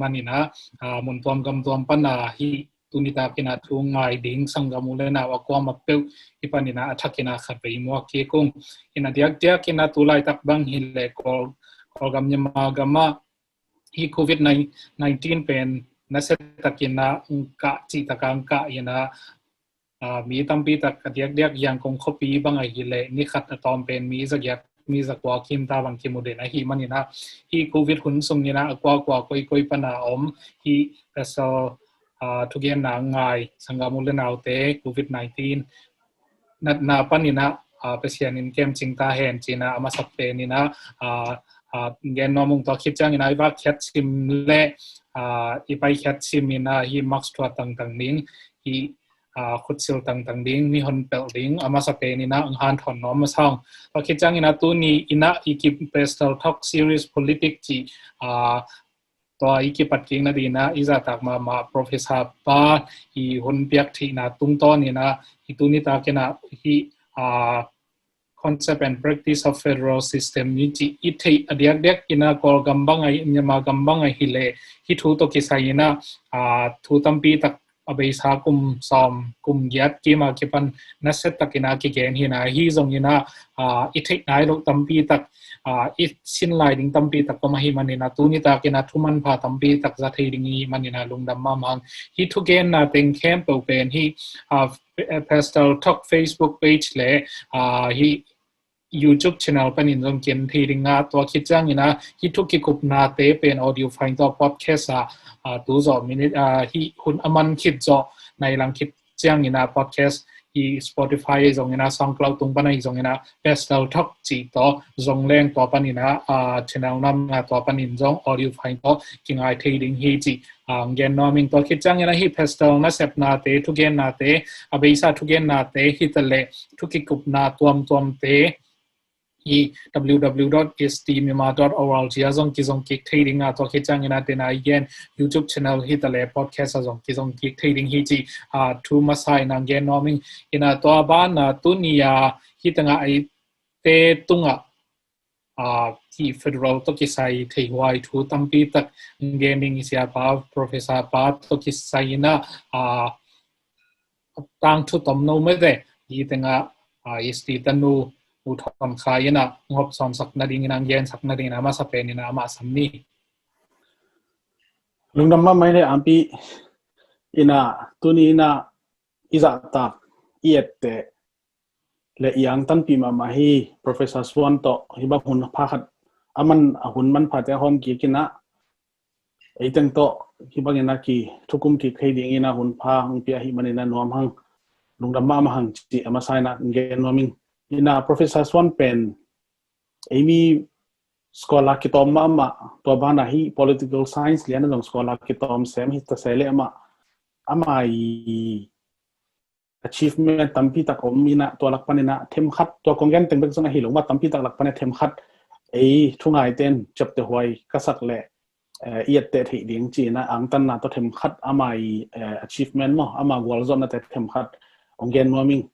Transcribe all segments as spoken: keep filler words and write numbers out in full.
manin ah, ah, mun tuam gam tuam pan ah hih tuni takin ah thu ngai ding sanggam u le nau a kuamah peuh hih panin ah a thakin ah khatvei muak kik ung. In a diakdiakin ah tu laitak bang hi leh Kawl, Kawlgam Myanmar gam ah hih covid nineteen pen nasia takin ah ong kah cih tak ah ong kah in ah, ah, mi tampi tak a diakdiak Yangon khuapi bang ahih leh ni khat a tawm pen mi zagiat, mi zakua kim ta bang kimu den ahih manin ah hih covid hun sungin ah a kuakua koikoi pan a om hih Pastor, ah, thugenna ngai sanggam u le naute covid nineteen natna panin ah, ah, Pasian in kemcing ta hen ci-in ah a masa penin ah, ah, ah, gen nuam ung. Tua khit ciangin ah i vak khiat sim le, ah, i pai khiat sim in ah hih mask thuat tangtang ding, hih, ah, khutsil tangtang ding, mihon pelh ding a masa penin ah ong hanthawn nuam masa ung. Tua khit ciangin ah tuni in ah i ki Pastor Talk Series Politics cih, ah, tua i kipat kik nadingin ah i zahtak mahmah Professor pa i hun piak theihna tungtawnin ah hih tuni takin ah hih, ah, Concept and Practice of Federal System i cih i theih a diakdiakin ah Kawlgam bang ah, Myanmar gam bang ahih leh hih thu tawh kisai in ah, ah, thu tampi tak a beisa kum sawm, kum giat kim a kipan nasia takin ah kigen hi in ah, hih zongin ah, ah, i theih nai loh tampi tak, ah, i sin lai ding tampi tak om ahih manin ah tuni takin ah thu manpha tampi tak za thei ding ahih manin ah lungdam mahmah ung. Hih thugenna teng khempeuh pen hih, ah, Pastor Talk Facebook page le, ah, hih YouTube channel panin zong ki-en thei ding a, tua khit ciangin ah hih thu kikupnate pen audio file tawh podcast ah, ah, tu zawh minute, ah, hih hun a man khit zawh nai lang khit ciangin ah podcast hih Spotify zongin ah SoundCloud tung pan ahi zongin ah Pastor Talk cih tawh zong leng tua panin ah, ah, channel nam ah tua panin zong audio file tawh kingai thei ding hi cih, ah, gen nuam ing. Tua khit ciangin ah hih Pastor nasepnate, thugennate, a beisa thugennate hi ta leh thu kikupna tuamtuamte hih W W W dot S T Myanmar dot org ah zong kizong kik thei ding a, tua khit ciangin ah tena i gen YouTube channel hi ta leh podcast ah zong kizong kik thei ding hi cih, ah, thu masa in ah gen nuam ing. In ah tua ban ah tuni a hih tengah eite tungah, ah, hih federal tawh kisai theihhuai thu tampi tak gen ding i siapa, Professor pa tawh kisai in ah, ah, tangthu tomno mete hih tengah, ah, S T tanu U Thon Khai in ah hong hopsawnsak nadingin ah gensak nadingin ah masa penin ah amah sam ni. Lungdam mahmah hi le Ampi. In ah tuni in ah i zahtak, i etteh le i angtanpih mahmah hi Professor Suan tawh hih bang hun pha khat a man, a hun manphate a hawm kik in ah ei teng tawh hih bangin ah kithukum kik thei dingin ah hun pha hong pia ahih manin ah nuam hang, lungdam mahmah hang cih a masa in ah gen nuam ing. In ah Professor Suan pen ei mi scholar kitawm mahmah, tua ban ah hih political science lian ah zong scholar kitawm sem hi ta se leh amah, amah i achievement tampi tak om in ah tua lak panin ah themkhat, tua kong gen teng bek zong ahi lo mah, tampi tak lak panin ah themkhat ei thungaite in ciaptehhuai ka sak leh, eh, i etteh theih ding ci-in ah angtanna tawh themkhat amah i, eh, achievement maw, amah gualzawhnate themkhat hong gen nuam ing.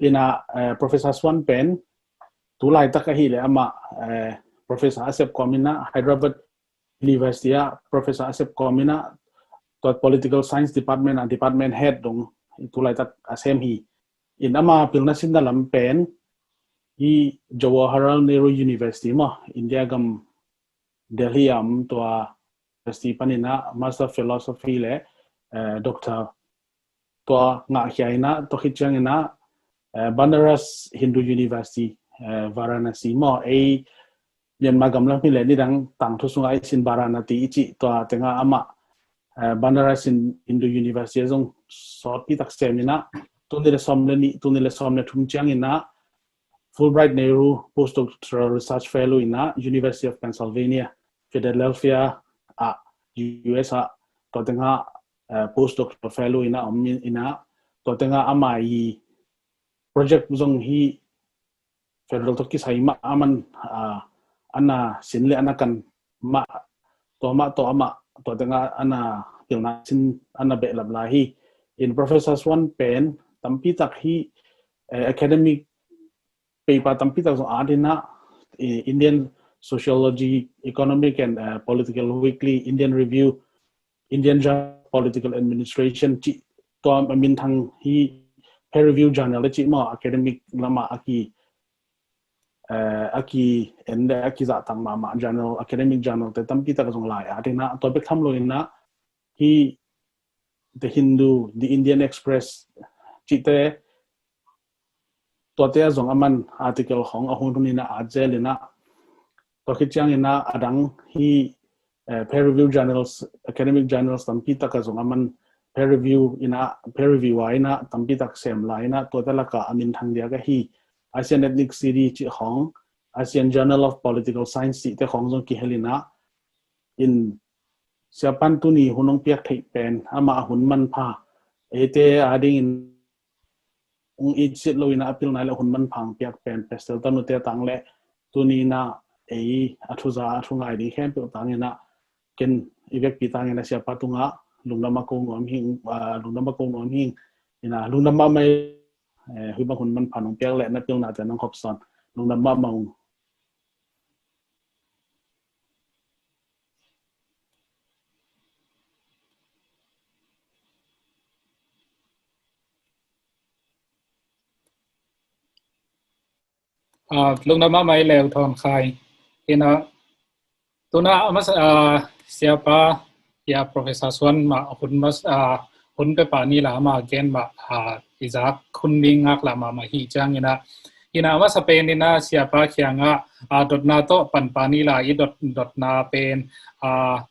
In ah, eh, Professor Suan pen tu laitak ahih leh amah, eh, Professor a sep kawmin ah Hyderabad University ah Professor a sep kawmin ah tua Political Science Department ah Department Head dong tu laitak a sem hi. In ama pilna sinna lam pen hih Jawaharlal Nehru University maw, India gam Delhi ah om tua university panin ah Master of Philosophy le, eh, Doctor tua ngahkhia in ah, tua khit ciangin ah, eh, Banaras Hindu University, eh, Varanasi maw, ei Myanmar gam lam hi leh nidang tangthu sungah i sin Varanasi i cih, tua tengah amah, eh, Banaras Hin-, Hindu University ah zong sawtpi tak sem in ah, tul nih le sawm le nih, tul nih le sawm le thum ciangin ah Fulbright Nehru Postdoctoral Research Fellow in ah University of Pennsylvania, Philadelphia ah, U S ah, tua tengah, eh, Postdoctoral Fellow in ah om in ah, tua tengah ama i project zong hih federal tawh kisai mah a man, ah, ana sin le ana kan mah, tua mah tawh amah tua tengah ana pilna sin ana behlap lai hi. In Professor Suan pen tampi tak hih, eh, academic paper tampi tak zong at in ah, i Indian Sociology, Economic and, eh, Political Weekly, Indian Review, Indian Journal of Political Administration cih tua a minthang hi peer review journal le cih maw, academic lamah a ki, eh, a ki en le a ki zahtak mahmah journal, academic journal te tampi tak zong lai a ding na, tua bek tham lo in na hi The Hindu, The Indian Express cihte, tuate a zong a man article khong a hun hun in a at zel in a, tua khit ciangin a a dang hi, eh, peer review journals, academic journals tampi tak a zong a man peer review in a, peer review a in a tampi tak sem lai in a, tuate laka a minthang diak a hi ASEAN Ethnic Studies cih khong, ASEAN Journal of Political Science cihte khong zong kihel in a, in Siapan tuni hun hong piak theih pen amah a hun manpha, eite a dingin hong itsit lo in a, a pilna le hun manpha hong piak pen Pastor Tanute tang le tuni in a ei a thuza a thu ngai ding khempeuh tang in a, ken i vekpi tang in a Siapa tungah lungdam a ko nuam hing, ah, lungdam a ko nuam hing in a, lungdam mahmah, eh, hui bang hun manpha hong piak le na pilna te nang khop sawn, lungdam mahmah ung. Ah, lungdam mahmah i leu Thawn Khai. Ina, tuna a masa, ah, Siapa, ya Professor Suan mah hun mas, ah, hun pepa ni la mah gen mah, ah, i zak hun ding ngak la mahmah hi ciang ina. Ina a masa pen ina Siapa kiangah, ah, dotna tawh panpa ni la i dot, dotna pen, ah,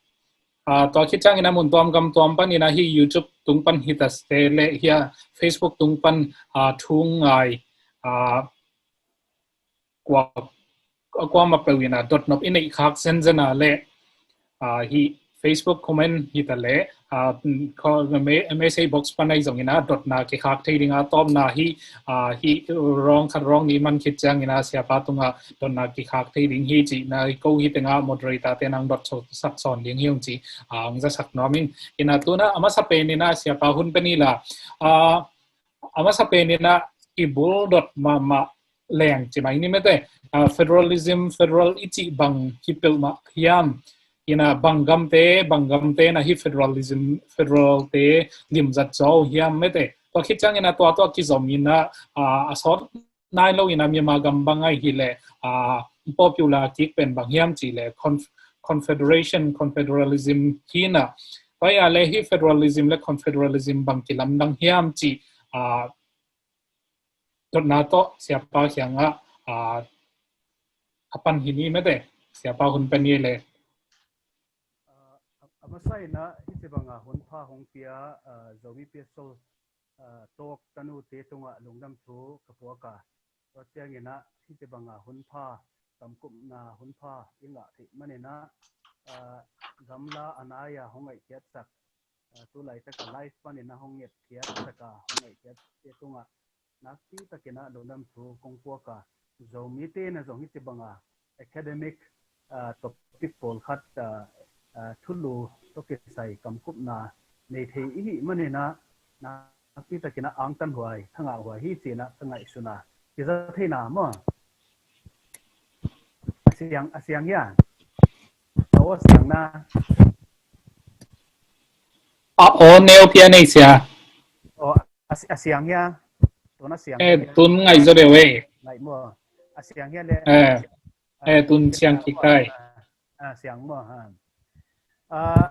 ah, tua khit ciang ina mun tuam gam tuam pan ina hi YouTube tung pan hi ta ste le hi a Facebook tung pan, ah, thu ngai, ah, kua, kua ma peu ina dot nop i neih khak zenzen a le, ah, hi Facebook comment hi ta le, ah, ko-, me-, message box pan ai zong ina dotna kikhak thei ding a, tawpna hi, ah, hi wrong khat wrong ni man khit ciang ina Siapa tunga dotna kikhak thei ding hi ci na ko hi tenga moderator te nang dot so-, sak sawn ding hi ung ci, ah, ang za sak nuam ing. Ina tuna a masa pen ina Siapa hun pen ila, ah, a masa pen ina i bul dot mahmah leng ci mai ni mete, ah, federalism, federal i ci bang hi pel mah hiam, ina bang gamte, bang gamte na hi federalism, federal te lim zat zo hiam mete. Tua khit ciang ina tua tua kizom ina, ah, a sawt nai lo ina Myanmar gam bang ai hi le, ah, popular kik pen bang hiam ci le conf-, confederation, confederalism hi na. Tua ia le hi federalism le confederalism bang kilamdang hiam ci, ah, dotna tawh Siapa kiangah, ah, a pan hi ni mete, Siapa hun pen ni le. Ah, a masa ina hi ci banga hun pha hong pia, ah, Zomi Pastor, ah, Tawk Tanute tungah lungdam thu ka puak a. Tua ciang ina hi ci banga hun pha, kamkupna hun pha i ngah theih man ina, ah, gamla a nai a hong ngaihkhiat sak, ah, tu laitaka live pan ina hong ngetkhiat saka hong ngaihkhiat te tungah nakpi takin a lungdam thu kong puak a, Zomite na zong hi ci banga academic, ah, topic pawlkhat, ah, ah, thulu tawh kisai kamkupna nei thei i hih man ina nakpi takin a angtan huai, thangah huai hi ci ina ka ngaihsun a. Kiza thei na maw? A siang, a siang hia? A aw siang na. A aw neu pia nei sia. Aw, a, a siang hia? Tun a siang. Eh, tun ngai zo deuh eh. Ngai maw. A siang hia le. Eh, eh, tun siang kikai. A, a siang maw ha. Ah,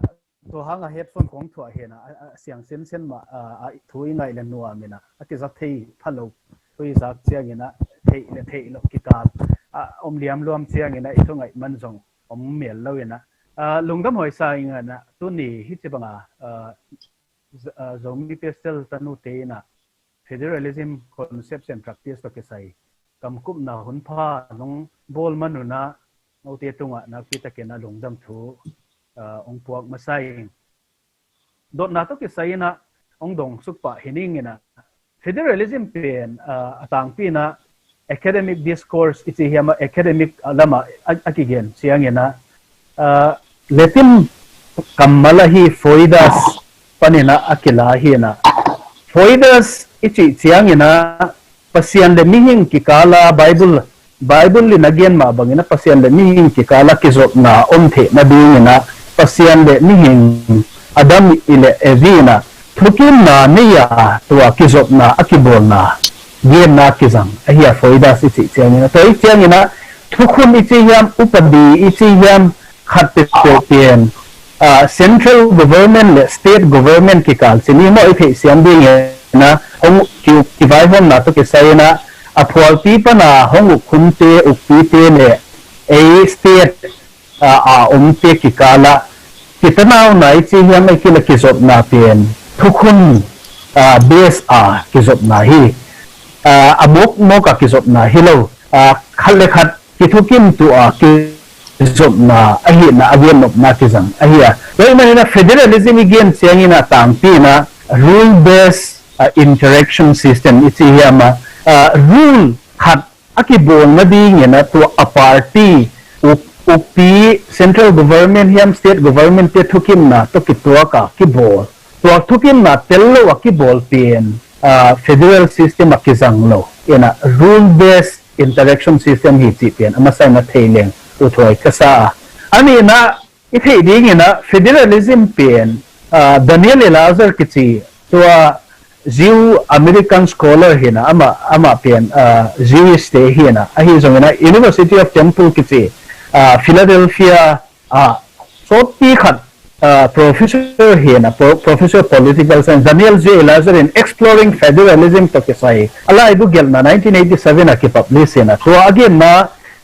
tua hanga headphone kong thuah hi na, a, a siang sensen mah, ah, a thu i ngaih le nuam ina, a kizak thei pha lo, thu i zak ciang ina, theih le theih loh kikal, ah, om liam luam ciang ina, i thu ngaih man zong om mial lo ina. Ah, lungdam huai sa ing ina, tuni hi ci banga, ah, Z-, ah, Zomi Pastor Tanute ina, federalism concepts and practice tawh kisai kamkupna hun pha nong bawl man ina, note tungah nakpi takin a lungdam thu, ah, ong puak masa ing. Dotna tawh kisai ina ong dong suk pah hi ning ina. Federalism pen, ah, a tangpi ina academic discourse i ci hiam a academic, ah, lama a, a kigen ciang ina, ah, Latin kammal ahi foedus pan ina a kila hi ina. Foedus i cih ciang ina Pasian le mihing kikala Bible, Bible in a gen mah bang ina Pasian le mihing kikala kizopna om theih nading ina Pasian le mihing, Adam i le Evi in ah thukimna nei a tua kizopna a kibawlna genna kizang ahi a, Foidas i cih ciangin ah, tua i ciangin ah thukhun i ci hiam, upadi i ci hiam, khat peuhpeuh pen, ah, central government le state government kikal ci ni maw, i theihsiam dingin ah hong ki, kivaihawmna tawh kisai in ah a phualpi pan a hong ukkhumte, ukpite le ei state, ah, a omte kikal ah kitanauna i ci hiam, ei kei le kizopna pen thukhun, ah, base a kizopna hi, ah, a mawkmawk a kizopna hi lo, ah, khat le khat kithukim tua kizopna ahihna a gennopna kizang ahi a. Tua ahih manin ah federalism i gen ciangin ah tangpi in ah rule based, ah, interaction system i ci hiam a, ah, rule khat a kibawl nadingin ah tua a party, uk, ukpi, central government hiam state government te thukimna tawh kituak a kibawl, tua thukimna tel lo a kibawl pen, ah, federal system a kizang lo in ah rule based interaction system hi cih pen a masa in ah thei leng uthuai ka sa a. A nihna i theih dingin ah federalism pen, ah, Daniel Elazar kici tua Jew American scholar hi in ah, amah, amah pen, ah, Jewish te hi in ah, ahi zongin ah University of Temple kici, ah, Philadelphia, ah, sawtpi khat, ah, professor hi in ah, pro, professor political science, Daniel J Elazar in Exploring Federalism tawh kisai a laibu gelhna nineteen eighty seven a kipublish hi in ah, tua a genna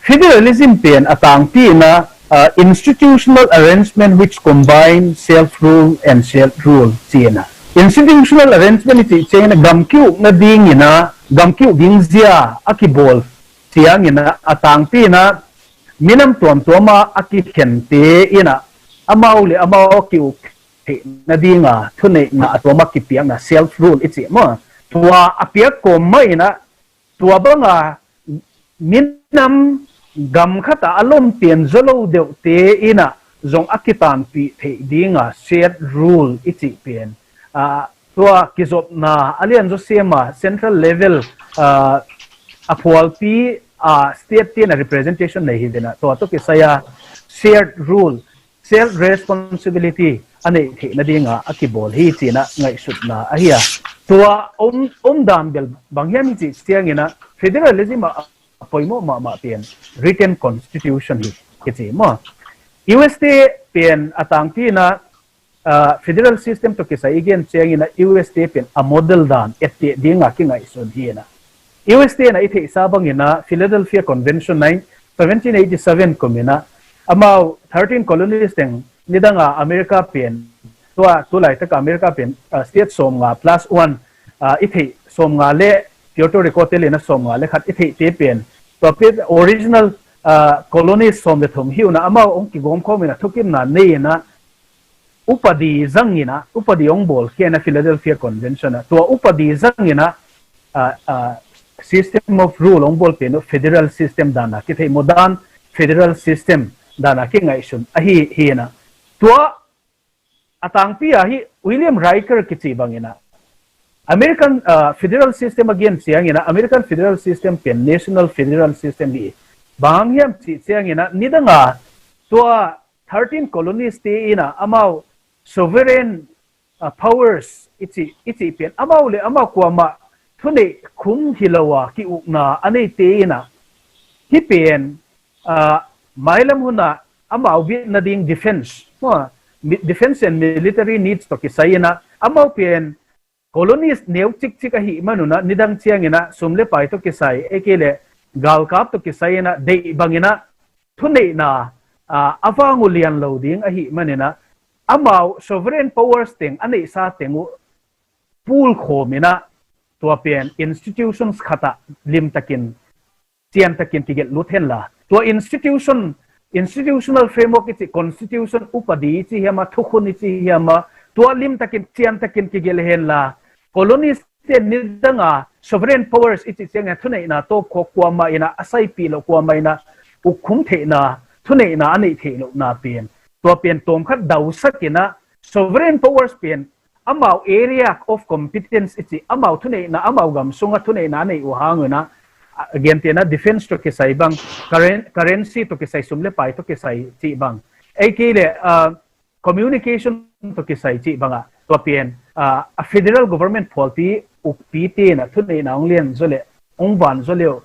federalism pen a tangpi in ah, ah, institutional arrangement which combine self-rule and shared rule ci in ah. Institutional arrangement i cih ciangin ah gam ki-uk nadingin ah, gam ki-uk ding zia a kibawl ciangin ah, a tangpi in ah minam tuamtuam ah a kikhente in ah amau le amau a ki-uk theih nading a thuneihna a tuam a kipiakna, self-rule i cih maw, tua a piak kawm mah in ah tua bang a minam gam khat ah a lom pen zaw lo deuhte in ah zong a kitanpih theih ding a shared rule i cih pen, ah, tua kizopna a lian zaw sem a central level, ah, a phualpi, ah, state te in ah representation nei hi in ah tua tawh kisai a shared rule, self responsibility a neih theih nading a a kibawl hi ci in ah ngaihsutna ahi a. Tua om, om dan bel bang hiam i cih ciangin ah federalism ah a poimawh mahmah pen written constitution hi kici maw. U S te pen a tangpi in ah, ah, federal system tawh kisai i gen ciangin ah U S te pen a model dan etteh ding a kingaihsun hi in ah. U S te in ah i theihsa bangin ah Philadelphia Convention nine, seventeen eighty seven kum in ah amau thirteen colonies teng nidang a America pen, tua tulaitak a America pen, ah, state sawmnga plus one, ah, i theih sawmnga le Puerto Rico te le in ah sawmnga le khat i theihte pen, tua pen original, ah, colonies sawm le thum hi un ah amau hong kigawmkhawm in ah thukimna nei in ah upadi zang in ah, upadi hong bawlkhia in ah Philadelphia Convention ah, tua upadi zang in ah, ah, ah, system of rule hong bawl pen uh federal system dan a kitheih, modern federal system dan a kingaihsun ahi hi in ah. Tua a tangpi a hi William Riker kici bangin ah American, ah, federal system a gen ciangin ah American federal system pen national federal system hi. Bang hiam cih ciangin ah nidang a tua thirteen colonies te in ah amau sovereign, ah, powers i cih, i cih pen amau le amau kuamah thuneih khum hi lo a ki-ukna a neite in ah hih pen, ah, mailam hun ah amau bit nading defense, maw, mi, defense and military needs tawh kisai in ah amau pen colonies neu cikcik ahih man un ah nidang ciangin ah sum le pai tawh kisai, ei kei le galkap tawh kisai in ah deih bangin ah thuneihna, ah, a vang uh lian lo ding ahih manin ah amau sovereign powers teng a neihsa teng uh pulkhawm in ah tua pen institutions khat ah limtakin ciantakin kigelh lut henla, tua institution, institutional framework i cih, constitution, upadi i cih hiam a, thukhun i cih hiam a, tua limtakin ciantakin kigelh henla, colonies te nidang a sovereign powers i cih ciangin thuneihna tawpkhawk kuamah in ah a saipih loh, kuamah in ah ukkhum theihna, thuneihna a neih theih lohna pen, tua pen tawmkhat dausak in ah sovereign powers pen amau area of competence i cih, amau thuneihna, amau gam sungah thuneihna a neih uh hang un ah, a, gentehna defense tawh kisai bang, curren-, currency tawh kisai, sum le pai tawh kisai cih bang, ei kei le, ah, communication tawh kisai cih bangah tua pen, ah, a federal government phualpi ukpi tenah thuneihna hong lian zaw le hong van zaw leh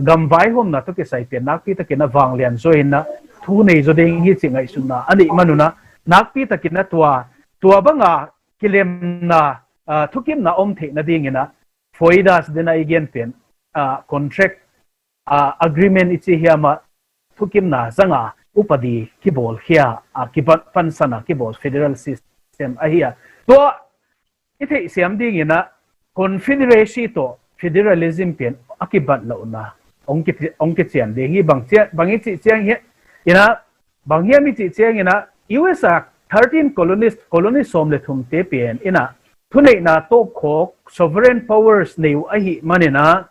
gam vaihawmna tawh kisai pen nakpi takin a vanglian zaw inah thu nei zaw ding hi cih ngaihsutna a neih manunah nakpi takinah tua, tua banga kilemna, ah, thukimna om theih nadinginah FOIDAS dena i gen pen, ah, contract, ah, agreement i ci hiamah thukimna zanga upadi kibawlkhia, ah, kipan, pansana kibawl federal system ahi a. Tua i theihsiam dinginah confederacy tawh federalism pen a kibat lohna hong ki, hong kician ding hi. Bang cia, bang i cih ciang hi inah, bang hiam i cih cianginah U S a thirteen colonies, colony sawm le thumte pen inah thuneihna tawpkhawk sovereign powers nei uh ahi maninah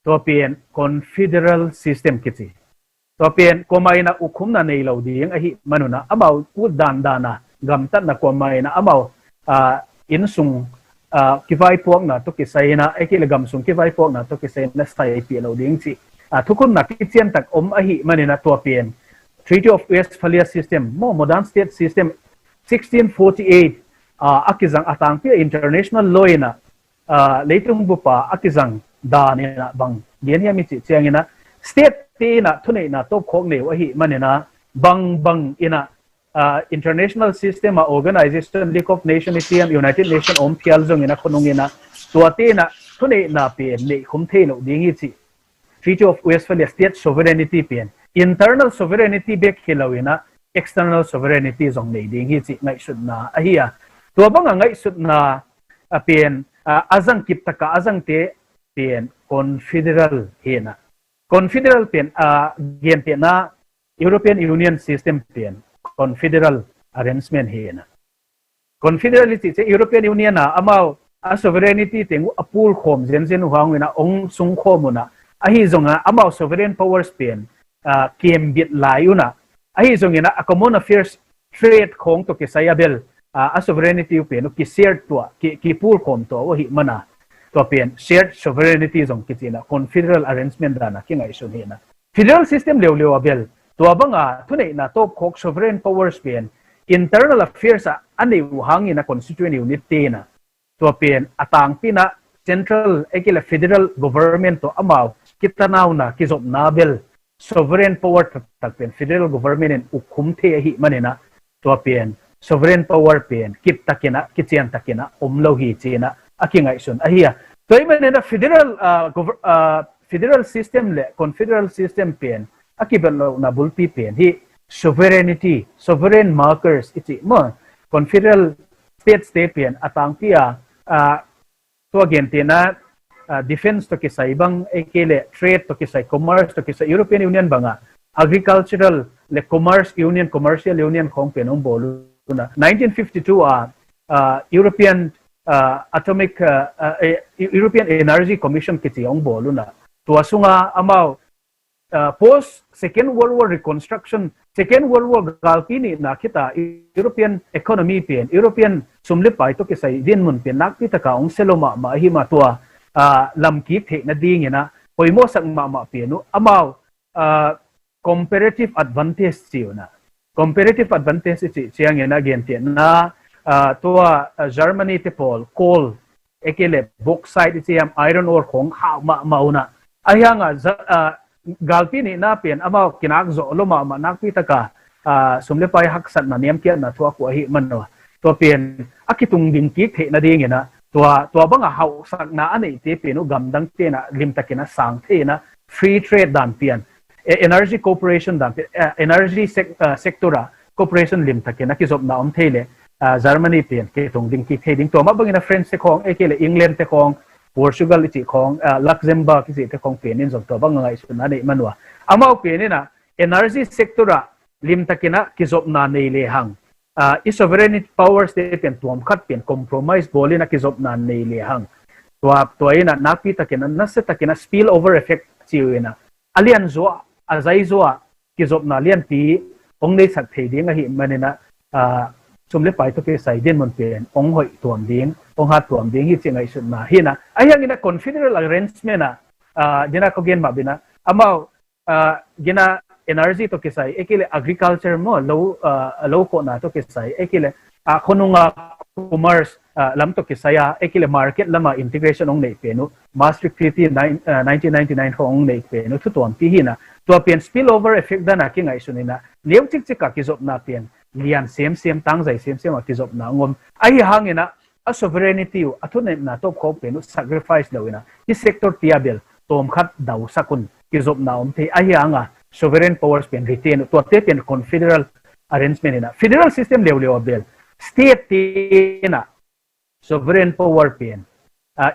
tua pen confederal system kici. Tua pen kuamah inah ukhumna nei lo ding ahi manunah amau ut dandana gamtatna kuamah inah amau, ah, innsung, ah, kivaipuakna tawh kisai inah, ei kei le gamsung kivaipuakna tawh kisai inah saipih lo ding cih, ah, thukhunna kiciantak om ahi maninah tua pen Treaty of Westphalia system maw, modern state system sixteen forty-eight, ah, a kizang a tangpi a international law inah, ah, leitung bupa a kizang dan inah bang gen hiam i cih cianginah state te inah thuneihna tawpkhawk nei uh ahi maninah bang bang inah, ah, international system a organization, League of Nations i ciam, United Nations om phial zonginah khonung inah tuate inah thuneihna pen neihkhum thei lo ding hi cih Treaty of Westphalia state sovereignty pen internal sovereignty bek hi lo inah external sovereignty zong nei ding hi cih ngaihsutna ahi a. Tua banga ngaihsutna a pen, ah, a zang kiptaka a zangte pen confederal hi inah. Confederal pen, ah, gentehna European Union system pen confederal arrangement hi inah. Confederal i cih ciang European Union a amau a sovereignty teng uh a pulkhawm zenzen uh hang uh inah hong sungkhawm unah ahi zongah amau sovereign powers pen, ah, kembit lai unah ahi zonginah a common affairs trade khawng tawh kisai a bel, ah, a sovereignty uh pen uh ki-share tuah, ki, kipulkhawm tuah uh ahi mana tua pen shared sovereignty zong kici inah confederal arrangement dana kingaihsun hi inah. Federal system leuleu a bel tua banga thuneihna tawpkhawk sovereign powers pen internal affairs a a nei uh hangin a constituent unit te inah tua pen a tangpi inah central ei kei le federal government tawh amau kitanauna kizopna bel sovereign power taktak pen federal government in ukkhum thei ahi maninah tua pen sovereign power pen kiptakinah kiciantakinah om lo hi ci inah a kingaihsun ahi a. Tua ahi maninah federal, ah, gover-, ah, federal system le confederal system pen a kibat lohna bulpi pen hi sovereignty, sovereign markers i cih maw, confederal states te pen a tangpi a, ah, tua gentehna, ah, defense tawh kisai bang ei kei le trade tawh kisai, commerce tawh kisai, European Union banga agricultural le commerce union, commercial union khawng pen hong bawl unah nineteen fifty-two a, ah, European, ah, atomic, ah, ah, eh, European Energy Commission kici hong bawl unah tua sunga amau, ah, post Second World War reconstruction, Second World War galpi nihna khita European economy pen, European sum le pai tawh kisai dinmun pen nakpi taka hong selo mahmah ahi mah tua, ah, lamkik theih nadinginah poimawhsak mahmah pen uh amau, ah, comparative advantage ci unah. Comparative advantage i cih ciangin a gentehna, ah, tua, ah, Germany te pawl coal, ei kei le bauxite i ci hiam, iron ore khawng hau mahmah unah. A hiangah za-, ah, galpi nihna pen amau kinak zawh lo mahmah nakpi taka, ah, sum le pai haksatna niamkiatna thuak uh ahi man uh a. Tua pen a kitung ding kik theih nadinginah tua, tua banga hauhsakna a neihte pen uh gamdang tenah limtakinah sang thei inah free trade dan pian, e-, energy cooperation dan pian, eh, energy sec-, ah, sector ah cooperation limtakinah kizopna om thei le, ah, Germany pen kitung ding kik thei ding. Tua mah bangin a French te khawng, ei kei le England te khawng, Portugal i cih khawng, ah, Luxembourg i cih te khawng pen in zong tua banga ngaihsutna a neih man uh a. Amau pen inah energy sector ah limtakinah kizopna nei lehang, ah, i sovereign powers te pen tuam khat pen compromise bawl inah kizopna nei lehang tua, tua inah nakpi takinah, nasia takinah spill over effect ci uh inah a lian zuah, a zai zuah kizopna lianpi hong neisak thei ding ahi maninah, ah, sum le pai tawh kisai dinmun pen hong hoih tuam ding, hong hat tuam ding hi ci ngaihsutna hi inah. A hianginah confederal arrangement ah, ah, dinah ko gen mah binah amau, ah, gina energy tawh kisai, ei kei le agriculture maw, lo, ah, lo khawhna tawh kisai, ei kei le, a khonunga commerce lam tawh kisai a, ei kei le market lama integration hong neih pen uh, Maastricht Treaty nineteen ninety nine khong hong neih pen uh thu tuampi hi na. Tua pen spillover effect dan a kingaihsun hi na, neu cikcik a kizopna pen lian semsem, tangzai semsem a kizopna hong om. Ahi hangin a, a sovereignty uh, a thunepna tawpkhawk pen uh sacrifice lo hi na, hih sector tia bel tawmkhat dausak un kizopna om thei. Ahi hanga sovereign powers pen retain uh, tuate pen confederal arrangement hi na. Federal system leuleu a bel state te in a sovereign power pen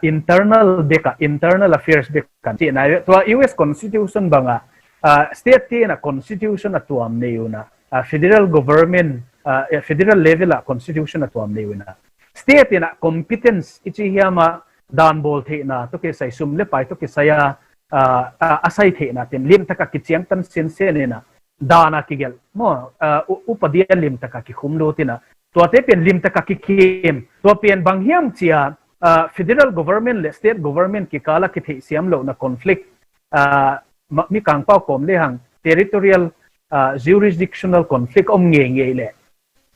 internal bek a, internal affairs bek kan cihna. Tua U S Constitution banga state te in a constitution a tuam nei uh na, federal government, federal level a constitution a tuam nei uh na, state in a competence i ci hiam a, dan bawl theihna tawh kisai, sum le pai tawh kisai a, a sai theihna pen limtak a kiciangtan sinsen in a, dan a kigelh maw, upadi a limtak a kikhum lut in a, tuate pen limtak a kikim. Tua pen bang hiam cia, federal government le state government kikal a kitheihsiam lohna conflict, mi kangpau kawm lehang territorial jurisdictional conflict om ngeingei le,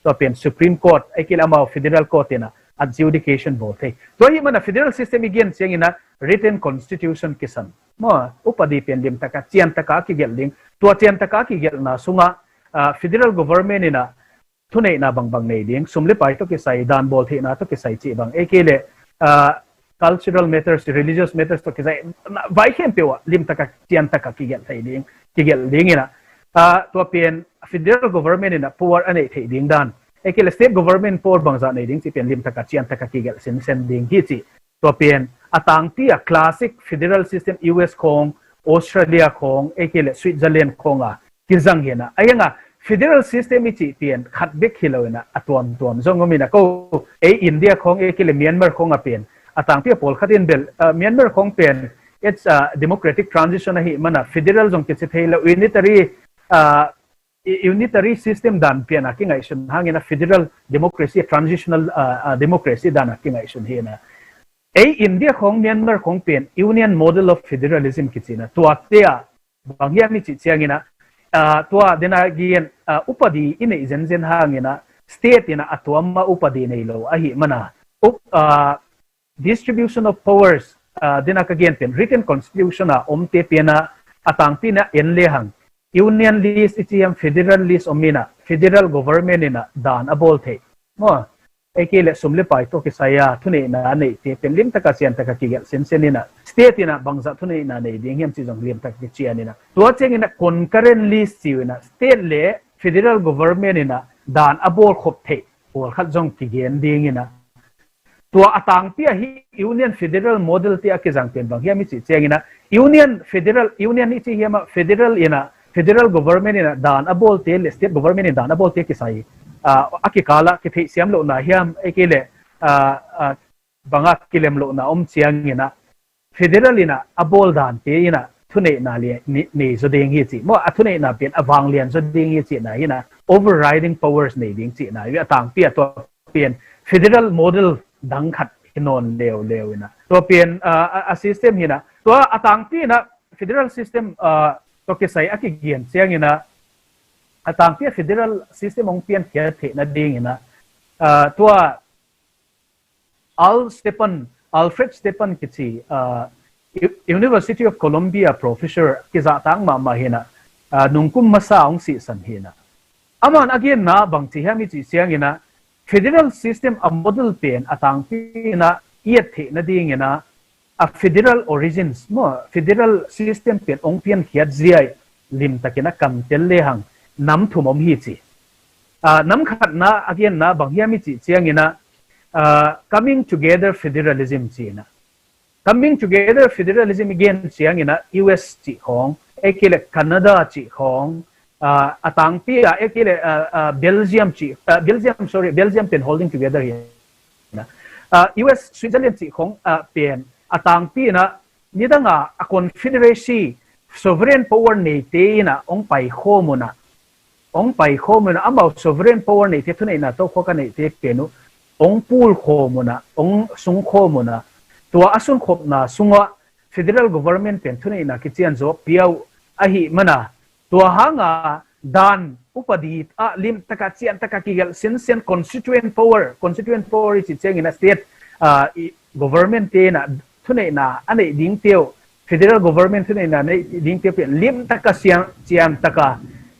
tua pen Supreme Court, ei kei le amau Federal Court in a adjudication bawl thei. Tua hi mana federal system i gen ciangin a written constitution kisan maw, upadi pen limtak a, ciantak a kigelh ding. Tua ciantak a kigelhna sunga federal government in a thuneihna bangbang nei ding, sum le pai tawh kisai, dan bawl theihna tawh kisai cih bang, ei kei le cultural matters, religious matters tawh kisai, vai khempeuh ah limtak a, ciantak a kigelh thei ding, kigelh ding in a, tua pen federal government in a power a neih theih ding dan, ei kei le state government power bangzah nei ding cih pen limtak a, ciantak a kigelh sinsen ding hi cih. Tua pen a tangpi a classic federal system U S khong, Australia khong, ei kei le Switzerland khong a kizang hi na. Ahi hanga federal system i cih pen khat bek hi lo in a, a tuamtuam zong om in a, ko ei India khong, ei kei le Myanmar khong a pen a tangpi a pawlkhat in bel Myanmar khong pen it's a democratic transition ahi mana federal zong kici thei lo, unitary unitary system dan pian a kingaihsun hangin a federal democracy, transitional democracy dan a kingaihsun hi na. Ei India khong Myanmar khong pen union model of federalism kici na, tuate a bang hiam i cih ciangin a, tua den a gen, upadi i neih zenzen hangin a state in a, a tuam a upadi nei lo ahi mana, distribution of powers, den a ka gen pen written constitution a omte pen a, a tangpi in a en lehang union list i ci hiam, federal list om in a, federal government in a dan a bawl thei maw, ei kei le sum le pai tawh kisai a thuneihna a neihte pen limtak a, ciantak a kigelh sinsen in a, state in a bangzah thuneihna nei ding hiam cih zong limtak a kician in a, tua ciangin a concurrent list ci uh in a, state le federal government in a dan a bawl khop theih pawlkhat zong kigen ding in a, tua a tangpi a hih union federal model te a kizang pen bang hiam i cih ciangin a, union federal, union i ci hiam a, federal in a, federal government in a dan a bawlte le state government in dan a bawlte kisai a kikal a kitheihsiam lohna hiam, ei kei le bang a kilem lohna om ciangin a, federal in a, a bawl dante in a thuneihna nei zaw ding hi cih maw, a thuneihna pen a vanglian zaw ding hi cihna hi na, overriding powers nei ding cihna hi. A tangpi a tua pen federal model dang khat hi nawn leuleu in a, tua pen a system hi na. Tua a tangpi in a federal system tawh kisai a kigen ciangin a, a tangpi a federal system hong piankhiat theihna dingin a, tua Al Stepan, Alfred Stepan kici University of Columbia professor kizahtak mahmah hi na, nungkum masa hong sihsan hi na. Aman a genna bang ci hiam i cih ciangin a, federal system a model pen a tangpi in a i et theihna dingin a, a federal origins maw, federal system pen hong piankhiat zia limtakin a kamtel lehang nam thum om hi ci. Nam khatna a genna bang hiam i cih ciangin a, coming together federalism ci in a, coming together federalism i gen ciangin a, U S cih khong, ei kei le Canada cih khong, a tangpi a, ei kei le Belgium cih, Belgium, sorry, Belgium pen holding together hi na. U S, Switzerland cih khong pen a tangpi in a, nidang a, a confederacy, sovereign power neite in a hong paikhawm un a, hong paikhawm un a, amau sovereign power neite, thuneihna tawh khuak a neihte pen uh hong pulkhawm un a, hong sungkhawm un a, tua a sunkhopna sungah federal government pen thuneihna kician zaw pia uh ahi mana, tua hanga dan upadi ah limtaka ciantaka kigelh sinsen constituent power, constituent power i cih ciangin a state, ah, i government te in a thuneihna a neih dingte uh, federal government thuneihna a neih dingte uh pen limtaka siang, ciantaka,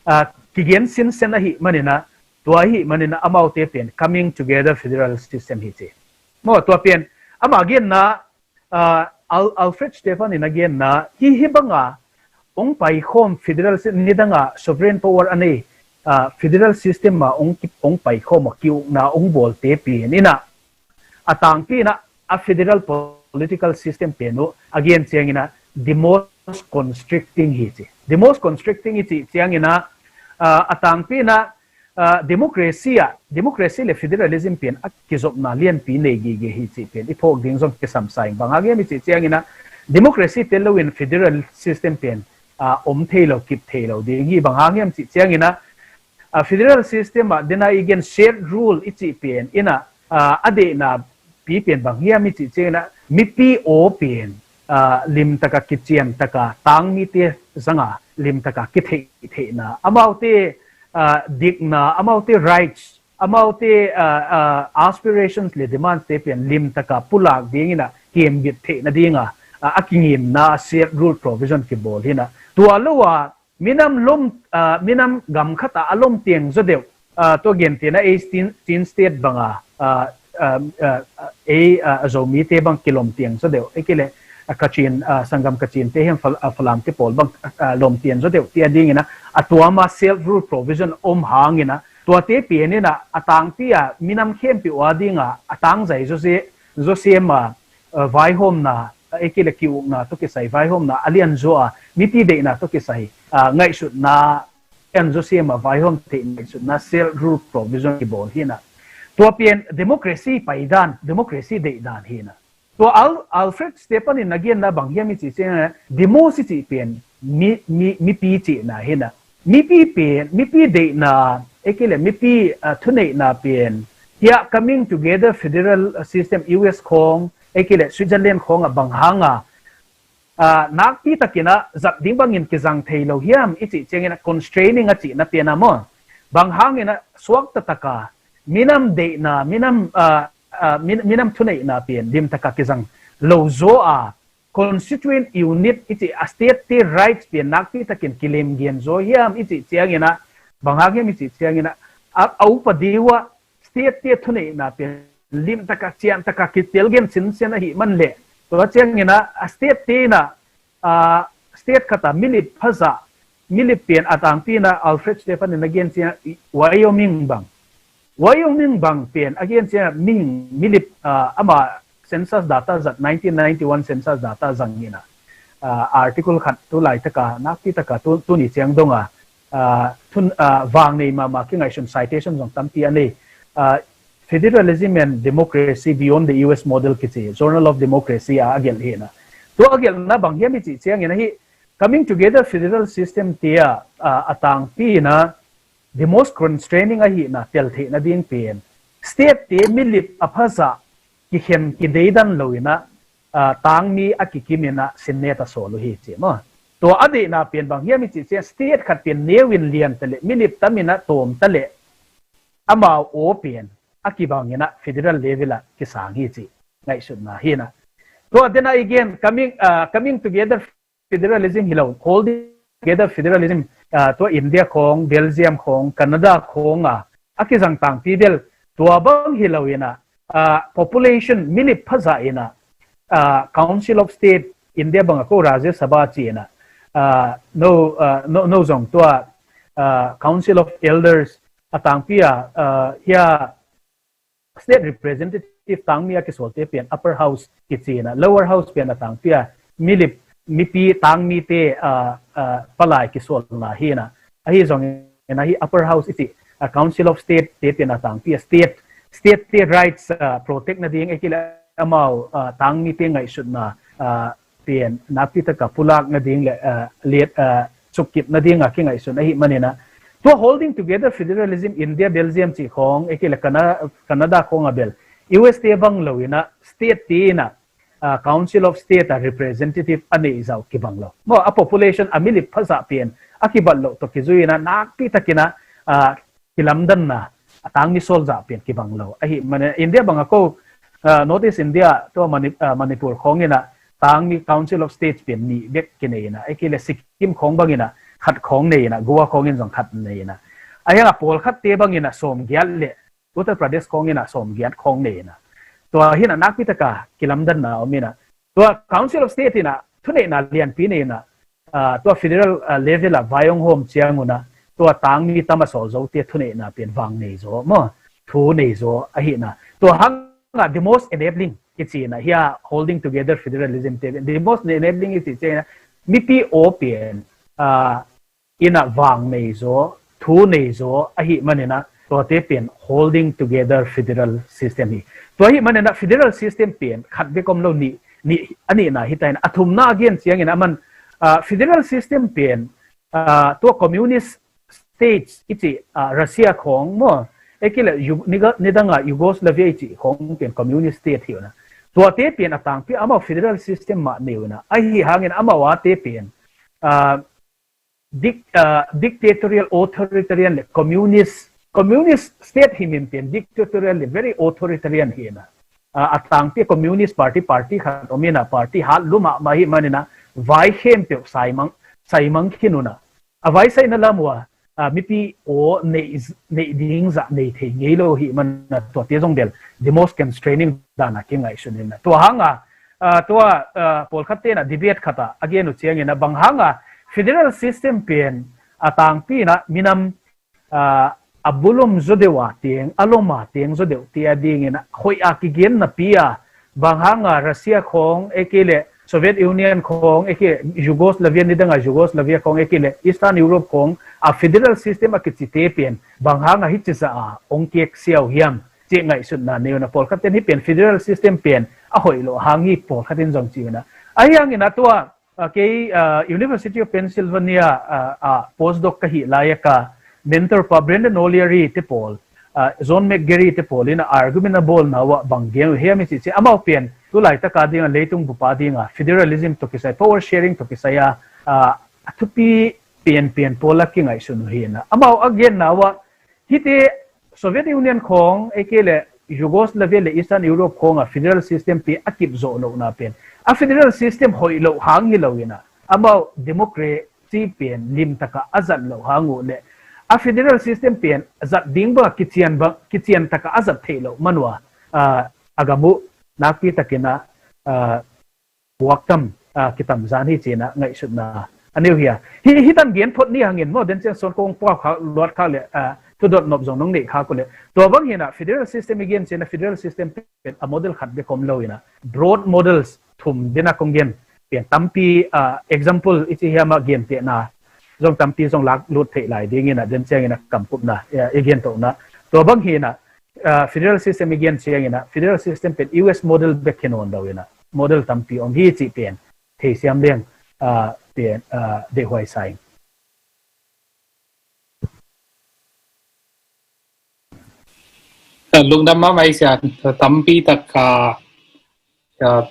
ah, kigen sinsen ahih manin a, tua ahih manin a amaute pen coming together federal system hi ci. Maw, tua pen ama genna, ah, Al-, Alfred Stephan in a genna hi, hi banga hong paikhawm federal si-, nidanga sovereign power a nei, ah, federal system a hong ki-, hong paikhawm a ki-ukna hong bawlte pen in a, a tangpi in a, a federal political system pen uh a gen ciangin a the most constricting hi ci. The most constricting i cih ciangin a, ah, a tangpi in a, ah, democracy ah, democracy le federalism pen a kizopna lianpi nei gige hi cih pen i phawk ding zong kisam sa ing. Bang hang hiam i cih ciangin a, democracy tel loin federal system pen, ah, om thei lo, kip thei lo ding hi. Bang hang hiam cih ciangin a, ah, federal system ah, dena i gen shared rule i cih pen in a, ah, a deihna pi pen bang hiam i cih ciangin a, mipi aw pen, ah, limtaka kiciantaka tangmite zanga limtaka kitheih theihna, amaute, ah, dikna, amaute rights, amaute, ah, ah, aspirations le demands te pen limtaka pulak dingin a kiembit theihna dinga, ah, a kingimna shared rule provision kibawl hi in a. Tua lo a minam lom, ah, minam gam khat ah a lom tiang zaw deuh, ah, tua gentehna ei Chin, Chin State banga, ah, ah, ah, ei, ah, Zomite bang kilom tiang zaw deuh, ei kile, ah, Kachin, ah, Sanggam Kachin te hiam Fal-, ah, Falam te pawl bang, ah, lom tiang zaw deuh tia dingin a, a tuama self rule provision om hangin a, tuate pen in a, a tangpi a minam khempeuh a dinga a tangzai zaw se, zaw se ma, ah, vaihawmna, ah, ei kile kiukna tawh kisai vaihawmna a lian zaw a, mipi deihna tawh kisai, ah, ngaihsutna lian zaw se ma vaihawm theih ngaihsutna self rule provision kibawl hi in a. Tua pen democracy paidan, democracy deihdan hi in a. Tua Al-, Alfred Stephan in a genna bang hiam i cih ciangin a, demos i cih pen mi, mi, mipi cihna hi in a. Mipi pen, mipi deihna, ei kile mipi, ah, thuneihna pen, hiah coming together federal system U S khawng, ei kile Switzerland khawng ah bang hanga, ah, nakpi takin a zat ding bangin kizang thei lo hiam i cih ciangin a constraining a cihna pen a maw. Bang hangin a suakta taka minam deihna, minam, ah, ah, min-, minam thuneihna pen limtaka kizang lo zaw a, constituent unit i cih a state te rights pen nakpi takin kilem gen zaw hiam i cih ciangin a, bang hang hiam i cih ciangin a, a, a upadi uh a state te thuneihna pen limtaka ciantaka kitel gen sinsen ahih man leh, tua ciangin a, a state te in a, ah, state khat a milip phazah, milip pen a tangpi in a Alfred Stephan in a gen ciang Wyoming bang, Wyoming bang pen a gen ciang a mihing milip, ah, ama census data zat, nineteen ninety-one census data zang in a, ah, article khat tu laitaka, nakpi taka tu, tuni ciang dong a, ah, thun, ah, vang nei mahmah kingaihsun citation zong tampi a nei. Ah, Federalism and Democracy Beyond the U S Model kici, Journal of Democracy a a gelh hi in a. Tua a gelhna bang hiam i cih ciangin a hih coming together federal system tia, ah, a tangpi in a the most constraining ahihna tel theihna ding pen state te milip a phazah kikhen kideidan lo in a, ah, tangmi a kikim in a sinnet a sawl uh hi ci maw. Tua a deihna pen bang hiam i cih ciang state khat pen neu in lian ta leh, milip tam in a tawm ta leh, amau aw pen a kibang in a federal level ah kisang hi ci ngaihsutna hi in a. Tua dena i gen coming, ah, coming together federalism hi lo, holding together federalism, ah, tua India khawng, Belgium khawng, Canada khawng a, a kizang tangpi bel tua bang hi lo in a, ah, population milip phazah in a, ah, Council of State, India bang a ko Rajya Sabha ci in a, ah, no, ah, no, no zong tua, ah, Council of Elders a tangpi a, ah, hia state representative tangmi a kisualte pen upper house kici in a, lower house pen a tangpi a milip, mipi tangmite, ah, ah, palai kisualna hi in a. Ahi zongin a hih upper house i cih, ah, Council of State te pen a tangpi a state, state te rights, ah, protect nading, ei kile amau, ah, tangmite ngaihsutna, ah, pen nakpi taka pulak nading le, ah, liat, ah, sukkip nading a kingaihsun ahih manin a. Tua holding together federalism India, Belgium cih khawng, ei kile Cana-, Canada khawng a bel U S te bang lo in a state te in a, ah, Council of State a representative a neih zah uh kibang lo. Maw, a population a milip phazah pen a kibat loh tawh kizui in a nakpi takin a ah, kilamdanna, a tangmi sawlzah pen kibang lo. Ahi manin India bang a ko, ah, North East India, tua Mani-, ah, Manipur khawng in a tangmi Council of States pen nih bek kinei in a, ahih kei leh Sikkim khawng bang in a khat khawng nei in a, Goa khawng in zong khat nei in a. Ahi hang a pawlkhatte bang in a sawmgiat le Uttar Pradesh khawng in a sawmgiat khawng nei in a. Tua hi in a nakpi taka kilamdanna om in a. Tua Council of State in a thuneihna lianpi nei in a, ah, tua federal, ah, level a vai hong hawm ciangun a, tua tangmi tam a sawl zote thuneihna pen vang nei zaw maw, thu nei zaw ahi in a. Tua hang a the most enabling i ci in a, hi a holding together federalism te, the most enabling i ci ciang in a, mipi aw pen, ah, in a vang nei zaw, thu nei zaw ahi manin a, tuate pen holding together federal system hi. Tua ahi manin a federal system pen khat bek om lo, nih, nih, a nihna hi ta in a, a thumna a gen ciang in a man, ah, federal system pen, ah, tua communist states i ci, ah, Russia khawng maw, ahih kei leh Yu-, niga-, nidang a Yugoslavia i ci khawng pen communist state hi uh in a. Tuate pen a tangpi amau federal system mah nei uh in a. Ahi hangin amau ate pen, ah, dic-, ah, dictatorial, authoritarian le communist, communist state himhim pen dictatorial le very authoritarian hi in a. Ah, a tangpi communist party, party khat om in a, party hat lua mahmah ahi manin a, vai khempeuh saimang, saimang khin uh in a. A vaisaina lam uh a, ah, mipi aw neih, neih ding zah nei thei ngei lo ahi manin a, tuate zong bel the most constraining dan a kingaihsun in a. Tua hang a, ah, tua, ah, pawlkhatte in a debate khat ah a gen uh ciang in a, bang hang a federal system pen a tangpi in a minam, ah, a bulom zaw deuh a teng, a lom a teng zaw deuh te a ding in a hoih a kigen napi a, bang hang a Russia khawng, ahih kei leh Soviet Union khawng, ahih kei leh Yugoslavia, nidang a Yugoslavia khawng, ahih kei leh Eastern Europe khawng a federal system a kicite pen bang hang a hih ci zah a hong kek siau hiam cih ngaihsutna nei uh in a, pawlkhat ten hih pen federal system pen a hoih loh hang hi pawlkhat in zong ci uh in a. Ahi hangin a tua, ah, kei, ah, University of Pennsylvania, ah, ah, postdoc ka hih lai-a ka mentor pa Brendan O'Leary te pawl, ah, John McGarry te pawl in a argument a bawlna uh ah bang gen uh hiam i cih ciang, amau pen tu laitak a ding a leitung bup a ding a federalism tawh kisai, power sharing tawh kisai a, ah, a thupi pianpian pawl a kingaihsun uh hi in a. Amau a genna uh ah hihte Soviet Union khawng, ahih kei leh Yugoslavia le Eastern Europe khawng a federal system pen a kip zawh lohna pen a federal system hoih loh hang hi lo in a, amau democracy pen limtak a a zat loh hang uh leh a federal system pen zat ding bang a kician bang, kician tak a a zat theih loh man uh a, ah, a gam uh nakpi takin a, ah, puaktam, ah, kitamzan hi ci in a ngaihsutna a nei uh hi a. Hih, hih tan gen phot ni hangin maw, den ciang sawn kong puak khak, luat khak leh, ah, thudot nop zong nong neih khak uh leh. Tua bang hi in a federal system i gen ciang a federal system pen a model khat bek om lo in a, broad models thum den a kong gen pen tampi, ah, example i ci hiam a gentehna zong tampi zong lak lut theih lai ding in a, den ciang in a kamkupna, ah, i gen tohna. Tua bang hi in a, ah, federal system i gen ciang in a federal system pen U S model bek hi nawn lo in a, model tampi om hi cih pen theisiam leng, ah, pen, ah, deihhuai sa ing. Ah, lungdam mahmah i sia, tampi tak, ah, ah,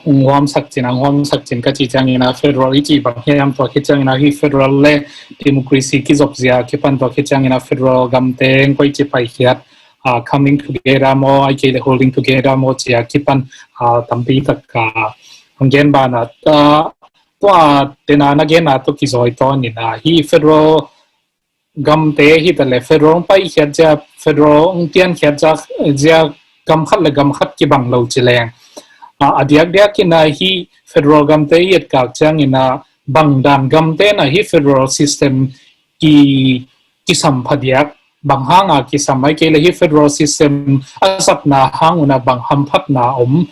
hong huamsak cin, hong huamsak cin ka cih ciang in a federal i cih bang hiam, tua khit ciang in a hih federal le democracy kizop zia kipan, tua khit ciang in a federal gam teng koici paikhiat, ah, coming together maw, ahih kei leh holding together maw ci a kipan, ah, tampi tak, ah, hong gen ban a, ah, tua tena na genna tawh kizawi tawn in a, hih federal gamte hi ta leh federal hong paikhiat zia, federal hong piankhiat zia, zia gam khat le gam khat kibang lo ci leng, ah, a diakdiak in a hih federal gamte i etkak ciang in a bang dan gamte in a hih federal system ki, kisam phadiak, bang hang a kisam, ahih kei leh hih federal system a zatna hang un a bang hamphatna om,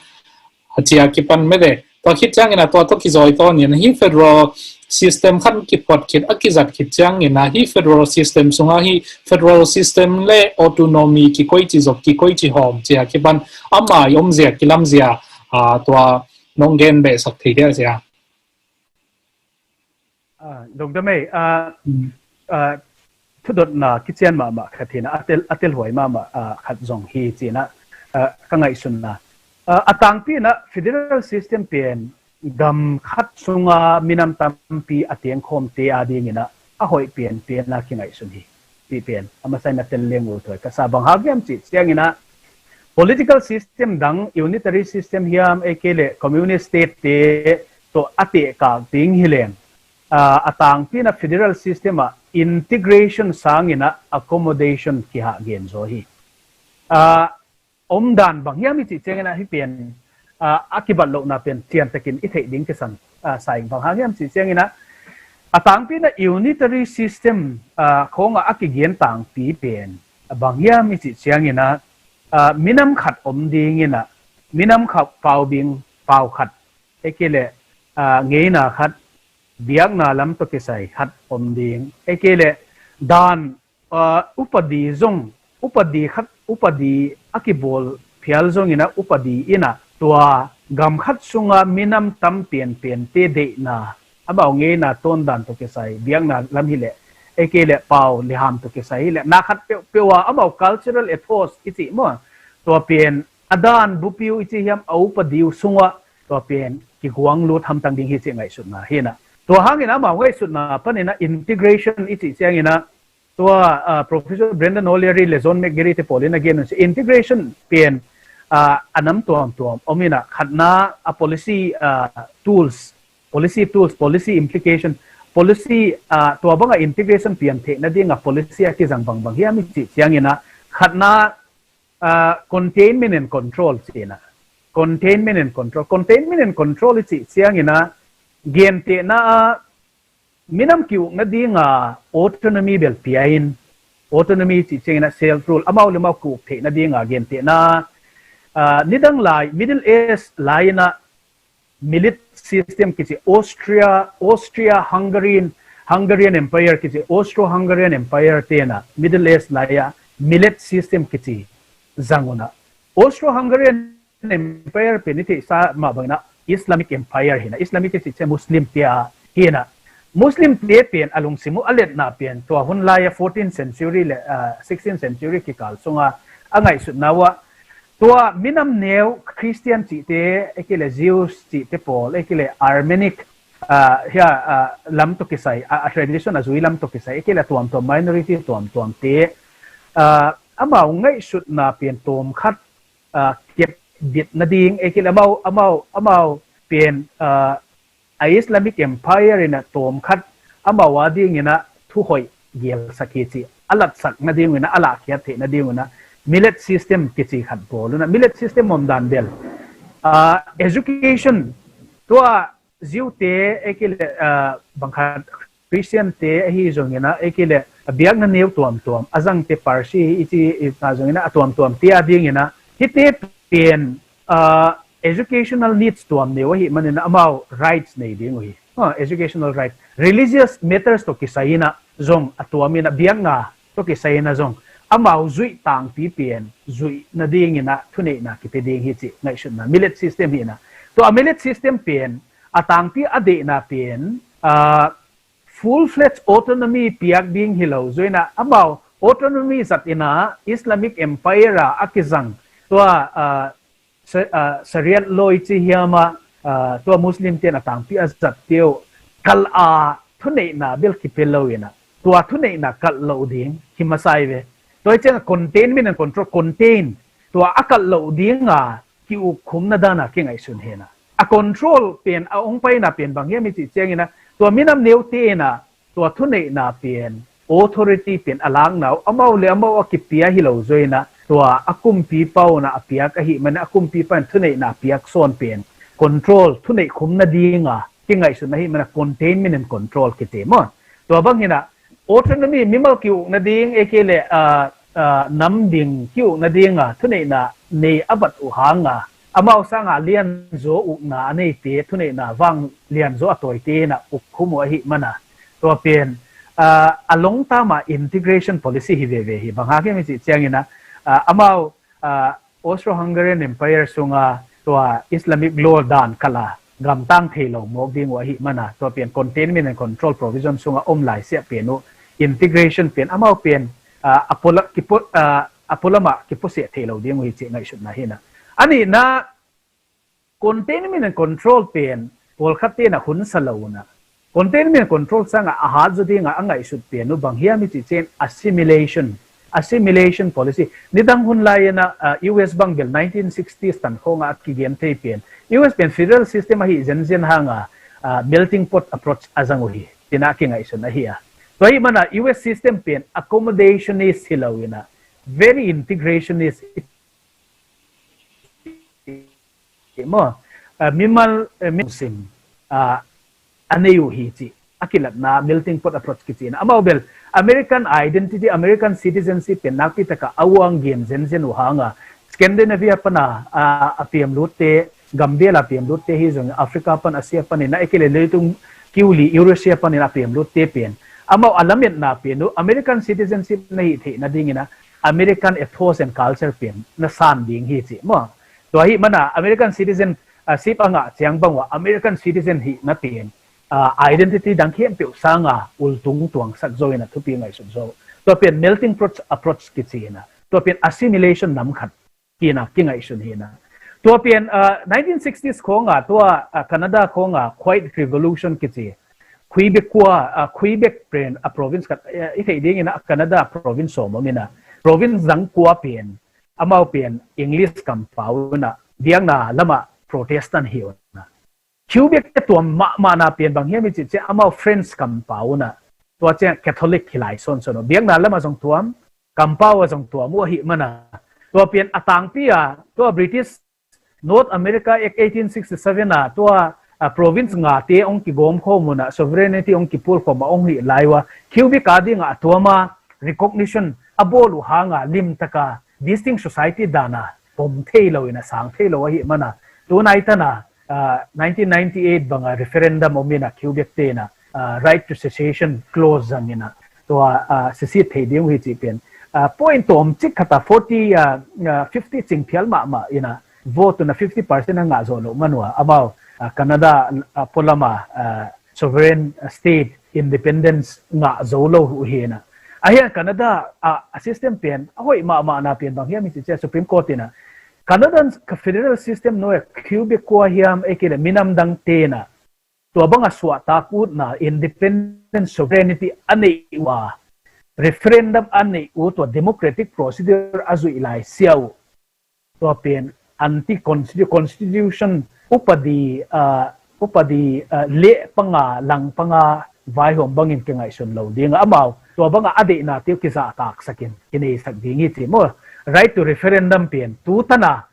a ci a kipan mede. Tua khit ciang in a tua tawh kizawi tawn in a hih federal system khat kiphuat khit, a kizat khit ciang in a hih federal system sung a hih federal system le autonomy kikoici zop, kikoici hawm ci a kipan a mai om zia, kilam zia, ah, tua nong gen behsak thei dia sia. Ah, lungdam ei, ah, ah, thudotna kician mahmah khat hi in a, a tel, a telhuai mahmah, ah, khat zong hi ci in a, ah, ka ngaihsunna. Ah, a tangpi in a federal system pen gam khat sunga minam tampi a tengkhawmte a ding in a, a hoih pianpian a kingaihsun hi. cih pen a masa in a tel leng uh thuai ka sa. Bang hang hiam cih ciangin ah political system dang, unitary system hiam, ei kei leh communist state te tawh a tehkak ding hi leng, ah, a tangpi in ah federal system ah integration sangin ah accommodation kihah gen zaw hi. Ah, om dan bang hiam i cih ciangin ah hih pen, ah, a kibat lohna pen thiantakin i theih ding kisam, ah, sa ing. Bang hang hiam cih ciangin ah a tangpi in ah unitary system, ah, khawng ah a kigen tangpi pen, ah, bang hiam i cih ciangin ah, ah, minam khat om dingin ah, minam khat, pau bing, pau khat, ei kei leh, ah, ngeina khat, biakna lam tawh kisai khat om ding, ei kei leh dan, ah, upadi zong, upadi khat, upadi a kibawl phial zongin ah upadi in ah tua gam khat sunga minam tam pianpiante deihna, amau ngeina tawndan tawh kisai, biakna lam hi leh, ei kei leh pau leham tawh kisai hi leh, na khat peuhpeuh ah amau cultural ethos i cih maw, tua pen a dan bupi uh i cih hiam, a upadi uh sungah tua pen kiguang lut hamtang ding hi cih ngaihsutna hi in ah. Tua hangin amau ngaihsutna panin ah integration i cih ciangin ah, tua, ah, Professor Brendan O'Leary le John McGarry te pawl in a gen uh cih integration pen, ah, a nam tuamtuam om in ah, khatna a policy, ah, tools, policy tools, policy implication, policy, ah, tua bang a integration pian theih nading a policy a kizang bangbang hiam i cih ciangin ah, khatna, ah, containment and control ci in ah. Containment and control. Containment and control i cih ciangin ah, gentehna ah minam ki-uk nading a autonomy bel pia in, autonomy cih ciangin ah self rule, amau le amau ki-uk theih nading a gentehna, ah, nidang lai, Middle East lai in ah Millet system kici, Austria, Austria-Hungarian, Hungarian Empire kici, Austro-Hungarian Empire te in ah Middle East lai ah Millet system kici zang un ah, Austro-Hungarian Empire pen i theihsa mah bangin ah Islamic Empire hi in ah, Islamic kici ciang Muslim te hi in ah, Muslim te pen a lungsim uh, a letna pen tua hun lai ah fourteenth century le, ah, sixteenth century kikal sunga a ngaihsutna uh ah, tua minam neu Christian cihte, ei kei leh Jews cihte pawl, ei kei leh Armenic, ah, hia, ah, lam tawh kisai, ah, a tradition a zui lam tawh kisai, ei kei leh tuamtuam minority tuamtuamte, ah, amau ngaihsutna pen tawm khat, ah, kep bit nading, ei kei leh amau, amau, amau pen, ah, a Islamic Empire in ah tawm khat amau a dingin ah thuhoih gelsak hi cih a latsak nading un ah, a lahkhiat theih nading un ah Millet system kici khat bawl un ah, Millet system om dan bel, ah, education, tua Jew te, ei kei leh, ah, bang khat Christian te ahi zongin ah, ei kei leh biakna neu tuamtuam, a zangte Parsi i ci i ta zongin ah, a tuamtuam te a dingin ah, hihte pen, ah, educational needs tuam neu ahih manin ah amau rights nei ding uh hi. Ah, educational right. Religious matters tawh kisai in ah zong a tuam in ah, biakna tawh kisai in ah zong amau zuih tangpi pen zuih nadingin ah thuneihna kipia ding hi cih ngaihsutna, Millet system hi in ah. Tua Millet system pen a tangpi a deihna pen, ah, full-fledged autonomy piak ding hi lo zaw in ah, amau autonomy zat in ah Islamic Empire ah a kizang tua, ah, Sa-, ah, Shariat law i ci hiam ah, ah, tua Muslim te'n a tangpi a zatte uh kalh a thuneihna bel kipia lo in ah, tua thuneihna kalh loh ding hi masa hi ve. Tua hi ciang a containment and control, contain, tua a kalh loh ding a ki-ukkhumna dan a kingaihsun hi in ah. A control pen, a hong paina pen bang hiam i cih ciangin ah, tua minam neute in ah tua thuneihna pen, authority pen a lakna uh amau le amau a kipia hi lo zaw in ah, tua a kumpipa un ah a piak ahih man a kumpipa in thuneihna piak sawn pen control, thuneih khum nading a kingaihsun ahih man a containment and control kite maw. Tua bang hi in ah autonomy, mimal ki-uk nading, ei kei leh, ah, ah, nam ding ki-uk nading a thuneihna nei a vat uh hang a, amau sang a lianzaw ukna a neite, thuneihna vang lianzaw a tawite in ah ukkhum uh ahih man a, tua pen, ah, a long term a integration policy hi veve hi. Bang hang hiam i cih ciangin ah, ah, amau, ah, Austro-Hungarian Empire sung a tua Islamic law dan kalh a gamtang thei lo mawk ding uh ahih man a, tua pen containment and control provision sung a om lai siah pen uh integration pen amau pen, ah, a pualam, kipua-, ah, a pualam ah kipuasiah thei lo ding uh hi cih ngaihsutna hi in ah. A nihna, containment and control pen pawlkhat te'n a hunsa lo un ah, Containment control sangah a hat zaw dingah a ngaihsut pen uh bang hiam i cih ciangin assimilation, assimilation policy. Nidang hun lai-in ah, ah, U S bang bel nineteen sixties tan khawngah a kigen thei pen, U S pen federal system ahi zenzen hangah, ah, melting pot approach a zang uh hi, ci-in ah kingaihsun ahi a. Tua ahih manin ah U S system pen accommodationist hi lo-in ah very integrationist, maw, ah, mimal, ah, mi sim, ah, a nei uh hi cih a kilatna melting pot approach kici-in ah. Amau bel American identity, American citizenship pen nakpi takah a uang gen zenzen uh hangah Scandinavia pana, ah, a piamlutte, gambel a piamlutte hi zong Africa pan, Asia panin ah, ahih kei leh leitung kiu li Eurasia panin a piamlutte pen, amau a lametna pen uh American citizenship na hih theih nadingin ah American ethos and culture pen na san ding hi cih, maw. Tua ahih manin ah American citizen, ah, ship a ngah ciang bang uh ah American citizen hihna pen, ah, identity dang khempeuh sangah ultung tuangsak zo-in ah thupi ngaihsut zo. Tua pen melting pot approach kici-in ah, tua pen assimilation nam khat hi-in ah kingaihsun hi-in ah. Tua pen, ah, nineteen sixties khawngah tua, ah, Canada khawngah White Revolution kici, Quebec khua, ah, Quebec pen a province khat, eh, i theih dingin ah Canada province sawm om-in ah, province dang kua pen amau pen English kampau-in ah biakna lamah Protestant hi-in ah. Quebec te tua mahmahna pen bang hiam i cih ciang amau French kampau-in ah, tua ciang Catholic hi lai sawnsawn uh. Biakna lamah zong tuam, kampau ah zong tuam uh ahih manin ah, tua pen a tangpi a, tua British North America Act eighteen sixty-seven ah, tua, ah, province ngate hong kigawmkhawm un ah, sovereignty hong kipulkhawm a hong hih lai uh a, Quebec a dingah a tuam a recognition a bawl uh hangah limtaka distinct society dan a pom thei lo-in ah sang thei lo ahih manin ah, tu nai tan ah, ah, nineteen ninety-eight bangah referendum om-in ah Quebec te'n ah, ah, right to secession clause zang-in ah, tua, ah, secede thei ding uh hi cih pen, ah, point tawmcik khat ah forty, ah, ah, fifty cing phial mahmah in ah, vote un ah fifty percent a ngah zawh loh man uh a, amau, ah, Canada, ah, pualam ah, ah, sovereign state independence ngah zo lo uh hi-in ah. Ahi hang Canada, ah, a system pen a hoih mahmahna pen bang hiam i cih ciang Supreme Court in ah, Canada federal system nuai-ah Quebec khua hiam, ahih kei leh minam dangte'n ah tua bangah suahtak utna, independent sovereignty a neih uh a, referendum a neih uh, tua democratic procedure a zuih lai siau, tua pen anti-constitution, upadi, ah, upadi, ah, leh panga, lang panga vaihawm bangin kingaihsun lo ding a, amau tua bangah a deihnate uh kizahtaksakin kineisak ding hi ci maw. Right to referendum pen tu tan ah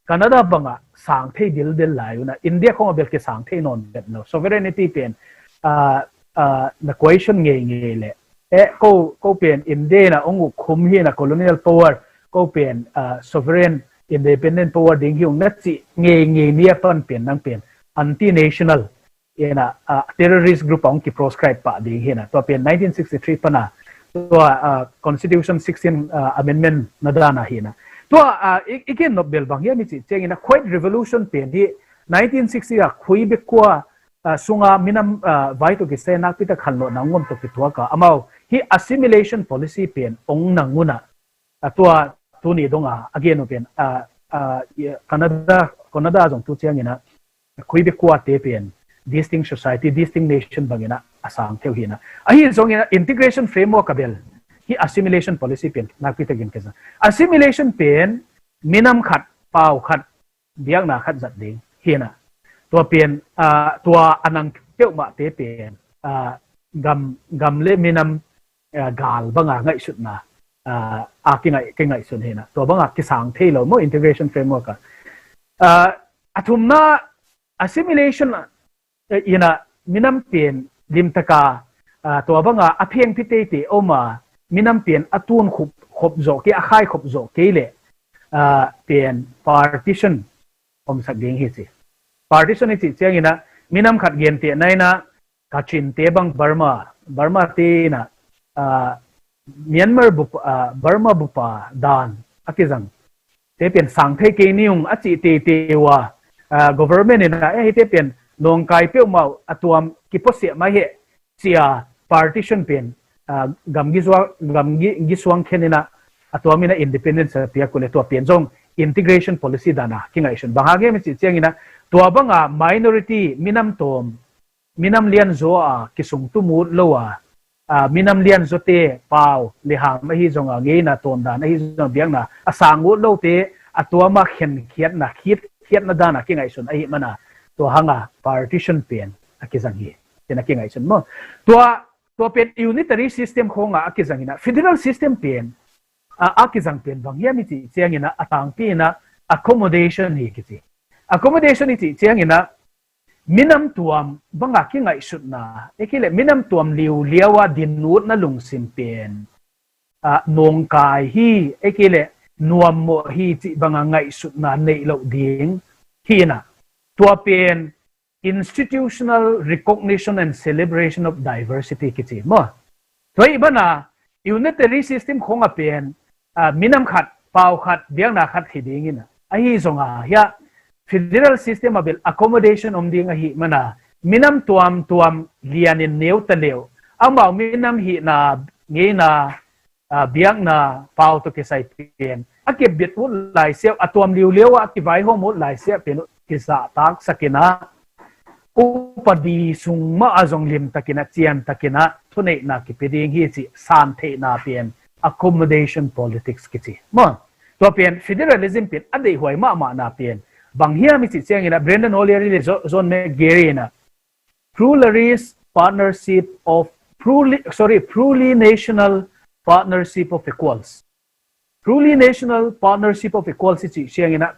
Canada bangah sang thei dildel lai un ah, India khawngah bel kisang thei nawn vet lo. Sovereignty pen, ah, ah, na question ngeingei leh, eh, ko, ko pen India in ah hong uk khum hi-in ah colonial power, ko pen, ah, sovereign independent power ding hi ung na cih ngeingei ni a pan pen nang pen anti-national in ah, ah, terrorist group ah hong kiproscribe pah ding hi-in ah, tua pen nineteen sixty-three pan ah, tua, ah, Constitution sixteen, ah, amendment na dan ah hi-in ah. Tua, ah, i, i gen nop bel bang hiam i cih ciangin ah White Revolution pen hi nineteen sixty ah Quebec khua, ah, sunga minam, ah, vai tawh kisai nakpi tak khanlawhna hong om tawh kituak a, amau hih assimilation policy pen hong nang un ah, ah, tua tuni dong a a gen uh pen, ah, ah, i, Canada, Canada zong tu ciangin ah Quebec khuate pen distinct society, distinct nation bangin ah a sang thei uh hi-in ah. Ahi zongin ah integration framework ah bel hih assimilation policy pen nakpi takin kizang. Assimilation pen minam khat, pau khat, biakna khat zat ding hi-in ah. Tua pen, ah, tua a nang peuhmahte pen, ah, gam, gam le minam, ah, gal banga ngaihsutna, ah, a kingaih, kingaihsun hi-in ah. Tua banga kisang thei lo maw integration framework ah. Ah, a thumna, assimilation, eh, in ah minam pen limtaka, ah, tua banga a phengphi teitei om a, minam pen a tun khop, khop zawh kei, a khai khop zawh kei leh, ah, pen partition omsak ding hi ci. Partition i cih ciangin ah minam khat gentehna in ah Kachin te bang Burma, Burma te in ah, ah, Myanmar bup, ah, Burma bupa dan a kizang te pen sang thei kei ni ung a cih teitei uh a, ah, government in ah, eh, hihte pen nawngkai peuhmah uh a tuam kipuasiah mai heh ci-a partition pen, ah, gamgi zuang, gamgi, gi suang khen in ah, a tuam in ah independence a piak uh leh tua pen zong integration policy dan a kingaihsun. Bang hang hiam i cih ciangin ah tua banga minority minam tawm minam lianzaw a kisung tum ut lo a, a, minam lianzawte pau le ham ahi zong a, ngeina tawndan ahi zong a, biakna a sang ut lote a tuam a khenkhiatna, khitkhiatna dan a kingaihsun ahih man a, tua hang a partition pen a kizang hi, ci-in a kingaihsun maw. Tua, tua pen unitary system khawng a a kizang in a, federal system pen a, a kizang pen bang hiam i cih ciangin a, a tangpi in a accommodation hi kici. Accommodation i cih ciangin a, minam tuam bang a kingaihsutna, ei kei leh minam tuam liuliau a din utna lungsim pen, a, nawngkai hi, ei kei leh nuammawh hi cih bang a ngaihsutna neih loh ding hi in a, tua pen institutional recognition and celebration of diversity kici maw. Tua ahih man a, unitary system khawng a pen, a, minam khat, pau khat, biakna khat hi ding in a, ahi zong a, hiah federal system a bel accommodation om ding ahih man a, minam tuamtuam lian in neu ta leh uh, amau minam hihna, ngeina, a, biakna, pau tawh kisai pen a kepbit ut laisiah uh, a tuam liuliau a a kivaihawm ut laisiah pen uh kizahtaksak in a, upadi sung mah a zong limtakin a, ciantakin a thuneihna kipia ding hi cih santheihna pen accommodation politics kici maw. Tua pen federalism pen a deihhuai mahmahna pen bang hiam i cih ciangin a, Brendan O'Leary le Jo-, John McGarry in a pluralist partnership of, plurali-, sorry, plurinational partnership of equals. Plurinational partnership of equals i cih ciangin a,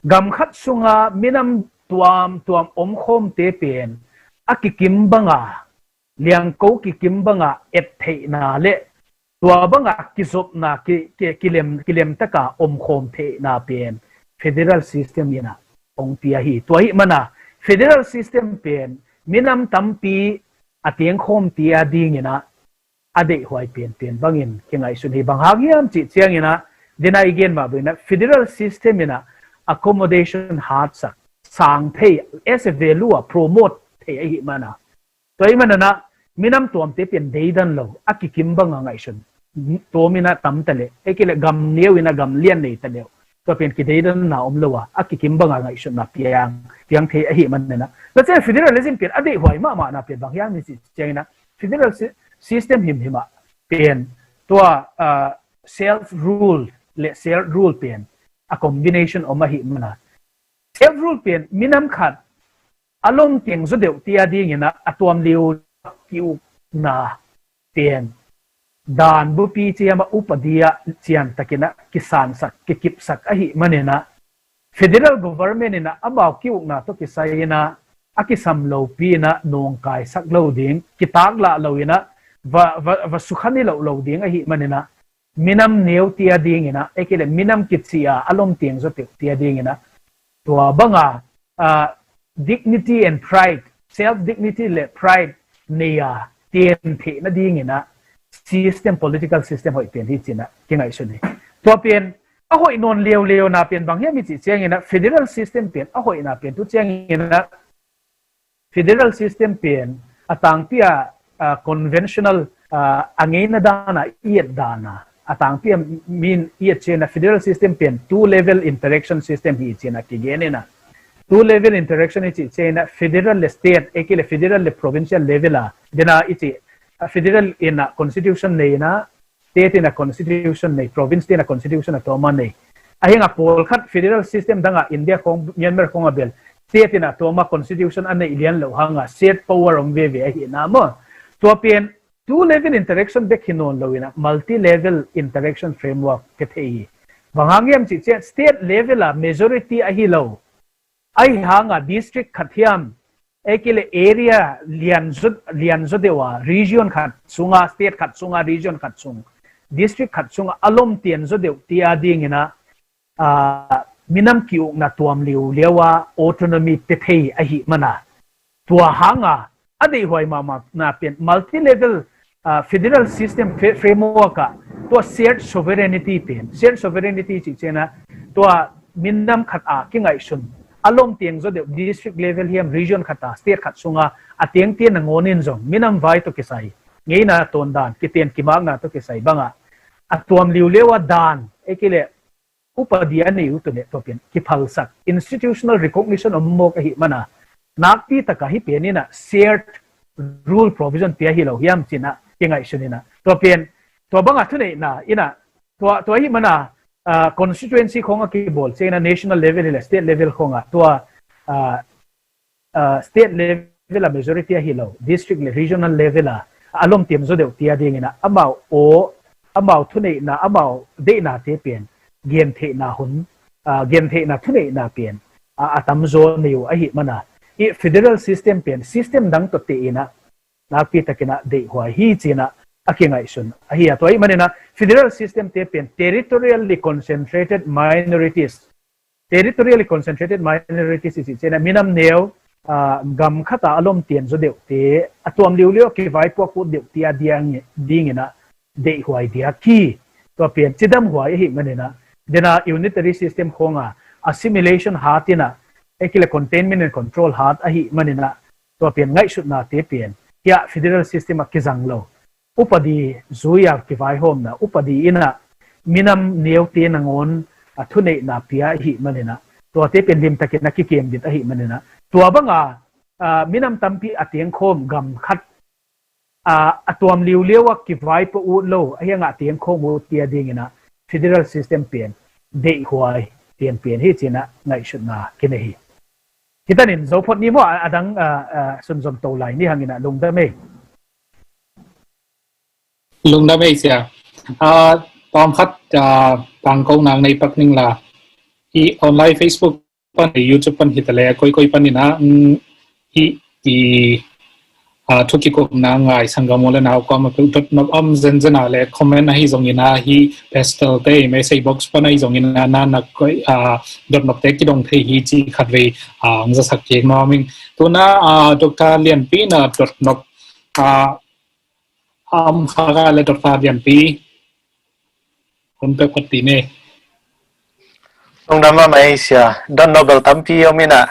gam khat sung a minam tuamtuam omkhawmte pen a kikim bang a, liangko kikim bang a ettheihna le tua bang a kizopna ki, ki, kilem, kilemtak a omkhawm theihna pen federal system in a hong pia hi. Tua ahih man a, federal system pen minam tampi a tengkhawmte a ding in a, a deihhuai penpen bangin kingaihsun hi. Bang hang hiam cih ciangin a, den a i gen mah bangin a, federal system in a accommodation hatsak, sang thei, as a value a promote thei ahih man a, tua ahih man a, minam tuamte pen deidan lo, a kikim bang a ngaihsun, tawm in a tam ta leh, ei kei leh gam neu in a gam lian nei ta leh uh, tua pen kideidanna om lo a, a kikim bang a ngaihsutna piang, piang thei ahih man a, tua ciang federalism pen a deihhuai mahmahna pen bang hiam i cih ciangin a, federal sy-, system himhim a pen tua, ah, self rule le shared rule pen a combination om ahih man a, self rule pen minam khat a lom teng zaw deuhte a ding in a, a tuam liu ki-ukna pen dan bupi ci hiam a, upadi ah ciantakin a kisansak, kikipsak ahih man in a, federal government in a amau ki-ukna tawh kisai in a, a kisam lopi in a nawngkaisak lo ding, kitaklah lo in a, va, va, va sukha ni loh lo ding ahih man in a, minam neute a ding in a, ei kei leh minam kici a a lom teng zaw deuhte a ding in a, tua bang a, ah, dignity and pride, self dignity le pride nei a teng theihna ding in a, system, political system hoih pen hi ci-in a kingaihsun hi. Tua pen a hoih nawn leuleu na pen bang hiam i cih ciangin a, federal system pen a hoihna pen tu ciangin a, federal system pen a tangpi a, ah, conventional, ah, a ngeina dan a i et dan a, a tangpi a min i et ciangin a, federal system pen two level interaction system hi ci-in a kigen in a, two level interaction i cih ciangin a, federal le state, ei kei leh federal le provincial level a, den a i cih, ah, federal in a constitution nei in a, state in a constitution nei, province te in a constitution a tuam a nei. A hang a pawlkhat federal system dang a India khawng, Myanmar khawng a bel state in a tuam a constitution a neih lian loh hang a state power om veve ahih na maw. Tua pen two level interaction bek hi nawn lo in a, multi level interaction framework pia thei hi. Bang hang hiam cih ciang state level a majority ahi lo, ahih hang a district khat hiam, ei kei leh area lian zaw, lian zaw deuh a, region khat sung a, state khat sung a, region khat sung, district khat sung a a lom teng zaw deuhte a ding in a, ah, minam ki-ukna tuam liuliau a autonomy pia thei ahih man a, tua hang a a deihhuai mahmahna pen multi level, ah, federal system fra-, framework ah tua shared sovereignty pen, shared sovereignty cih ciangin a, tua minam khat a kingaihsun, a lom teng zaw deuh district level hiam, region khat a, state khat sung a a tengte nangawn in zong minam vai tawh kisai, ngeina tawndan, kiten kimakna tawh kisai bang a, a tuam liuliau a dan, ei kei leh upadi a nei uh tawh leh tua pen kiphalsak, institutional recognition om mawk ahih man a, nakpi taka hih pen inah shared rule provision pia hi lo hiam cinah kingaihsun inah tua pen tua banga thuneihna inah tua, tua hih mana uh, constituency khong a kibawl ciangin a national level hi le state level khong a tua uh, uh, state level a majority ahi lo, district le regional level a a lomtiam zaw deuh tia dingin a amau aw, amau thuneihna, amau deihnate pen gentheihna hun, uh, gentheihna thuneihna pen uh, a tamzaw nei uh ahi mana i federal system pen system dang tawh teh inah nakpi takin a deihhuai hi cinah a kingaihsun ahi a tua ahi maninah federal system te pen territorially concentrated minorities, territorially concentrated minorities i cih cianah minam neu uh, gam khata a lomtiam zaw deuhte a tuam liuliu a kivaipuak ut deuhte a diang dinginah deihhuai diak hi. Tua pian cidamhuai ahi maninah dena unitary system khonga assimilation hat inah ekile containment and control hat ahi maninah tua pian ngaihsutnate pian hiah federal system a kizang lo upadi zuia kivaihawmna upadi inah minam neute nangawn a thuneihna pia ahi maninah tuate pian limtakin a kikiam dit ahi maninah tua banga uh, minam tampi a tiangkhawm gam khat uh, a tuam liuliu a kivaipa ut lo ahiangah a tiangkhawm ut tia dinginah federal system pian deihhuai pian pian hi cinah ngaihsutna kinei hi. Hitanin zophot ni maw a dang uh, uh, sunzom to lai ni hanginah lungdam ei. Lungdam ei sia. Uh, tawm khat uh, tangko nang nei pak ning la i online Facebook pan YouTube pan hitale koi koi pan ina um, i i uh, thu kikum na ngai sanggam le nau kom a pe dot nop om zen zen a le comment ahi zong ina hi pastel te message box pan ahi zong ina na na koi uh, dot nop te kidong thei hi ci khat vei uh, ang za sak kek no ming tuna uh, Doctor Lianpi na dot nop uh, um, khaga le Doctor Lianpi hun pe khat ti ne. Lungdam mahmah ei sia, don nobel tampi om ina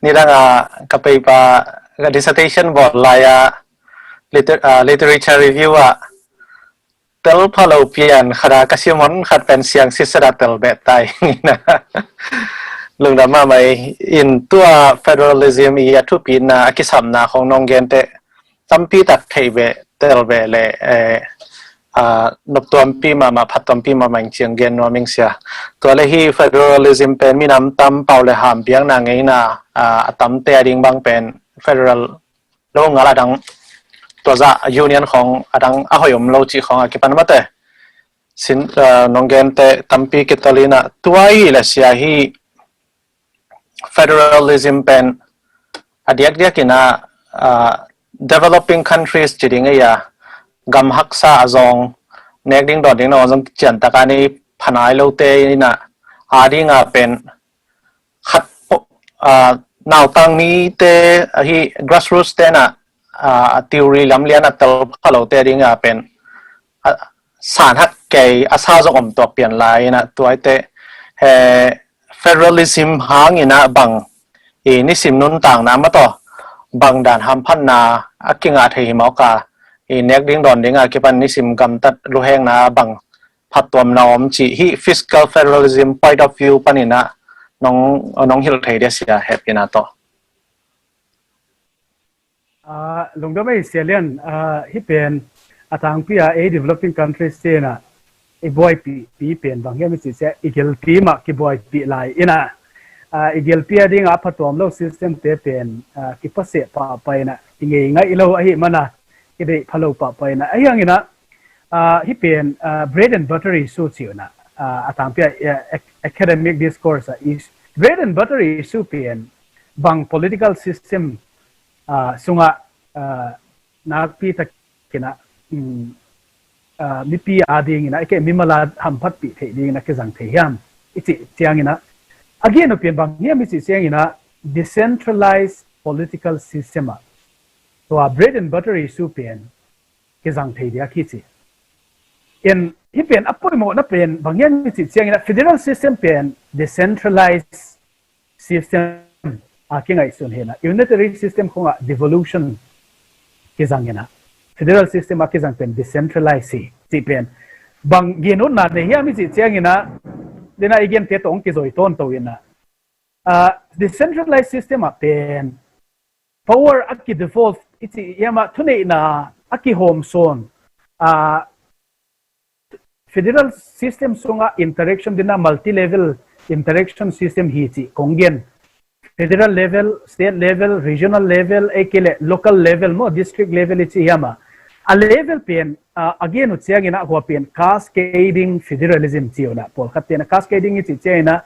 nidang a ka peipa ka dissertation bawl lai a liter, uh, literature review a tel phalo pian khada ka simon khat pen siang sisada tel beh tai ina. Lungdam mahmah ei in tua federalism i a thupina a kisamna khong nong gente tampi tak thei beh tel beh le eh, uh, nop tuampi mahmah phat tuampi mahmah in ciang gen nuam ing sia. Tua le hi federalism pen minam tam pau le ham biakna ngeina uh, a tamte a ding bang pen federal lo ngal adang tua za union khong adang a hoi om lo ci khong a kipan mate sin uh, nong gen te tampi kitalina tua hi le sia hi federalism pen a diakdiak ina uh, developing countries ci ding a gam haksa a zong nek ding don ding na zong cian taka ni phanai lo te ina a ding a pen khat uh, nautang mi te ahi grassroots te na uh, a theory lam lian a tel phalo te ding a pen uh, san hak kei a sa zong om tua pian lai ina tuai te he federalism hang ina bang i nisim nuntakna mato bang dan hamphatna a kinga thei hi mawka i nek ding don ding a kipan nisim gamtat luhengna bang phattuamna om ci hi fiscal federalism point of view panina nong nong hil thei dia sia hepina to. Uh, lungdam ei sia lian uh, hi pen a tangpi a ei developing countries te na i buaipi pi pen bang hiam i ci sia i gilpi mah kibuaipi lai ina uh, i gilpi a ding a phatuam lo system te pen uh, kipase pa pa ina i ngei ngai lo ahi mana i dei phalo pa pa ina ahi ang ina uh, hi pen uh, bread and butter issue ci ina uh, a tangpi a uh, academic discourse a is bread and butter issue pen bang political system uh, sunga uh, nakpi takina um, uh, mipi a dingina ike mimala hamphatpi thei dingina kizang thei hiam i ci ciangina again opinion bang hiam i ci ciangina decentralized political system a tua bread and butter issue pen kizang thei dia khi ci in hi pen a poimawhna pen bang hiam i ci ciangina federal system pen decentralized system a kingaihsun hina unitary system khonga devolution kizang hina federal system a kizang pen decentralize hi ci pen bang ginutna nei hiam i ci ciangina dena i gente tong kizoi ton to ina uh, decentralized system a pen power a ki-devolve i cih hiam ah, thuneihna a kihawm sawn, ah, federal system sungah interaction dingin ah multi-level interaction system hi cih kong gen. Federal level, state level, regional level, ei kei leh local level maw, district level i cih hiam ah, a level pen, ah, a gen uh ciangin ah, hua pen cascading federalism ci uh ah, pawlkhat ten ah cascading i cih ciangin ah,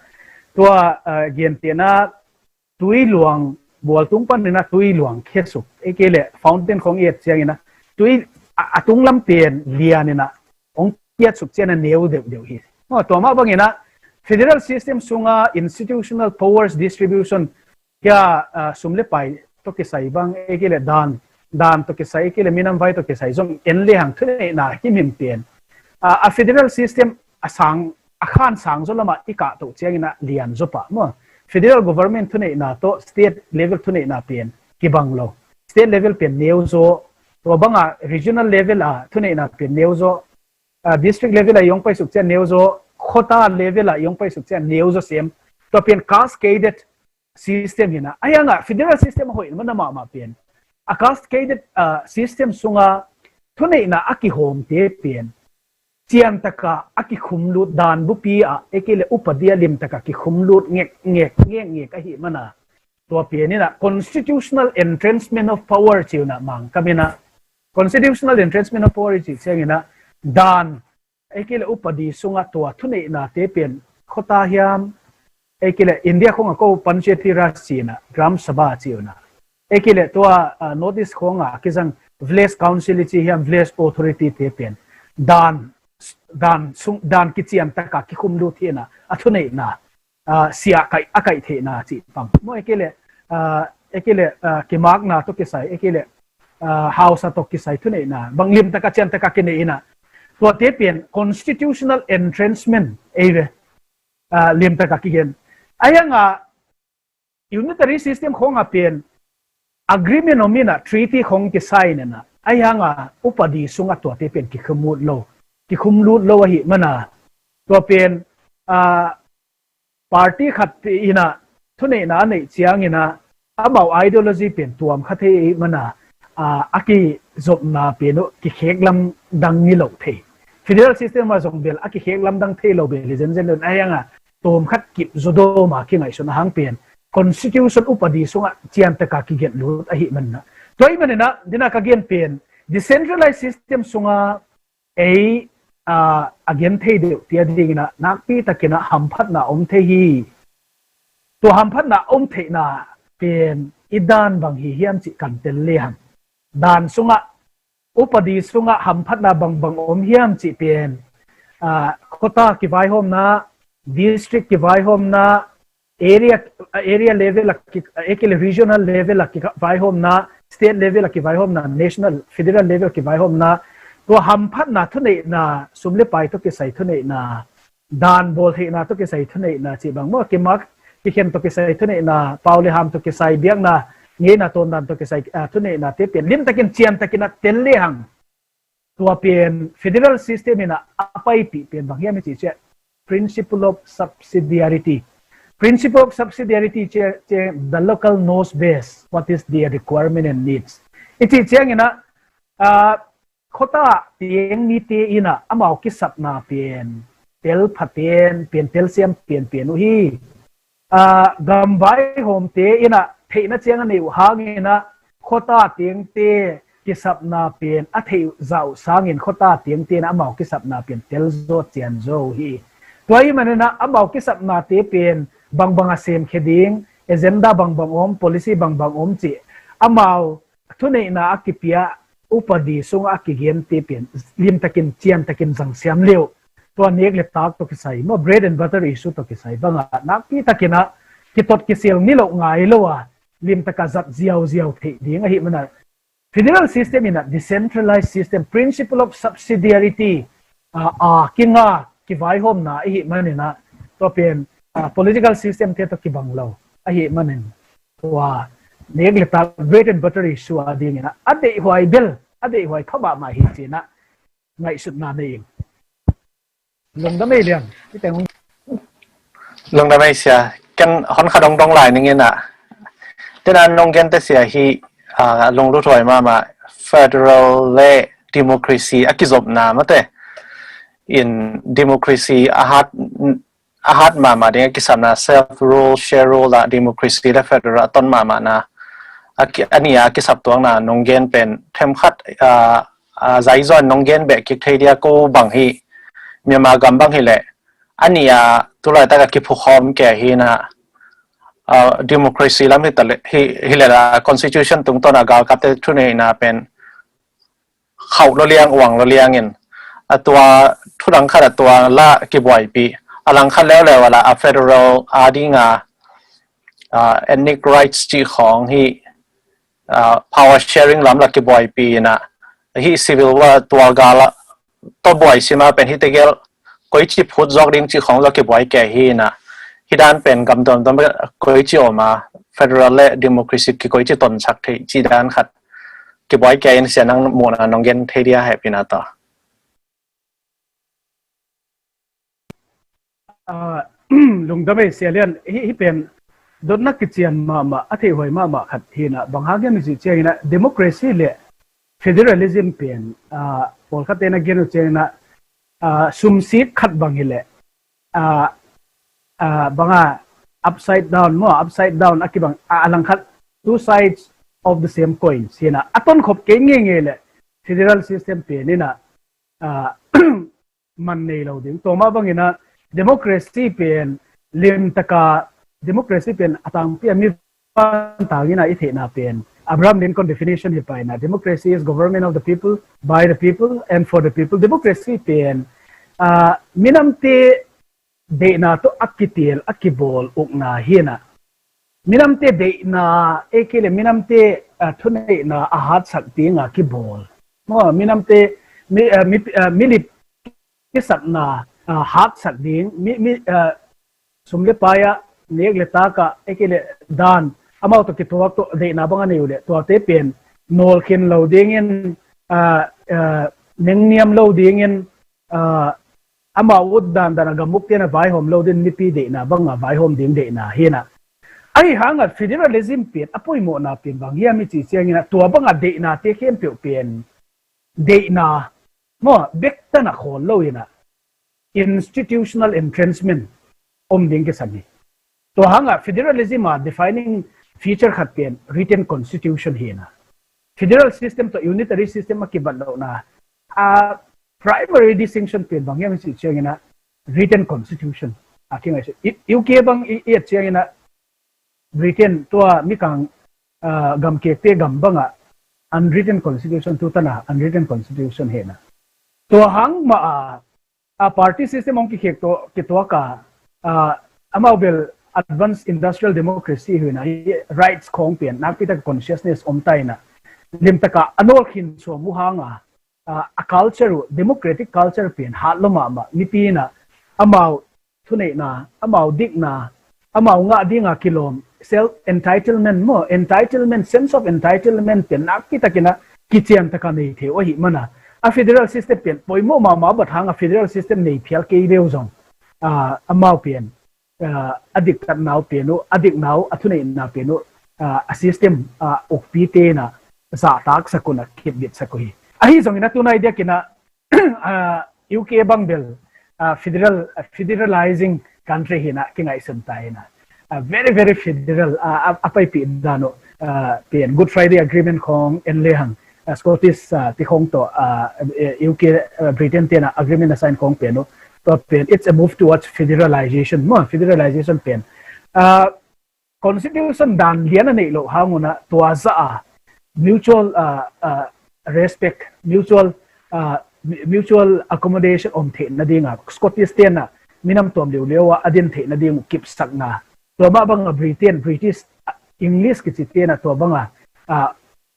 tua, ah, gentehna tui luang bual tung panin ah tui luang khiasuk, ei kei leh fountain khawng i et ciangin ah tui a, a tunglam pen lianin ah hong kiatsuk ciangin ah neu deuhdeuh hi. Maw, tua mah bangin ah federal system sungah institutional powers distribution, hia, ah, sum le pai tawh kisai bang, ei kei leh dan, dan tawh kisai, ei kei leh minam vai tawh kisai zong en lehang thuneihna himhim pen, ah, a federal system a sang, a khan sang zaw lamah i kahtoh ciangin ah lian zaw pah maw. Federal government thuneihna tawh state level thuneihna pen kibang lo. State level pen neu zaw, tua bangah regional level ah thuneihna pen neu zaw, ah, district level ah i hong paisuk ciang neu zaw, quota level ah i hong paisuk ciang neu zaw sem. Tua pen cascaded system hi-in ah, ahi hangah federal system a hoih mahmah pen a cascaded, ah, system sungah thuneihna a kihawmte pen ciantakah a kikhumlut dan bupi ah, ei kei leh upadi ah limtakah kikhumlut ngekngek ngekngek ahih manin ah, tua pen in ah constitutional entrenchment of power ci uh ah, Mangkam in ah constitutional entrenchment of power i cih ciangin ah dan, ei kei leh upadi sungah tua thuneihnate pen quota hiam, ei kei leh India khawngah ko Panchayati Raj ci-in ah, Gram Sabha ci uh ah, ei kei leh tua, ah, North East khawngah kizang village council i cih hiam, village authority te pen dan, dan sung, dan kiciantakah kikhumlut hi-in ah, a thuneihna, ah, siah kaih, a kaih theihna cih bang maw, ei kei leh, ah, ei kei leh, ah, kimakna tawh kisai, ei kei leh, ah, hausa tawh kisai thuneihna bang limtakah ciantakah kinei in ah, tuate pen constitutional entrenchment ei ve, ah, limtakah kigen. Ahi hangah unitary system khawngah pen agreement om in ah, treaty khawng kisign in ah, ahi hangah upadi sungah tuate pen kikhumlut lo, kikhumlut lo ahih manin ah, tua pen, ah, party khat in ah thuneihna a neih ciangin ah, amau ideology pen tuam kha thei ahih manin ah, ah, a kizopna pen uh kikhek lamdang hi lo thei. Federal system ah zong bel a kikhek lamdang thei lo bel hi zenzen lo in, ahi hangah tawmkhat kip zaw dawm a kingaihsun ahang pen constitution upadi sungah ciantakah kigen lut ahih manin ah. Tua ahih manin ah, dena ka gen pen decentralized system sungah ei, ah, a gen thei deuh te adingin ah nakpi takin ah hamphatna om thei hi. Tua hamphatna om theihna pen i dan bang hi hiam cih kan tel lehang, dan sungah, upadi sungah hamphatna bangbang om hiam cih pen, ah, quota kivaihawmna, district kivaihawmna, area, area level a ki, ei kei leh regional level a kivaihawmna, state level a kivaihawmna, national, federal level a kivaihawmna, tua hamphatna thuneihna, sum le pai tawh kisai thuneihna, dan bawl theihna tawh kisai thuneihna cih bang maw, kimak kikhen tawh kisai thuneihna, pau le ham tawh kisai biakna, ngeina tawndan tawh kisai, ah, thuneihnate pen limtakin ciantakin a tel lehang, tua pen federal system in ah a paipih pen bang hiam i cih ciang, principle of subsidiarity. Principle of subsidiarity ciang, ciang, the local knows best what is their requirement and needs i cih ciangin ah, ah, quota teng mite in ah amau kisapna pen tel phaten, pen telsiam pianpian uh hi. Ah, gam vaihawmte in ah theihna ciang a neih uh hangin ah quota tengte kisapna pen a theih uh zah uh sangin quota tengte in ah amau kisapna pen tel zaw cian zaw uh hi. Tua ahih manin ah amau kisapnate pen bangbang a semkhia ding, agenda bangbang om, policy bangbang om cih, amau thuneihna a kipia, upadi sungah a kigente pen limtakin, ciantakin zangsiam le uh, tua nek le tak tawh kisai maw, bread and butter issue tawh kisai bangah nakpi takin ah kitot kisel ni loh ngai lo a, limtakah zat ziauziau theih ding ahih manin ah, federal system in ah decentralized system, principle of subsidiarity, ah, ah, kinga kivaihawmna ahih manin ah, tua pen, ah, political system te tawh kibang lo ahih manin, tua nek le tak, bread and butter issue adingin ah a deihhuai bel, a deihhuai pha mahmah hi ci-in ah ngaihsutna nei ing. Lungdam ei Lian, i teng. Lungdam ei sia, ken hon khat dong dong lai ning in ah. Tena nong gente sia hi, ah, lunglut huai mahmah federal le democracy a kizopna mate in democracy a hat, a hat mahmah ding a kisapna, self rule, share rule ah democracy le federal a ton mahmahna a ki-, a nih a kisap tuakna nong gen pen themkhat, ah, ah, zaizawn nong gen beh kik thei dia ko bang hi, Myanmar gam bang hi leh a nih a tulaitak a kiphukhawm kei hi na, ah, democracy lam hi ta le, hi, hi le la constitution tungtawn a galkapte thuneihna pen khauh lo liang, uang lo liang in a tua thudang khat a tua la kibuaipi, a lang khat leuleu a la a federal a ding a, ah, ethnic rights cih khawng hi, ah, power sharing lam la kibuaipi in a, hi civil war tua gal a tawh buai sima pen hi tegel koici phut zawk ding cih khawng la kibuai kei hi na, hi dan pen gam dawmdawm koici om a, federal le democracy ki koici tonsak thei cih dan khat kibuai kei in sia nang muhna nong gen thei dia hehpihna tawh. Ah, lungdam ei Sia Lian, hi, hi pen dotna kician mahmah, a theihhuai mahmah khat hi na, bang hang hiam i cih ciangin a democracy le federalism pen, ah, pawlkhat te na gen uh ciangin a, ah, sumsik khat bang hi leh, ah, ah, bang a upside down maw, upside down a kibang, ah, a lang khat two sides of the same coin hi na, a tonkhop kei ngeingei leh federal system pen in a, ah, man nei lo ding. Tua mah bangin a democracy pen limtaka, democracy pen a tangpi a mi vantang in a i theihna pen Abraham Lincoln definition hi pah in a, democracy is government of the people, by the people and for the people. Democracy pen, ah, minamte deihna tawh a kiteel a kibawl ukna hi na, minamte deihna, ei kei le minamte, ah, thuneihna a hatsak ding a kibawl maw, minamte mi, ah, mi, ah, milip kisakna, ah, hatsak ding, mi, mi, ah, sum le pai ah, nek le tak ah, ei kei le dan, amau tawh kituak tawh deihna bang a nei uh leh tuate pen nawlkhin lo dingin, ah, ah, nengniam lo dingin, ah, amau ut dandan a gamukte na vaihawm lo ding, mipi deihna bang a vaihawm ding deihna hi na. Ahi hang a federalism pen a poimawhna pen bang hiam i cih ciangin a tua bang a deihnate khempeuh pen deihna maw, bektan a khawl lo in a institutional entrenchment om ding kisam hi. Tua hang a federalism a defining feature khat pen written constitution hi na. Federal system tawh unitary system a kibat lohna a primary distinction pen bang hiam i cih ciangin a written constitution a kingaihsun. I, U K bang i, i et ciangin a Britain tua mikang, ah, gamkekte gam bang a unwritten constitution, tu tan a unwritten constitution hi na. Tua hang mah a, a party system hong kikhek tawh kituak a, ah, amau bel advanced industrial democracy hi na, hi rights khawng pen nakpi tak consciousness om ta in a, limtak a a nawlkhin suam uh hang a, ah, a culture uh, democratic culture pen hat lo mahmah, mipi in a amau thuneihna, amau dikna, amau ngah ding a kilawm, self entitlement maw, entitlement, sense of entitlement pen nakpi tak in a kician tak a nei thei uh ahih man a, a federal system pen poimawh mahmah, a bat hang a federal system nei phial kei leu zong, ah, amau pen, ah, a diktatna uh pen uh, a dikna uh, a thuneihna pen uh, ah, a system, ah, ukpite in a zahtaksak un a khitbitsak uh hi. Ahi zongin a tunai diakin a, ah, U K bang bel, ah, federal, ah, federalizing country hi na kingaihsun ta hi na. Ah, very, very federal, ah, a, a paipih dan uh, ah, pen Good Friday Agreement khawng en le hang, ah, Scottish, ah, ti khawng tawh, ah, eh, U K, ah, Britain te in a agreement a sign khawng pen uh, tua pen it's a move towards federalization maw, federalization pen, ah, constitution dan lian a neih loh hang un a tua zah a mutual, ah, ah, respect, mutual, ah, mu-, mutual accommodation om theih nading a, Scottish te in a minam tuam liuliau a a din theih nading uh kipsakna, tua mah bang a Britain, British, ah, English kici te in a tua bang a, ah,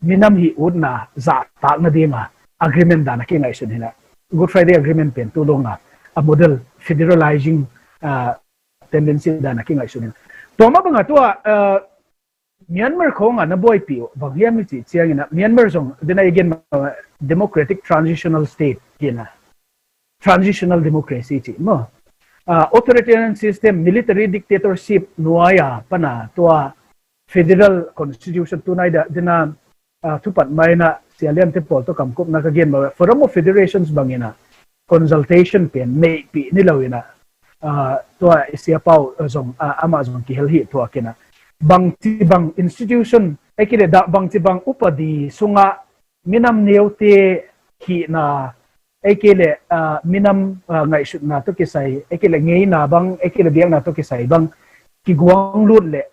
minam hih utna zahtak nading a agreement dan a kingaihsun hi na. Good Friday Agreement pen tu dong a, a model federalizing, ah, tendency dan a kingaihsun hi na. Tua mah bang a tua, ah, Myanmar khawng a na buaipih uh bang hiam i cih ciangin a, Myanmar zong den a i gen, ah, democratic transitional state hi na, transitional democracy cih maw. Ah, authoritarian system, military dictatorship nuai a pan a tua federal constitution tunai dah den a ah, thupat mai inah Sia Lian te pawl tawh kamkupna ka gen mah, Forum of Federations bang inah consultation pen neihpih ni lo inah, ah, tua i Sia Pau, ah, zong, ah, amah zong kihel hi thuak inah bangci bang institution, ei kei leh dah bangci bang upadi sungah minam neute hihna, ei kei leh, ah, minam, ah, ngaihsutna tawh kisai, ei kei leh ngeina bang, ei kei leh biakna tawh kisai bang kiguang lut leh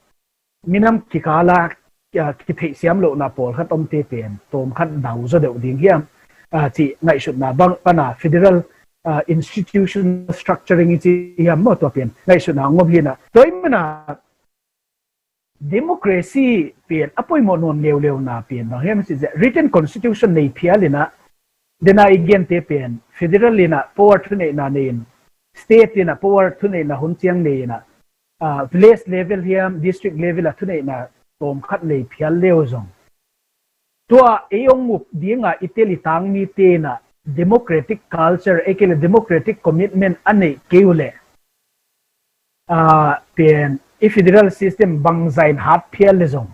minam kikala, ah, kitheihsiam lohna pawlkhat omte pen tawmkhat dau zaw deuh ding hiam, ah, cih ngaihsutna bang pana federal, ah, institutional structuring i ci hiam maw, tua pen ngaihsutna ngom hinah. Tua i mana democracy pen a poimawh nawn leuleuna pen bang hiam cih ciah, written constitution nei phial inah, dena i gente pen federal inah power thuneihna nei in, state inah power thuneihna hun ciang nei inah, ah, village level hiam district level ah thuneihna tawmkhat nei phial leu zong, tua ei ong up dinga i tel i tang mite inah democratic culture, ei kei leh democratic commitment a neih kei uh leh, ah, pen i federal system bangzah in hat phial leh zong,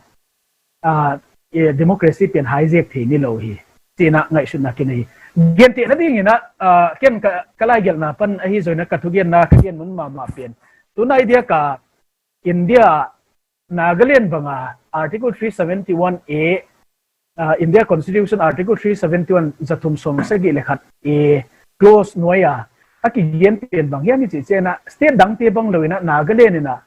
ah, eh, democracy pen hijack thei ni lo hi, ci inah ngaihsutna kinei hi. Gentehna ding inah, ah, ken ka, ka laigelhna pan ahi zong inah ka thugenna ka gen mun mahmah pen, tunai diak a India Nagaland banga Article three seventy-one A, ah, India Constitution Article three seventy-one, za thum sawm sagih leh khat A clause nuai a, a kigen pen bang hiam i cih ciang inah, state dangte bang lo inah Nagaland inah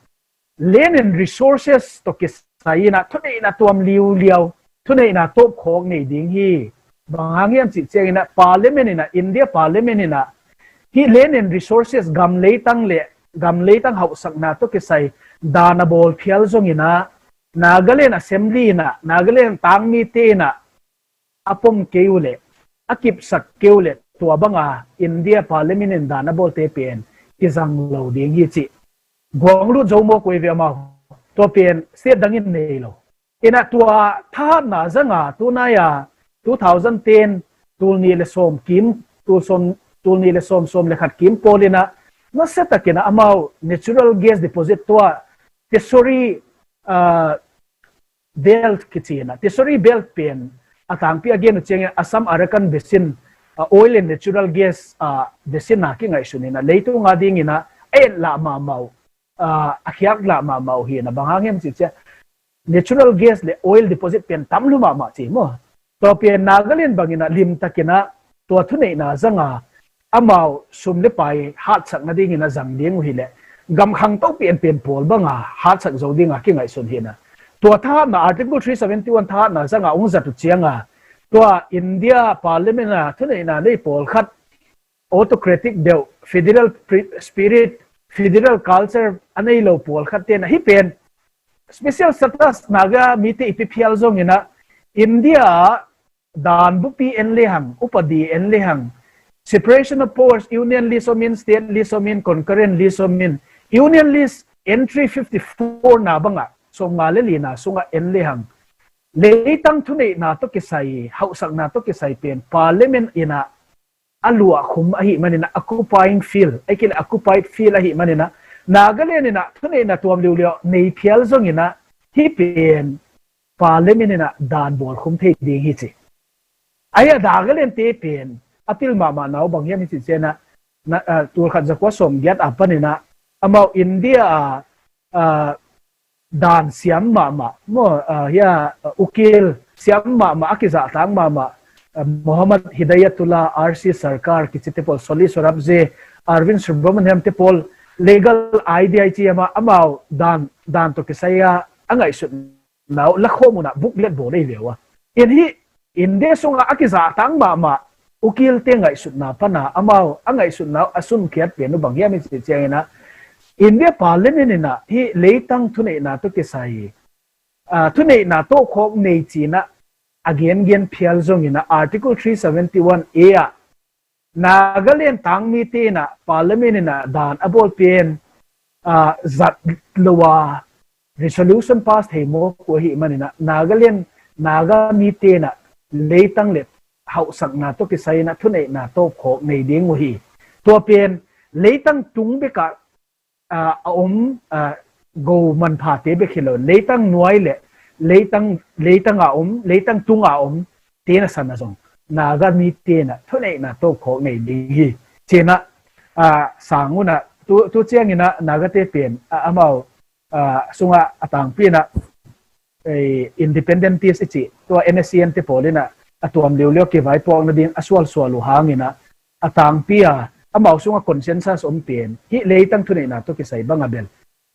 land and resources tawh kisai inah thuneihna tuam liuliau, thuneihna tawpkhawk nei ding hi. Bang hang hiam cih ciang inah parliament inah, India parliament inah hih land and resources, gam leitang leh gam leitang hauhsakna tawh kisai dan a bawl phial zong inah, Nagaland assembly inah, Nagaland tang mite inah a pom kei uh leh, a kipsak kei uh leh, tua banga India parliament in dan a bawlte pen kizang lo ding hi cih guang lut zo mawk uh hi ve amau. Tua pen state dang in nei lo. Inah tua thahatna zanga tunai a two thousand ten, tul nih leh sawm kim, tul sawm, tul nih leh sawm, sawm leh khat kim pawl inah, nasia tak inah amau natural gas deposit tua Tesori, ah, belt kici inah, Tesori belt pen a tangpi a gen uh ciangin Assam Arakan Basin, ah, oil and natural gas, ah, basin a kingaihsun inah, leitung a ding inah a et lah mahmah uh, ah, a khiak lah mahmah uh hi inah, bang hang hiam cih ciang natural gas leh oil deposit pen tam lua mahmah ci maw. Tua pen Nagaland bang inah limtak inah tua thuneihna zanga amau sum leh pai hatsakna ding inah zang ding uh hi leh, gam khangto pianpian pawl banga hatsak zo dinga kingaihsun hi inah. Tua thahatna, Article three seventy-one thahatna zanga ong zat uh cianga, tua India parliament a thuneihna nei pawlkhat, autocratic deuh, federal pri-, spirit, federal culture a nei lo pawlkhat te inah hih pen special status Naga mite i pia phial zong inah, India dan bupi en lehang, upadi en lehang, separation of powers, union list om in, state list om in, concurrent list om in, union list entry fifty-four na bangah, sawmnga leh lina sungah en lehang, leitang thuneihna tawh kisai, hauhsakna tawh kisai pen parliament inah a luahkhum ahih man inah, occupying field, ei kei leh occupied field ahih man inah, Nagaland inah thuneihna tuam liuliau nei phial zong inah, hih pen parliament inah dan bawlkhum thei ding hi ci. Ahi a Nagaland te pen a pil mahmahna uh bang hiam i cih ciang inah, na, ah, tul khat za kua sawmgiat a pan inah amau India a, ah, dan siam mahmah maw, ah, hia, ah, ukil siam mahmah, a kizahtang mahmah, ah, Muhammad Hidayatullah, R C Sarkar kicite pawl, Soli Sorabji, Arvind Subramanian te pawl, legal idea i ci amah, amau dan, dan tawh kisai a a ngaihsutna uh lakhawm un ah booklet bawl ei ve uh a. In hih India sungah a kizahtang mahmah ukilte ngaihsutna pana amau a ngaihsutna uh a sumkhiat pen uh bang hiam i cih ciang inah, India parliament inah hih leitang thuneihna tawh kisai, ah, thuneihna tawhkhawk nei ci inah a gengen phial zong inah, Article three seventy-one A ah Nagaland tangmite inah parliament inah dan a bawl pen, ah, zat lo a resolution pass thei mawk uh ahih man inah, Nagaland, Naga mite inah leitang leh hauhsakna tawh kisai inah thuneihna tawpkhawk nei ding uh hi. Tua pen leitang tung bekah, ah, a om, ah, go manphate bek hi lo, leitang nuai leh leitang, leitang a om, leitang tung a om, te na san a zong Naga mi te na thuneihna tawpkhawk nei ding hi. Cina, a, sang una, tu, tu ciangina Naga te pen, a, amau, a, sunga a tangpi na, eh, independentist i ci, tua N S C N te pawl ina, a tuam liuliu kivaipuak nading, a sualsual uh hangina, a tangpi a, amau sunga consensus om pen, hi leitang thuneihna tawh kisai banga bel,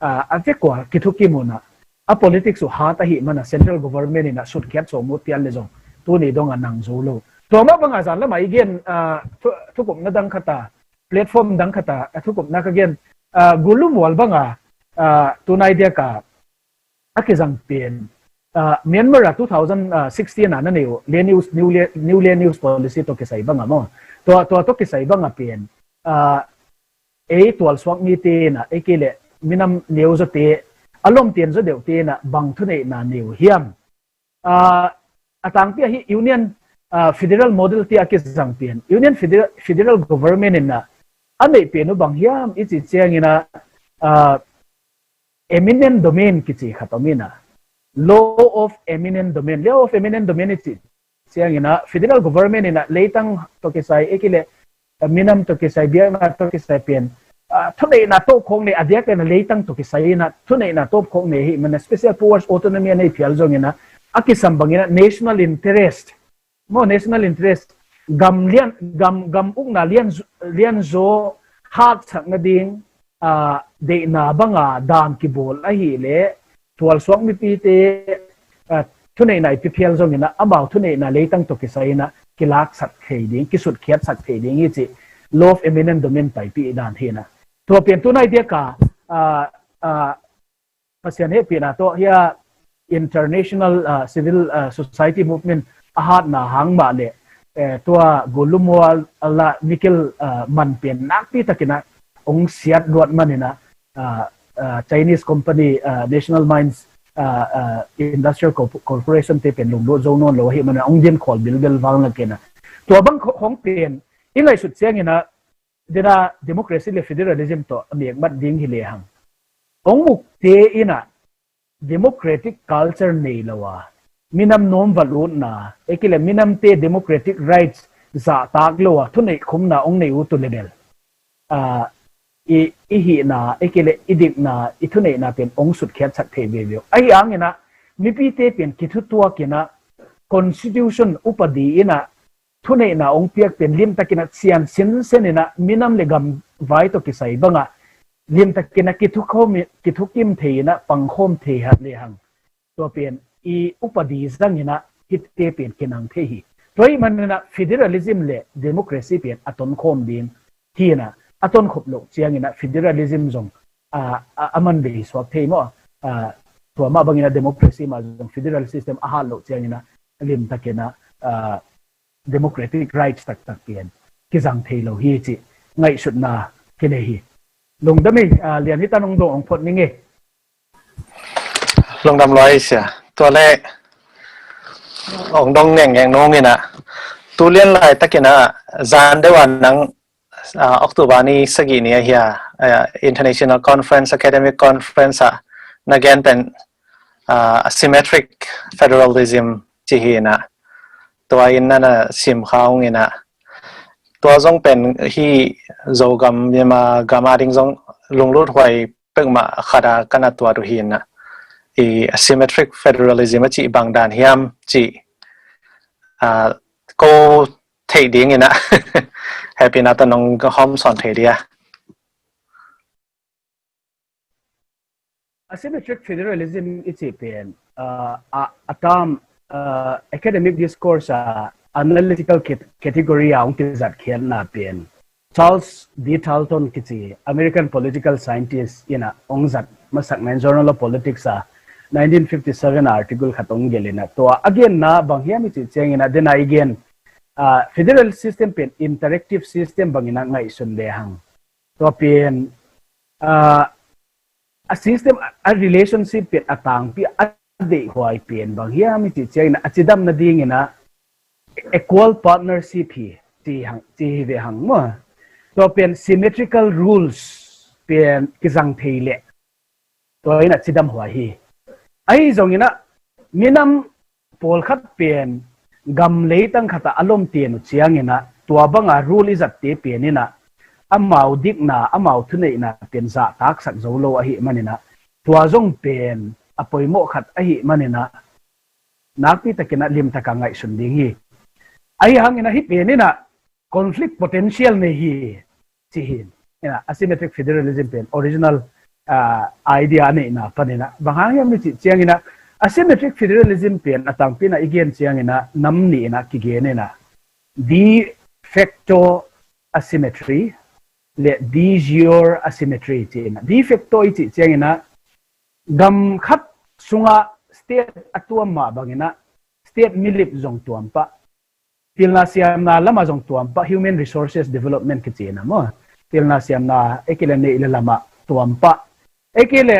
a, a vekua kithukim una, a politics uh hat ahi mana central government ina sutkhiat sawm uh pian le zong, tuni dong a nang zo lo. Tua mah banga zan lama i gen, a, thu, thukupna dang khata, platform dang khata, a thukupna ka gen, a, gulu mual banga, a, tunai dia ka, a kizang pen, a, Myanmar a two thousand sixteen a na neu, land use, new land, new land use policy tawh kisai banga maw. Tua, tua tawh kisai banga pen, a, ei tualsuak mi te na, ei kile, minam neu zaw te, a lom tian zaw deuh te na, bang thuneihna neu hiam. A, a tangpi ahi Union, a, Federal Model te a kizang pen. Union Federal, Federal Government ina, a neih pen uh bang hiam i ci ciangina, a, eminent domain kici khat om ina. Law of eminent domain. Law of eminent domain i ci ciangina, federal government ina leitang tawh kisai, ei kile, a, minam tawh kisai, biakna tawh kisai pen, a, thuneihna tawpkhawk nei, a diak ina leitang tawh kisai ina, thuneihna tawpkhawk nei hi, mana special powers autonomy a nei phial zong ina, a kisam bang ina national interest, maw national interest, gam lian, gam, gam ukna lian, lianzaw hatsak nading, a, deihna banga dan kibawl ahi le, tualsuak mipi te, a, thuneihna i piphial zong ina, amau thuneihna leitang tawh kisai ina, kilaksak thei ding, kisutkhiatsak thei ding hi ci, law of eminent domain paipi dan hi ina. Tua pen tunai dia ka, a, a, Pasian hehpihna tawh hia international, a, civil, a, society movement a hatna hang mah le, eh, tua gulu mual a la Mikil, a, man pen nakpi takina ong siat luat manina, a, a, Chinese company, a, National Mines, a, a, Industrial Corp-, Corporation te pen lunglut zo nawn lo ahi mana ong din khawl bilbel vang la kena. Tua bang kho-, khong pen, i ngaihsut ciangina, dena democracy le federalism tawh a miakmat ding hi lehang. Ong ukte ina democratic culture nei lo a, minam nuam va lutna, ei kile minamte democratic rights zahtak lo a, thuneih khumna ong nei uh tu le bel. A, i, i hihna, ei kile i dikna, i thuneihna pen ong sutkhiatsak thei veve uh. Ahi hangina, mipite pen kithutuak ina, constitution upadi ina, thuneihna ong piak pen limtakina cian sinsen ina minam le gam vai tawh kisai banga limtakina kithukhawm, kithukim thei ina pangkhawm thei hat lehang. Tua pen i upadi zangina hite pen kinang thei hi. Tua hi manina federalism le democracy pen a tonkhawm ding hi ina a tonkhop loh ciangina federalism zong, a, a, a man bei suak thei maw. A, tua mah bangina democracy mah zong federal system a hat loh ciangina limtakina, a, democratic rights taktak pian kizang thei lo hi ci ngaihsutna kinei hi. Lungdam hi, a, Lian hi tan ong dong ong phot ning e. Lungdam lua hi sia. Tua le ong dong ngeng ngeng nung ina. Tu lian lai takina zan deuh a nang, a, October ni sagih ni ahi a, a, International Conference, Academic Conference a na gen pen, a, asymmetric federalism ci hi ina. Tua in na na sim kha ung ina. Tua zong pen hi Zogam, Myanmar gam a ding zong lunglut huai pek mah khat a ka na tuat uh hi ina. I asymmetric federalism a cih bang dan hiam cih, a, ko theih ding ina. Hehpihna tawh nong hawm sawn thei dia. Asymmetric federalism i cih pen, uh, a, a term, uh, academic discourse a analytical cat-, category a ong kizat khiatna pen Charles D. Charlton kici American political scientist ina ong zat masak ina Journal of Politics a nineteen fifty-seven article khat ong gelh ina tua a genna bang hiam i cih ciangina dena i gen, a, federal system pen interactive system bangina ngaihsun lehang. Tua pen, a, a system, a, a relationship pen a tangpi a deihhuai pen bang hiam i cih ciangina a cidam nadingina equal partnership hi ci hang, ci hi ve hang maw. Tua pen symmetrical rules pen kizang thei leh tua ina cidam huai hi. Ahi zongina minam pawlkhat pen gam leitang khatah a lomten uh cianginah tua banga rule i zatte peninah amau dikna, amau thuneihna pen zahtaksak zo lo ahi maninah tua zong pen a poimawh khat ahi maninah nakpi takinah limtaka ngaihsun ding hi. Ahi hanginah hih peninah conflict potential nei hi ci hi. Inah asymmetric federalism pen original idea a neihna paninah bang hang hiam ni cih cianginah asymmetric federalism pen a tangpinah i gen cianginah nam nihinah kigeninah de facto asymmetry le de jure asymmetry cinah de facto i cih cianginah gam khat sungah state a tuam mah banginah state milip zong tuam pah, pilna siamna lamah zong tuam pah, human resources development kici na maw, pilna siamna ei kei le neih le lamah tuam pah, ei kei le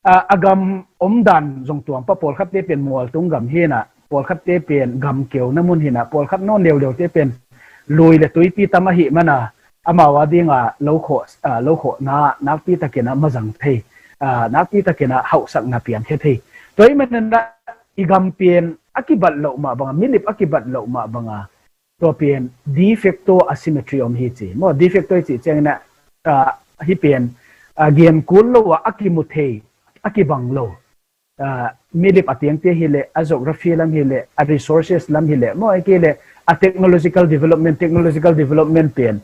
a gam omdan zong tuam pah, pawlkhatte pen mualtung gam hinah, pawlkhatte pen gam keuna mun hinah, pawlkhat nawn leuleute pen lui le tuipi tam ahi mana amau a dinga lokhawhna nakpi takinah mazang thei, nakpi takinah hauhsakna piangkhia thei. Tua hi manana i gam pen a kibat loh mah banga, milip a kibat loh mah banga tua pen de facto asymmetry om hi ci maw. De facto i cih cianginah hih pen gen kul lo ah a kimu thei, a kibang lo, milip a tiangte hileh, a geography lam hileh, a resources lam hileh maw, ei kei leh a technological development, technological development pen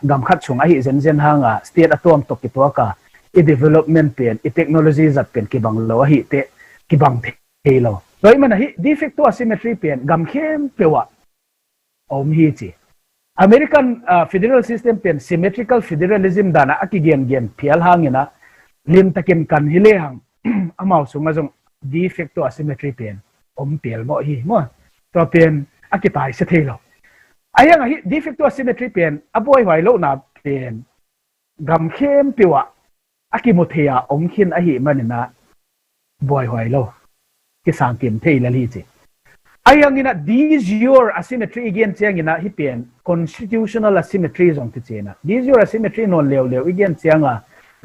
gam khat sung ahi zenzen hanga state a tuam tawh kituaka i development pen, i technology zat pen kibang lo ahi teh, kibang thei lo. Tua hi mana hih de facto asymmetry pen gam khempeuh ah a om hi ci. American federal system pen symmetrical federalism dana a kigengen phial hanginah limtakin kan hi lehang amau sungah zong de facto asymmetry pen om pial mawh hi maw. Tua pen a kitaisia thei lo. Ahi hangah hih de facto asymmetry pen a buaihuai lohna pen gam khempeuh ah a kimu thei a om khin ahi maninah buaihuai lo, kisangkim thei lel hi ci. Ahi hanginah de jure asymmetry i gen cianginah hih pen constitutional asymmetry zong kici na. De jure asymmetry nawn leuleu i gen cianga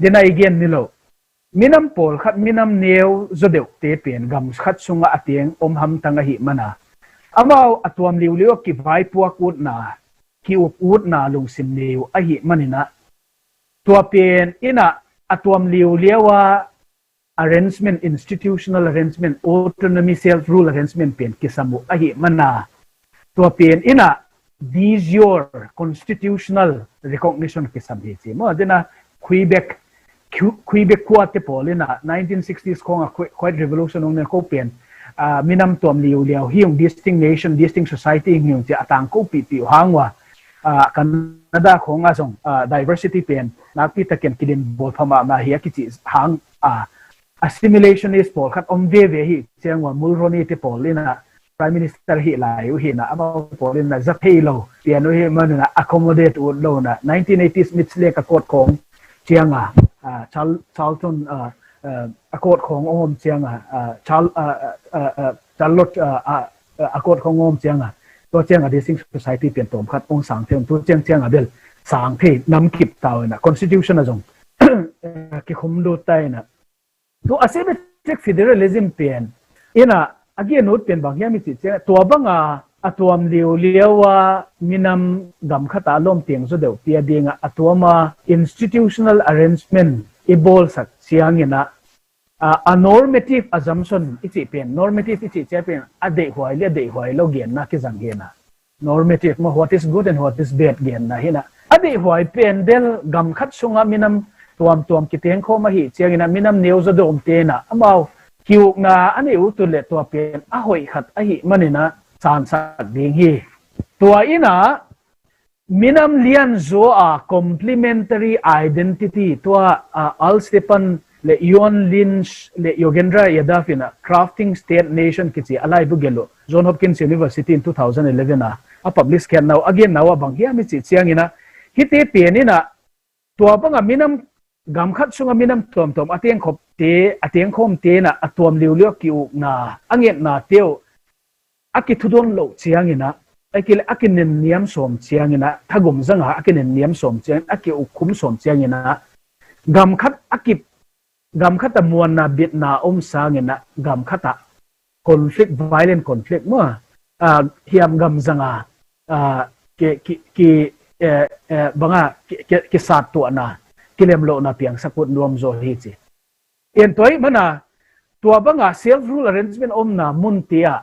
dena i gen ni lo, minam pawlkhat minam neu zaw deuhte pen gam khat sungah a teng om hamtang ahi mana amau a tuam liuliu a kivaipuak utna, ki-uk utna lungsim nei uh ahi maninah tua pen inah a tuam liuliau a arrangement, institutional arrangement, autonomy, self rule arrangement pen kisam uh ahi mana tua pen inah de jure constitutional recognition kisam hi ci maw. Dena Quebec, Quebec khuate pawl inah nineteen sixties khawngah White Revolution hong nen ko pen minam tuam liuliau hi ung, distinct nation, distinct society hi ung ci a tangko pihpih uh hang uh a, Canada khawngah zong diversity pen nakpi takin kidin bawl pha mahmah hi a kici hang a, assimilationist pawlkhat om veve hi ciang uh a, Mulroney te pawl inah Prime Minister hi lai uh hinah amau pawl inah za thei lo pian uh hi maninah accommodate ut lo na. Nineteen eighties Mitsy Lake Accord khawng cianga, Charlton Accord khawng om cianga, Charlotte Accord khawng om cianga tua cianga distinct society pen tawm khat hong sang thei un, tu ciang cianga bel sang thei nam kip tau inah constitution a zong kikhum lut ta inah tu asymmetric federalism pen inah a gen ut pen bang hiam i cih ciang tua banga a tuam liuliau a minam gam khatah a lawm tiang zaw deuh pia dingah a tuama institutional arrangement i bawlsak cianginah a normative assumption i cih pen, normative i cih ciang pen a deihhuai le a deihhuai lo genna kizang hinah normative maw, what is good and what is bad genna hinah a deihhuai pen del gam khat sungah minam tuamtuam kitengkhawm ahi cianginah minam neu zaw deuh omte inah amau ki-ukna a neih uh tu le tua pen a hoih khat ahi maninah sansak ding hi. Tua inah minam lianzaw a complementary identity tua Al Stepan le Ewan Lynch le Yogendra Yadav inah Crafting State Nation kici a laibu gelh uh John Hopkins University in two thousand eleven a a publish khiatna uh a genna uh a bang hiam i cih cianginah hihte pen inah tua banga minam gam khat sungah minam tuamtuam a tengkhawmte, a tengkhawmte inah a tuam liuliau a ki-ukna a ngetnate uh a kithudon loh cianginah a kile a kinenniam sawm cianginah thagum zanga a kinenniam sawm ciangin a ki-ukkhum sawm cianginah gam khat a kip gam khatah muanna bitna om sanginah gam khatah conflict, violent conflict maw, ah, hiam gam zanga, ah, ki, ki, ki, eh, eh, banga ki, ki, kisat tuahna, kilemlohna piangsak ut nuam zaw hi ci. En tua ahih mana tua banga self rule arrangement omna mun tia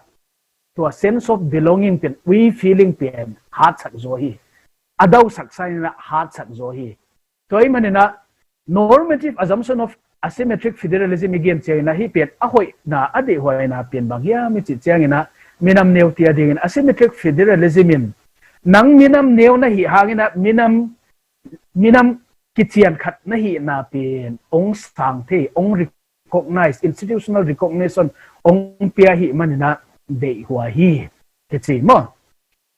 tua sense of belonging pen, we feeling pen hatsak zaw hi. A dausak sa inah hatsak zaw hi. Tua ahih maninah normative assumption of asymmetric federalism i gen cianginah hih pen a hoihna a deihhuaina pen bang hiam i cih cianginah minam neu tia dingin asymmetric federalism in nang minam neu na hih hanginah minam, minam kician khat na hihna pen ong sang thei, ong recognize, institutional recognition ong pia hih maninah deihhuai hi. Kici maw?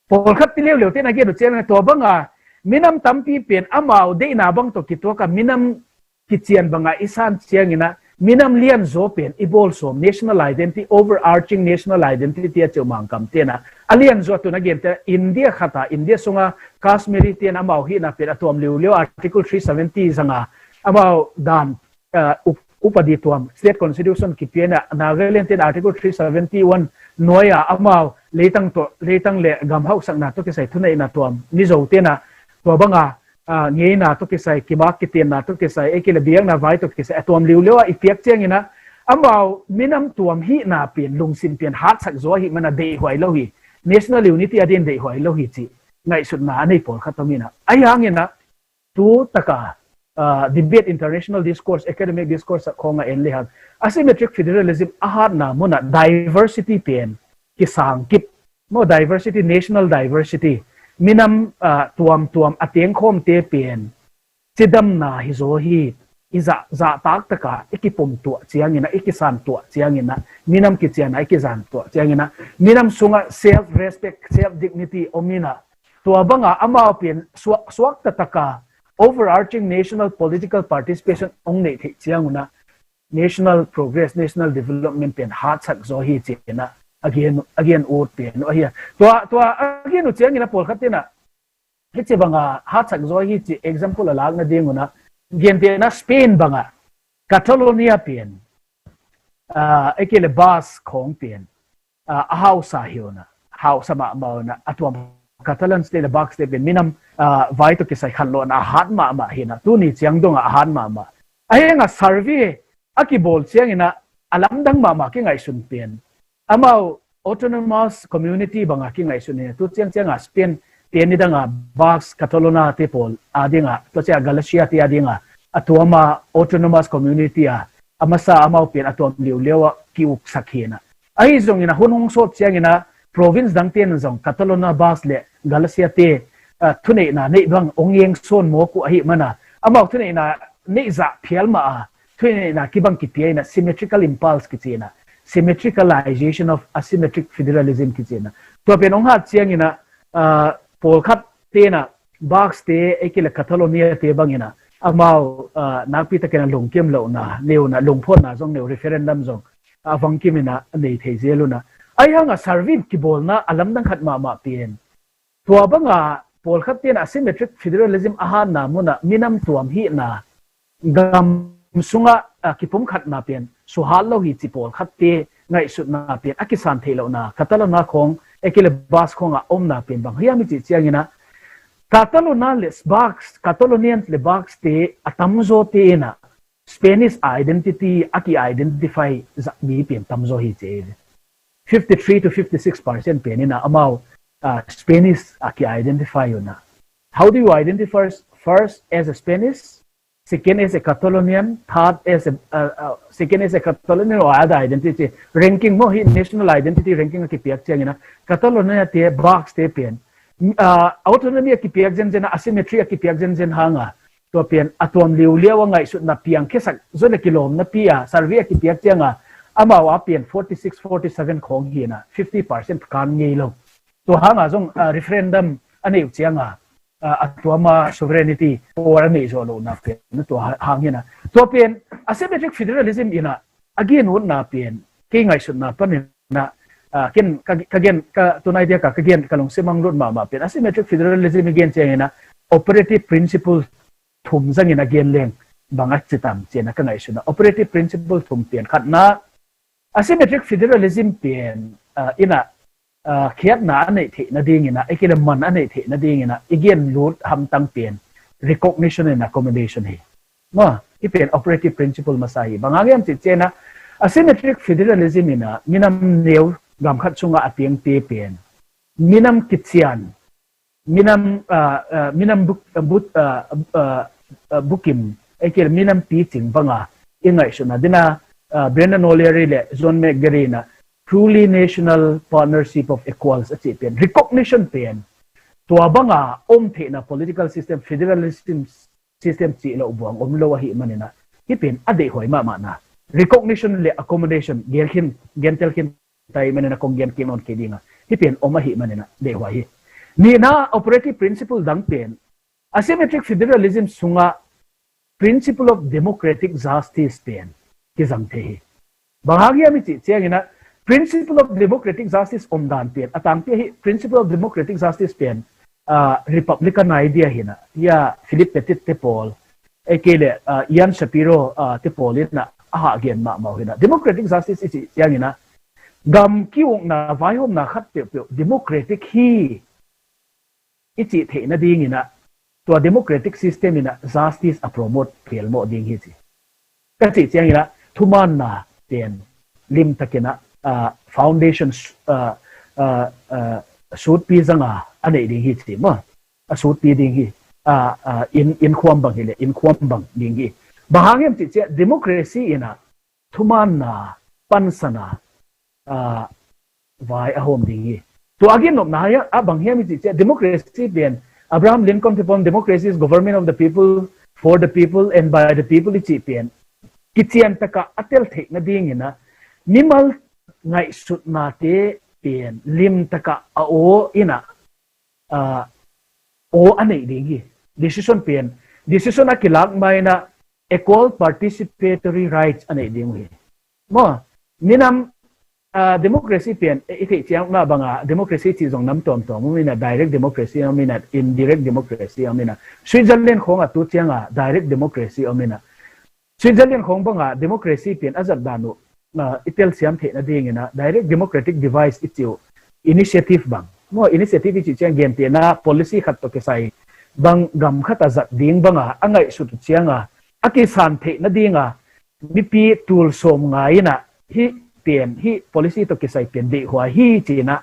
Pawlkhat ti leuleu te na gen uh cianginah tua banga minam tampi pen amau deihna bang tawh kituaka minam kician banga i san cianginah minam lianzaw pen i bawl sawm, national identity, overarching national identity a ceuh Mangkam tenah a lianzaw tun a gente India khata, India sunga Kashmiri ten amau hihna pen a tuam liuliau Article three seventy zanga amau dan, uh, up upadi tuam, state constitution kipiana Nagaland ten Article three seventy one nuaia amau leitang tawh, leitang le gam hauhsakna tawh kisai thuneihna tuam, Mizo tenah tua banga, ah, ngeina tawh kisai, kimak kitenna tawh kisai, ei kile biakna vai tawh kisai a tuam liuliau a i piak cianginah amau minam tuam hihna pen, lungsim pen hatsak zaw ahih mana deihhuai lo hi. National unity a din deihhuai lo hi cih ngaihsutna a nei pawlkhat om inah. Ahi hanginah tu taka, ah, debate, international discourse, academic discourse a khawng a en lehang asymmetric federalism a hatna munah diversity pen kisangkip maw, diversity, national diversity, minam, ah, tuamtuam a tengkhawmte pen cidamna hi zaw hi. I zah, zahtak taka i kipumtuah cianginah, i kisantuah cianginah minam kiciana i kizantuah cianginah minam sungah self respect, self dignity om inah tua banga amau pen suak, suakta taka overarching national political participation ong neih theih ciangunah national progress, national development pen hatsak zaw hi cinah a gen, a gen ut pen uh ahi a. Tua, tua a gen uh cianginah pawlkhat tenah hih ci banga hatsak zaw hi ci example a lakna dingunah gentehna Spain banga Catalonia pen, ah, ei kile Basque khawng pen, ah, a hausa hi unah, hausa mahmah unah, a tuam Catalans te le Basque te pen minam, ah, vai tawh kisai khanlawhna a hat mahmah hinah, tuni ciang dongah a hat mahmah. Ahi hangah survey a kibawl cianginah a lamdang mahmah kingaihsun pen amau autonomous community banga kingaihsun hi. Tu ciangcianga Spain te nidanga Basque Catalonia te pawl a dinga, tua cia Galicia te a dinga a tuama autonomous community a a masa amau pen a tuam liuliau a ki-uksak hinah. Ahi zongin a hun hong sawt ciangin a province dangte in zong Catalonia Basque le Galicia te, ah, thuneihna neih bang hong engsawn mawk uh ahih mana amau thuneihna neih zah phial mah a thuneihna kibang kipia in a symmetrical impulse kici in a symmetricalization of asymmetric federalism kici in a tua pen hong hat ciangin a, ah, pawlkhat te in a Basque te, ei kile Catalonia te bangin a amau, ah, nakpi takin a lungkim lohna, neuna lungphawtna zong neu, referendum zong a vangkim in a nei thei zel un a. Ahi hanga survey kibawlna a lamdang khat mahmah pen tua banga pawlkhat te in a asymmetric federalism a hatna mun a minam tuam hihna gam sungah, ah, kipumkhatna pen suhat lo hi ci pawlkhat te ngaihsutna pen a kisan theih lohna Catalonia khawng, ei kile Basque khawng a omna pen bang hiam i cih ciangin a Catalonia le Basque, Catalonian le Basque te a tamzaw te in a Spanish identity a ki-identify zah mi pen tamzaw hi ci. Fifty-three to fifty-six percent pen in a amau, ah, Spanish a ki-identify un a. How do you identify first as a Spanish? Second as a Catalonian, third as a, uh, uh, second as a Catalonian or other identity. Ranking maw hi, national identity ranking a kipiak ciangin a Catalonia te, Basque te pen, ah, autonomy a kipiak zenzen a, asymmetry a kipiak zenzen hanga tua pen a tuam liuliau a ngaihsutna piangkhiasak zaw le kilawmna pi a survey a kipiak cianga amau a pen forty-six, forty-seven khawng hi in a, fifty percent kan ngei lo. Tua hanga zong, ah, referendum a neih uh cianga, ah, a tuama sovereignty power a neih zawh lohna pen tua hangin a tua pen asymmetric federalism in a a gen utna pen kei ngaihsutna panin a, ah, ken ka, ka gen, ka tunai dia ka, ka gen ka lungsim mang lut mahmah pen asymmetric federalism i gen ciangin a operative principle thum zangin a gen leng bang a ci tam ci in a ka ngaihsutna. Operative principle thum pen khatna, Asymmetric federalism pen, ah, in ah, ah, khiatna a neih theih nadingin ah, i kile man a neih theih nadingin ah, i gen lut hamtang pen recognition and accommodation hi. Maw, hih pen operative principle masa hi. Bang hang hiam cih ciangin ah, asymmetric federalism in ah, minam neu gam khat sungah a piangte pen, minam kician, minam, ah, ah, minam buk, ah, but, ah, ah, ah, bukim, i kile minam picing banga i ngaihsutna ding a, ah, Brendan O'Leary le John McGarry in ah truly national partnership of equals a cih pen, recognition pen, tua banga om theihna political system, federalism system cih loh buang om lo ahih manin ah, hih pen a deihhuai mahmahna. Recognition le accommodation, gen khin, gentel khin tai manin ah kong gen kik nawn kei ding a, hih pen om ahih manin ah deihhuai hi. Nihna, operative principle dang pen, asymmetric federalism sungah principle of democratic justice pen kizang thei hi. Bang hang hiam i cih ciangin ah, principle of democratic justice om dan pen, a tangpi ahi principle of democratic justice pen, ah, Republican idea hi in ah, hia Philip Pettit te pawl, i kile, ah, Ian Shapiro, ah, te pawl in ah a hah gen mahmah uh hi in ah, democratic justice i cih ciangin ah, gam ki-ukna, vaihawmna khat peuhpeuh democratic hi i cih theih nadingin ah, tua democratic system in ah justice a promote phialmawh ding hi ci. Ka cih ciangin ah, thumaanna pen limtakin ah, ah, foundation, ah, ah, ah, sutpi zanga a neih ding hi ci maw. A sutpi ding hi. Ah, ah, inn, innkhuam bang hi leh, innkhuam bang ding hi. Bang hang hiam cih ciang, democracy in ah thumaanna, pansana, ah, vai a hawm ding hi. Tua a gennopna ah bang hiam i cih ciang, democracy pen, Abraham Lincoln te pawl in, "Democracy is government of the people, for the people, and by the people," i cih pen, kician takah a tel theih nadingin ah, mimal ngaihsutnate pen limtakah a aw in ah, ah, aw a neih ding hi. Decision pen, decision a kilak ma in ah equal participatory rights a neih ding uh hi. Maw, minam, ah, democracy pen, eh, i theih ciang mah banga, democracy cih zong nam tuamtuam om in ah, direct democracy om in ah, indirect democracy om in ah, Switzerland khawng ah tu cianga direct democracy om in ah, Switzerland khawng banga democracy pen a zat dan uh, ah, i telsiam theih nadingin ah, direct democratic device i cih uh, initiative bang. Maw, initiative i cih ciang gentehna policy khat tawh kisai bang gam khat a zat ding banga a ngaihsut uh cianga a kisan theih nadinga mipi tul sawm ngai in ah, hih pen, hih policy tawh kisai pen deihhuai hi ci in ah,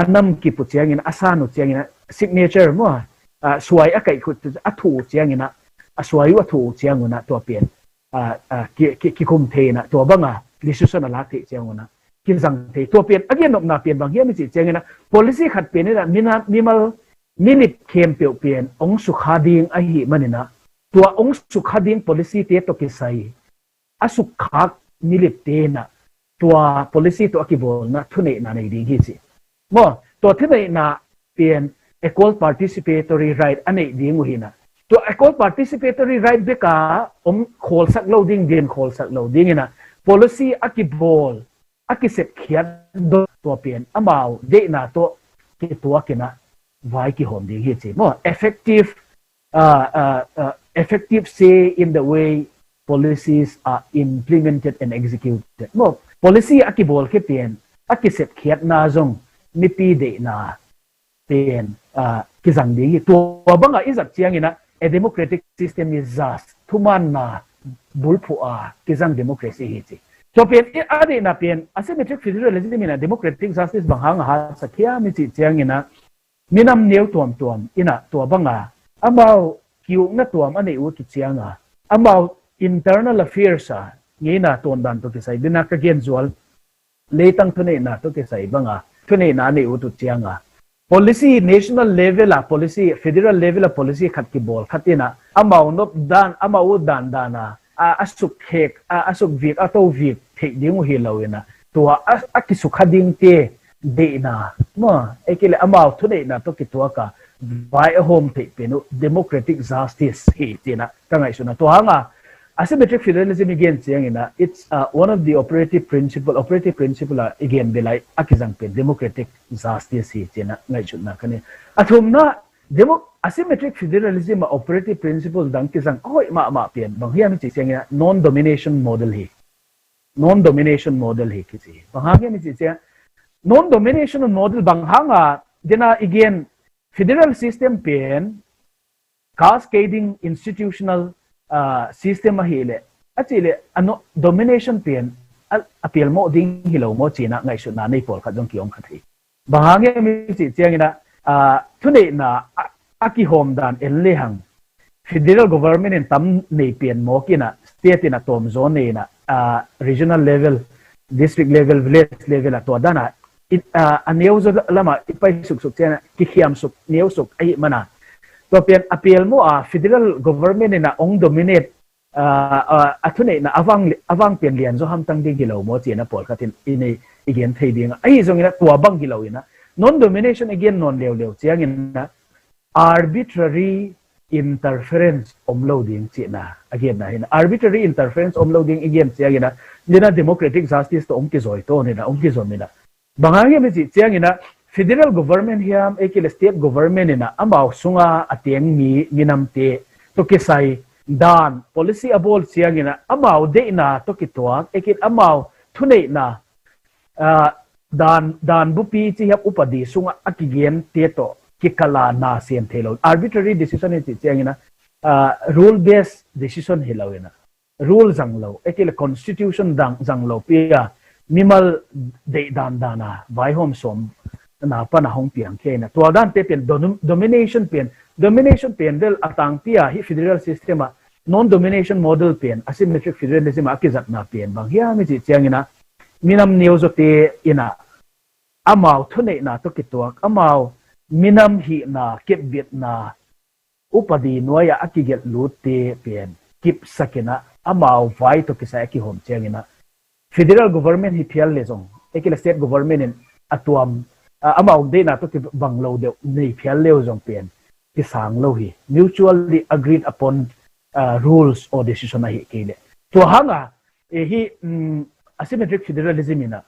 a nam kip uh ciangin, a san uh ciangin ah, signature maw, ah, suai a kaihkhut uh, a thuh uh ciangin ah, a suai uh a thuh uh ciangun ah, tua pen, ah, ah, ki, ki, kikum thei in ah, tua banga decision a lak theih ciangun ah, kizang thei. Tua pen a gennopna pen bang hiam i cih ciangin ah, policy khat pen in ah, mina, mimal, milip khempeuh pen hong sukha ding ahih manin ah, tua hong sukha ding policy te tawh kisai a sukkhak milipte in ah, tua policy tawh a kibawlna thuneihna nei ding hi ci. Maw, tua thuneihna pen equal participatory right a neih ding uh hi in ah, tua equal participatory right beka om khawlsak lo ding, din khawlsak lo ding in ah, policy a kibawl, a kisekkhiat dong tua pen amau deihna tawh kituak in ah vai kihawm ding hi ci. Maw, effective, ah, ah, ah, effective say in the way policies are implemented and executed. Maw, policy a kibawl khit pen a kisekkhiatna zong mipi deihna pen, ah, kizang ding hi. Tua banga i zat ciangin ah, a democratic system is just, thumaanna bulphuh a kizang democracy hi ci. Tua pen, i a deihna pen, asymmetric federalism in ah democratic justice bang hang a hatsak hiam i cih ciangin ah, minam neu tuamtuam in ah tua banga amau ki-ukna tuam a neih uh tu cianga, amau internal affairs a ngeina tuandan tawh kisai, bina ka gen zual, leitang thuneihna tawh kisai banga thuneihna a neih uh tu cianga, policy, national level a policy, federal level a policy khat kibawl khat in ah, amau nop dan, amau uh dandan a, a, a sukkhek, a, a sukvik, a tovik theih ding uh hi lo in ah, tua a, a kisukha dingte deihna, maw, ei kei le amau thuneihna tawh kituak a vai a hawm theih pen uh democratic justice hi ci in ah ka ngaihsutna. Tua hanga asymmetric federalism i gen ciangin ah, it's, uh, one of the operative principle, operative principle a i gen belai a kizang pen democratic justice hi ci in ah ngaihsutna ka nei. A thumna, demo-, asymmetric federalism a operative principle dang kizang a hoih mahmah pen bang hiam i cih ciangin ah, non-domination model hi. Non-domination model hi kici. Bang hang hiam i cih ciang, non-domination model bang hanga dena i gen federal system pen cascading institutional, ah, system ahileh, a cihleh a no-, domination pen a, a pialmawh ding hi lo maw cina ngaihsutna nei pawlkhat zong kiom kha thei. Bang hang hiam i cih ciangin ah, ah, thuneihna a, a kihawm dan en lehang federal government in tam nei pian mawk in ah, state in ah tawmzaw nei in ah, ah, regional level, district level, village level ah tua dan ah, i, ah, a neuzaw lamah i pai suksuk ciangin ah kikhiamsuk, neusuk ahih mana, tua pen a pialmawh a federal government in ah ong dominate, ah, ah, a thuneihna a vang, a vang pen lianzaw hamtang ding hi lo maw cina pawlkhat in i nei, i gen thei ding a. Ahi zongin ah tua bang hi lo in ah, non-domination i gen nawn leuleu ciangin ah arbitrary interference om lo ding cina a genna hi in ah. Arbitrary interference om lo ding i gen ciangin ah, dena democratic justice tawh ong kizawitawn in ah, ong kizom in ah. Bang hang hiam i cih ciangin ah, federal government hiam, ei kei leh state government in ah amau sunga a teng mi, minamte tawh kisai dan, policy a bawl ciangin ah amau deihna tawh kituak, ei kei leh amau thuneihna, ah, dan, dan bupi ci hiam upadi sungah a kigente tawh kikala na sem thei lo. Arbitrary decision i cih ciangin ah, ah, rule based decision hi lo in ah, rule zang lo, ei kei leh constitution dang zang lo pi a, mimal deih dandan a vaihawm sawm na pan a hong piang khia in ah, tua dante pen dom-, domination pen, domination pen bel a tangpi a hih federal system ah non-domination model pen, asymmetric federalism ah a kizatna pen bang hiam i cih ciangin ah, minam neuzawte in ah amau thuneihna tawh kituak, amau minam hihna, kepbitna, upadi nuai-ah a kigelh lutte pen kipsak in ah, amau vai tawh kisai a kihawm ciangin ah, federal government hi phial le zong, ei kei leh state government in a tuam, ah, amau deihna tawh kibang lo deuh nei phial le uh zong pen kisang lo hi. Mutually agreed upon, ah, rules or decision ahi kei leh. Tua hanga, eh, hih, mm, asymmetric federalism in ah,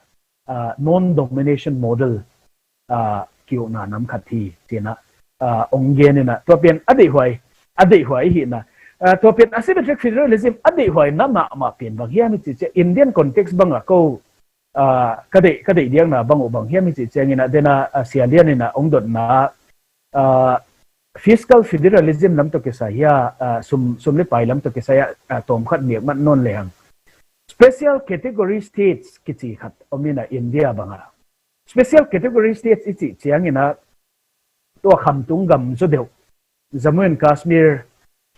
ah, non-domination model, ah, ki-ukna nam khat hi, cina, ah, ong gen in ah, tua pen a deihhuai, a deihhuai hi in ah, ah, tua pen asymmetric federalism a deihhuai na mahmah pen bang hiam i cih ciang, Indian context bang ah ko, ah, ka deih, ka deih diakna bang uh bang hiam i cih ciangin ah, dena, ah, Sia Lian in ah ong dotna, ah, fiscal federalism lam tawh kisai hi a, ah, sum, sum le pai lam tawh kisai a, ah, tawmkhat miak mat nawn lehang, special category states kici khat om in ah India bang ah. Special category states i cih ciangin ah, tua khamtung gam zaw deuh, Jammu and Kashmir,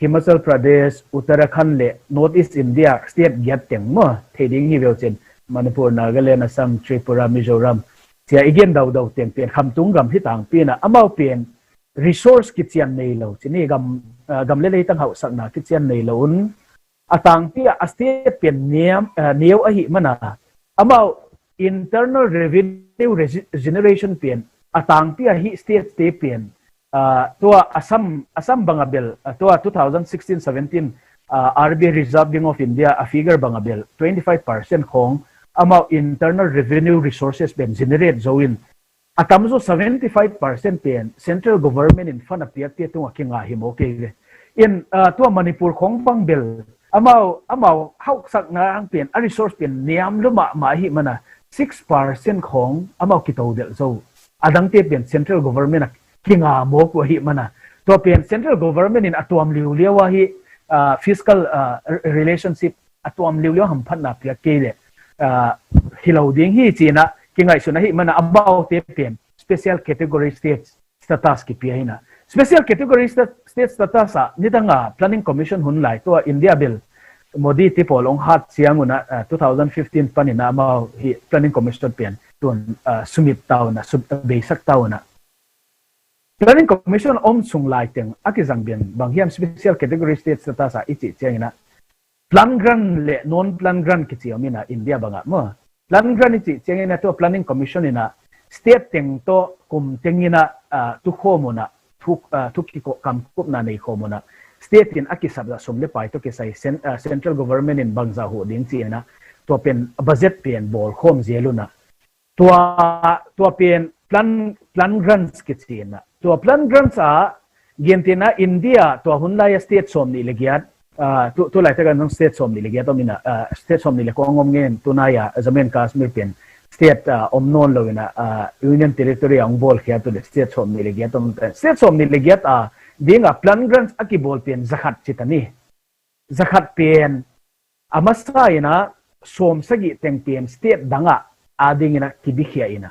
Himachal Pradesh, Uttarakhand le North East India state giat teng maw, thei ding hi veu cin, Manipur, Nagaland, Assam, Tripura, Mizoram, cia i gen daudau teng pen khamtung gam hi tangpi in ah, amau pen resource kician nei lo, cin hi gam, ah, gam le leitang hauhsakna kician nei lo un, a tangpi ah a state pen niam, ah, neu ahih mana, amau internal revenue regi-, generation pen a tangpi ah hih state te pen, ah, tua Assam, Assam bang a bel, ah, tua two thousand sixteen seventeen, ah, R B I Reserve Bank of India a figure bang a bel twenty five percent khawng amau internal revenue resources pen generate zo in, a tamzaw seventy five percent pen central government in fund a piakte tungah kinga hi maw kei ve. In, ah, tua Manipur khawng bang bel amau, amau hauhsakna ang pen, a resource pen niam lua mahmah ahih mana six percent khawng amau kitodelh zo. A dangte pen central government a kinga mawk uh ahih mana, tua pen central government in a tuam liuliau ahi, ah, fiscal, ah, re-, relationship a tuam liuliau hamphatna piak kei leh, ah, hi lo ding hi cin ah kingaihsun ahih mana, amaute pen special category states status kipia hi in ah. Special category sta-, state status ah nidang a planning commission hun lai, tua India bel Modi te pawl ong hat ciang un ah, ah, two thousand fifteen pan in ah amau hih planning commission pen tun, ah, sumit ta un ah, sum-, beisak ta un ah. Planning commission om sung lai teng a kizang bian bang hiam, special category state status ah i cih ciangin ah, plan grant le non plan grant kici om in ah India bang ah maw. Plan grant i cih ciangin ah tua planning commission in ah state teng tawh kum teng in ah, ah, tukhawm un ah, thu, ah, thu kiko-, kamkupna nei khawm un ah, state in a kisap zah sum le pai tawh kisai cen-, ah, central government in bangzah huh ding ci in ah, tua pen budget pen bawl khawm zel un ah, tua, tua pen plan, plan grants kici in ah. Tua plan grants ah, gentehna India tua hun lai a state sawm nih le giat, ah, tu, tu laitak ah zong state sawm nih le giat om ina, ah, state sawm nih le kua om ngen, tunai ah Jammu and Kashmir pen state, ah, om nawn lo ina, ah, Union Territory a hong bawlkhia tu le state sawm nih le giat om ta. State sawm nih le giat a ding a plan grants a kibawl pen zakhat ci ta ni. Zakhat pen a masa ina sawm sagih teng pen state dang ah a ding ina kibikhia ina,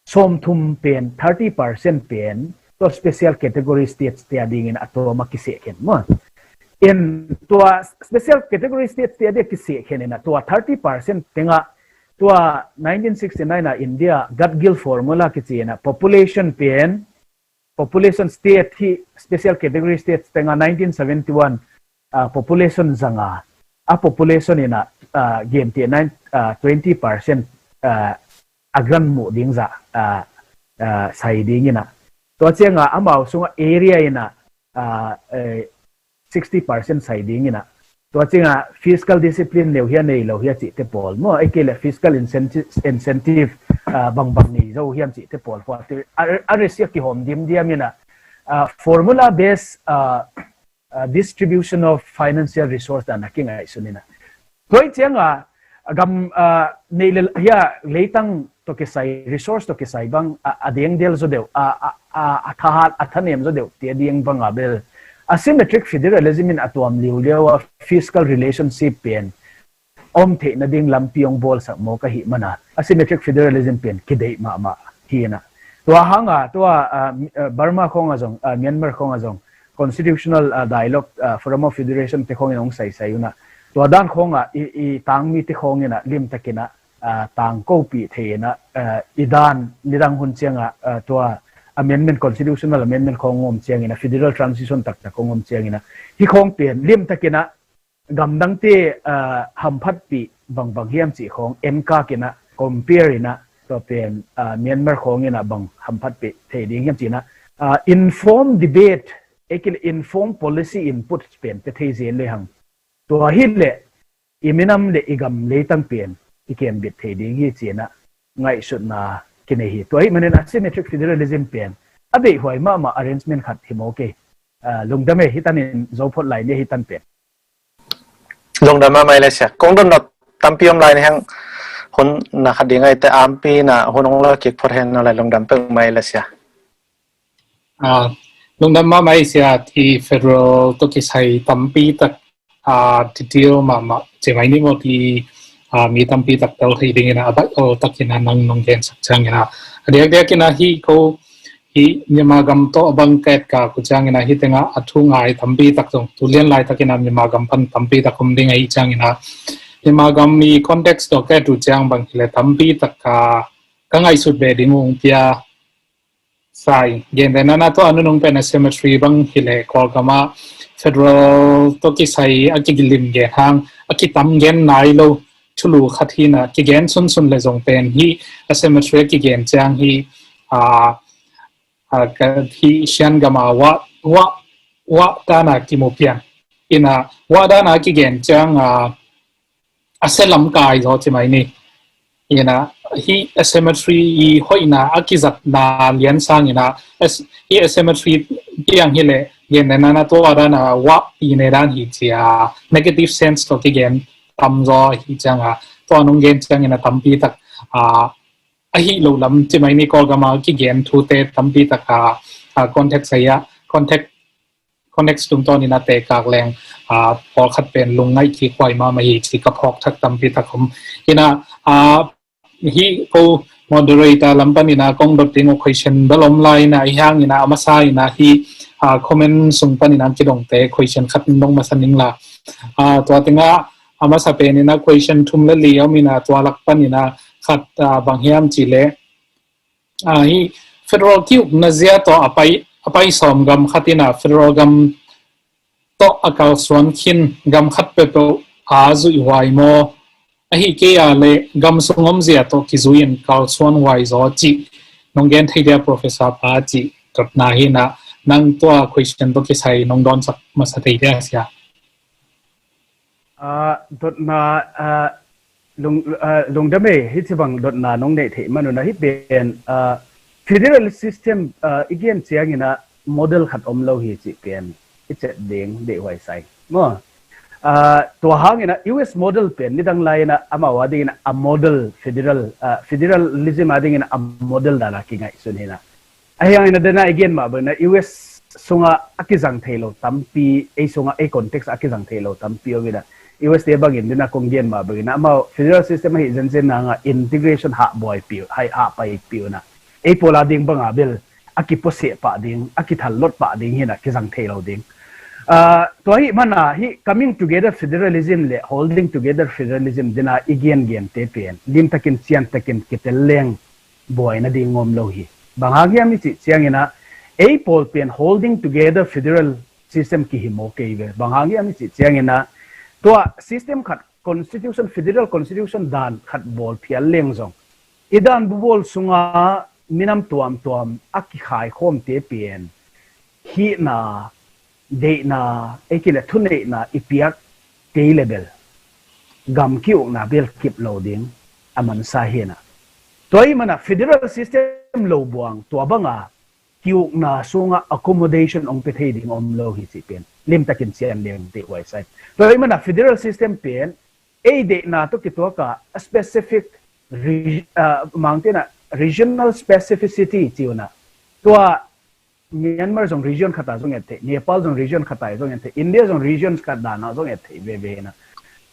sawmthum pen, thirty percent pen tua special category states te a ding ina a tuam a kisehkhen maw. In tua special category states te a ding a kisehkhen ina tua thirty percent teng ah tua nineteen sixty-nine a India Gatkhill formula kici ina population pen, population state hi special category states teng ah nineteen seventy-one, ah, population zang a, a population ina, ah, gen ti nine, ah, twenty percent, ah, a grant muh ding zah, ah, ah, sai ding ina. Tua ciang a amau sung a area ina, ah, eh, sixty percent sai ding ina. Tua ciang a fiscal discipline neu hia nei lo hia cih te pawl maw, ei kei le fiscal incentive, incentive, ah, bangbang nei zo hiam cih te pawl khua te a, a resi a kihawm dimdiam ina, ah, formula based, ah, ah, distribution of financial resource dan a kingaihsun ina. Tua ciang a gam, ah, nei le hia leitang tawh kisai, resource tawh kisai bang a, a dengdel zaw deuh, a, a, a, a thahat, a thanem zaw deuh ti a ding bang a bel asymmetric federalism in a tuam liuliau a fiscal relationship pen om theihna ding lampi hong bawlsak mawk ahih mana asymmetric federalism pen kideih mahmah hi ina. Tua hang a tua, ah, Mi-, ah, Burma khawng a zong, ah, Myanmar khawng a zong constitutional, ah, dialogue, ah, forum of federation te khawng in hong saisai ina. Tua dan khawng a i, i tangmi te khawng ina limtak ina, ah, tangkopih thei ina, ah, i dan nidang hun ciang a, ah, tua amendment, constitutional amendment khawng om ciang ina, federal transition taktak khawng om ciang ina, hi khawng pen limtak ina gamdangte, ah, hamphatpih bangbang hiam cih khawng enkak ina, compare ina, tua pen, ah, Myanmar khawng ina bang hamphatpih thei ding hiam cih ina, ah, informed debate, ei kei le informed policy input pen pe thei zen le hang. Tua hi le i minam le i gam leitang pen i kembit thei ding hi ci ina ngaihsutna kinei hi. Tua ahih manin asymmetric federalism pen a deihhuai mahmah arrangement khat hi mawk ei. Ah, lungdam ei, hi tan in zo phot lai ni hi tan pen. Lungdam mahmah ei le sia. Kong dot nop tampi om lai ni hang, hun na khat ding ai te ampi na hun hong la kik phot hen na lai, lungdam peuhmah ei le sia. Ah, lungdam mahmah ei sia, hih federal tawh kisai tampi tak, ah, detail mahmah ci mai ni maw, hih, ah, mi tampi tak tel thei ding ina a baih awl tak ina nang nong gensak ciang ina, a diakdiak ina hih ko hih Myanmar gam tawh a bang ka etkak uh ciang ina hih teng ah a thu ngai tampi tak zong tu lian laitak ina Myanmar gam pan tampi tak om ding ahih ciang ina Myanmar gam i context tawh ka et uh ciang bang hi le tampi tak ka, ka ngaihsut ve ding uh hong pia sa ing. Gentehna na tua a nunung pen asymmetry bang hi le Kawlgam ah federal tawh kisai a kilim gen hang a kitam gen nai lo thulu khat hi ina, kigen sunsun le zong pen hih asymmetry a kigen ciang hih, ah, ah, ka, hih Shan gam a wah, wah, wah dan a kimu pian ina, wah dan a kigen ciang, ah, a sia lamkai zaw ci mai ni. Ina, hih asymmetry i hoihna a kizatna lian sang ina, as-, hih asymmetry piang hi le gentehna na tua dan a wah pi ne dan hi ci a negative sense tawh kigen tam zaw hi ciang a, tua nong gen ciang ina tampi tak, ah, ahi lo lam ci mai ni, Kawlgam a kigen thute tampi tak a, ah, context a, context, context tungtawn ina tekak leng, ah, pawlkhat pen lungngaih kikhuai mahmah hi ci ka phawk thak tampi tak om. Ina, ah, hih ko moderator lam pan ina kong dot ding uh question bel om lai ina, ahi hang ina a masa ina hih, ah, comment sung pan ina kidongte question khat dong masa ning la. Ah, tua teng ah a masa pen ina question thum le li om ina tua lak pan ina khat, ah, bang hiam ci le, ah, hih federal ki-ukna zia tawh a pai, a pai sawm gam khat ina federal gam tawh a kalsuan khin gam khat peuhpeuh a zuih huai maw? Ahi kei a le gam sung om zia tawh kizui in kalsuan huai zaw cih nong gen thei dia, Professor pa, cih dotna hi ina, nang tua question tawh kisai nong dawnsak masa thei dia sia. Ah, dotna, ah, lung, ah, lungdam ei, hih ci bang dotna nong neih theih man un a, hih pen, ah, federal system, ah, i gen ciang ina model khat om lo hi cih pen i cep ding deihhuai sa ing maw. Tua hangin a U S model pen nidang lai-in a amau adingin a model federal, federalism adingin a model dan a kingaihsun hi a. Ahi hangin a dena i gen mah bangin a U S sungah a kizang thei lo tampi, ei sungah ei context a kizang thei lo tampi om in a, U S te bangin dena kong gen mah bangin a amau federal system ahi zenzen nang a integration hah buaipih uh, hah paipih uh na, ei pawl ading banga bel a kipuaseh pah ding, a kithallot pah ding hi a, kizang thei lo ding. Tua ahih mana hih coming together federalism le holding together federalism dena i gengente pen limtakin siantakin kitel leng buaina ding om lo hi. Bang hang hiam i cih ciangin a, ei pawl pen holding together federal system kihi maw kei ve. Bang hang hiam i cih ciangin a, tua system khat constitution, federal constitution dan khat bawl phial leng zong, i dan bubawl sunga minam tuamtuam a kikhaikhawmte pen hihna, deihna, ei kei le thuneihna i piak kei le bel gam ki-ukna bel kip lo ding a mansa hi a. Tua ahih mana federal system lo buang tua banga ki-ukna sunga accommodation hong pia thei ding om lo hi cih pen limtakin sian leng deih huai sa ing. Tua ahih mana federal system pen ei deihna tawh kituaka a specific reg-, uh, mangte in a regional specificity ci uh na, tua Myanmar zong region khata zong et theih, Nepal zong region khata zong et theih, India zong region khat dana zong et theih veve hi a.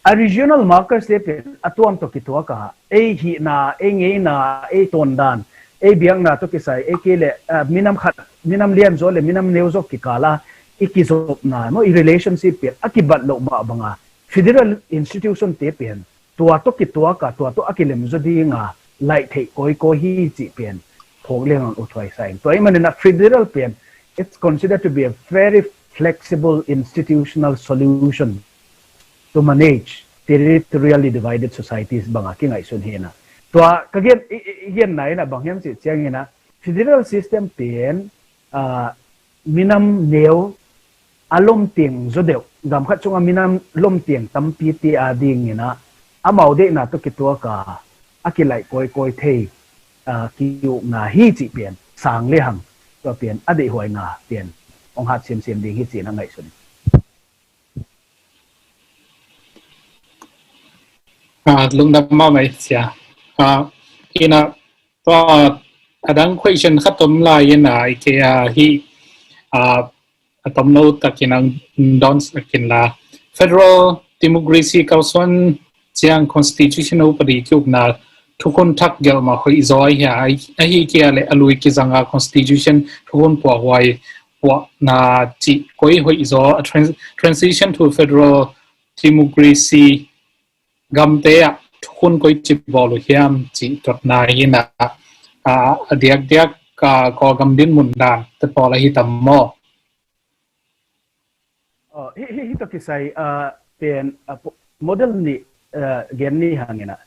A regional markers te pen a tuam tawh kituaka ei hihna, ei ngeina, ei tawndan, ei biakna tawh kisai, ei kei le, uh, minam khat, minam lianzaw le minam neuzaw kikala i kizopna maw, i relationship pen a kibat loh mah banga federal institution te pen tua tawh kituaka, tua tawh a kilemzaw dinga laih theih kawikawi hi cih pen phawk leng un ut huai sa ing. Tua ahih manin a federal pen, it's considered to be a very flexible institutional solution to manage territorially divided societies banga kingaihsun hi a. Tua ka gen, i, i, i genna in a bang hiam cih ciangin a federal system pen, uh, minam neu a lomteng zaw deuh, gam khat sunga minam lomteng tampite adingin a amau deihna tawh kituaka a kilaih kawikawi thei, uh, ki-ukna hi cih pen sang le hang tua pen a deihhuaina pen hong hat siamsiam ding hi ci-in a ngaihsun. Ah, lungdam mahmah sia. Ah, in a, tua, a dang question khat om lai in a, i kei a hi, ah, a tomno takin ang don takin la. Federal democracy kalsuan ciang constitution upadi ki-ukna thukhun thak gelh mah hoih zaw hi a, ahi kei a le a lui kizanga constitution thukhun puahhuai puahna cih koi hoih zaw, a trans-, transition to federal democracy gamte ah thukhun koi ci bawl uh hiam cih tuatna hi a, a, a diakdiak, a, Kawlgam dinmun dan te pawl ahi tam maw? Oh, hi, hi, hi tawh kisai, ah, pen, ah, po-, model nih, ah, gen ni hangin a.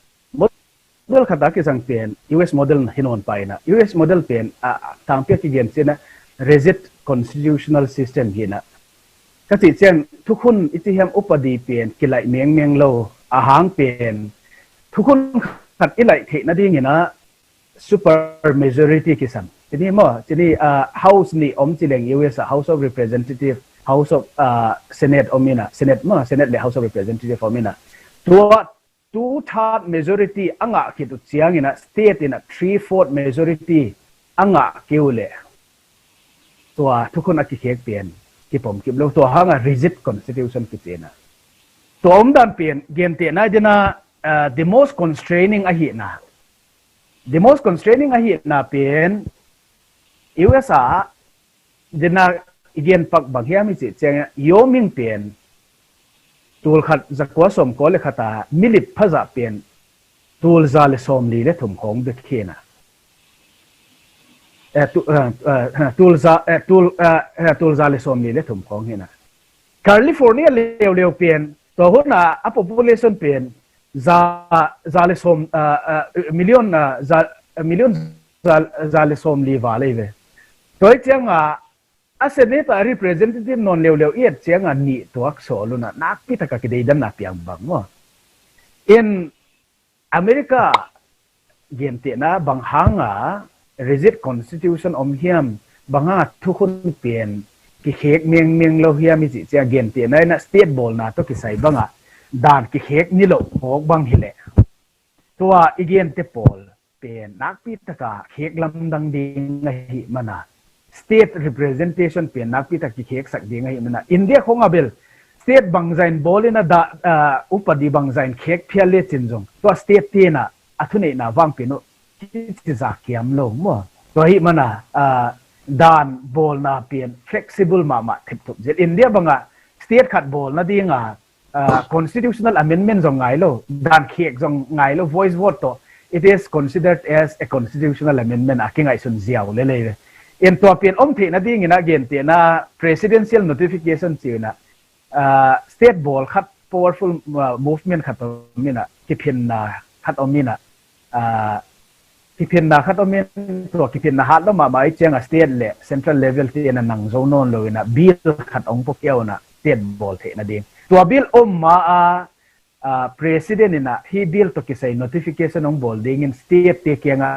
Model khat a kizang pen U S model hi nawn pah in a. U S model pen, ah, ah, tangpi a kigen ciang a rigid constitutional system hi a. Ka cih ciang thukhun i ci hiam upadi pen kilaih mengmeng lo, a hang pen thukhun khat i laih theih nadingin a super majority kisam. Cini maw, cini, ah, House nih om ci leng U S ah House of Representative, House of, ah, Senate om in a, Senate maw, Senate le House of Representative om in a. Tua two third majority a ngah khit uh ciangin a state in a three fourth majority a ngah kei uh leh tua thukhun a kikhek pen kipom kip lo, tua hanga rigid constitution kici in a. Tua omdan pen gentehna i dena, ah, the most constraining ahihna. The most constraining ahihna pen U S ah dena i gen pak bang hiam i cih ciang a Wyoming pen tul khat zakua sawmkua le khat a milip phazah pen tul za le sawmli le thum khawng bek hi a. Eh, tu-, eh, eh, tul za, eh, tul, eh, eh, tul za le sawmli le thum khawng hi a. California leuleu pen, tua hun a, a population pen za, za le sawm, ah, ah, million, ah, za, million za, za le sawmli val ei ve. Tua hi cianga a Senate a representative nawn leuleu i et cianga nih tuak sawl un a, nakpi taka kideidanna piang bang maw. In America gentehna bang hanga rigid constitution om hiam, bang hanga thukhun pen kikhek mengmeng lo hiam i cih ciang, gentehna in ah state bawlna tawh kisai bangah dan kikhek niloh mawk bang hileh, tua i gente pawl pen nakpi taka khek lamdang ding ahih mana, state representation pen nakpi tak kikheksak ding ahih mana, India khawng a bel state bangzah in bawl in a da, ah, upadi bangzah in khek phial lecin zong, tua state te in ah a thuneihna vang pen uh kici zak kiam lo maw. Tua ahih mana, ah, dan bawlna pen flexible mahmah thipthup zet. India bangah state khat bawl nadinga, ah, constitutional amendment zong ngai lo, dan khek zong ngai lo, voice vote tawh, it is considered as a constitutional amendment a kingaihsun ziau lel ei ve. In tua pen om theih nadingin ah gentehna presidential notification ci-in ah, ah, state bawl khat, powerful, ah, movement khat om in ah, kiphinna khat om in ah, ah, kiphinna khat om in, tua kiphinna hat lo mahmah i ciang a state le central level te in a nang zo nawn lo in a bill khat hong pua kiau in a state bawl theih nading. Tua bill om ma a, ah, president in a hih bill tawh kisai notification hong bawl dingin state te kiang a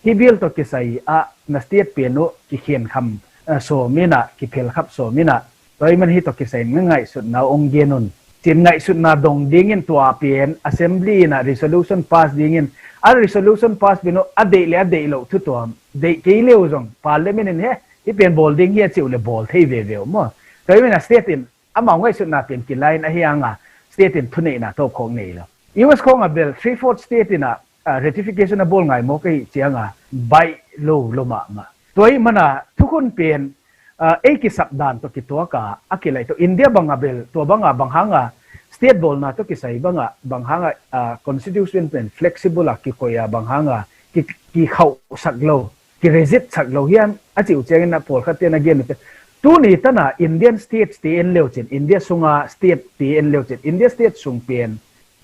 hih bill tawh kisai a na state pen uh kikhenkham, ah, sawm in a, kiphelkhap sawm in a, tua ahih man hih tawh kisai in ngaihsutna hong gen un, ci-in ngaihsutna dong dingin tua pen assembly in a resolution pass dingin, a resolution pass pen uh a deih le a deih loh thu tuam, deih kei le uh zong parliament in he, hih pen bawl ding hi a cih uh le bawl thei veve uh maw. Tua ahih man a state in amau ngaihsutna pen kilai in ahi hang a state in thuneihna tawpkhawk nei lo. U S khawng a bel three fourth state in a, ah, ratification a bawl ngai mawk ahih ciang a baih lo lo mahmah. Tua ahih man a thukhun pen, ah, ei kisap dan tawh kituak a, a kilaih tawh India bang a bel, tua bang a bang hang a state bawlna tawh kisai bang a bang hang a, ah, constitution pen flexible a kikoih a bang hang a ki, kikhauhsak lo, kiresist sak lo hiam a cih uh ciangin a pawlkhat te in a gen uh te. Tuni tan a Indian states te en le uh cin, India sung a state te en le uh cin, India state sung pen,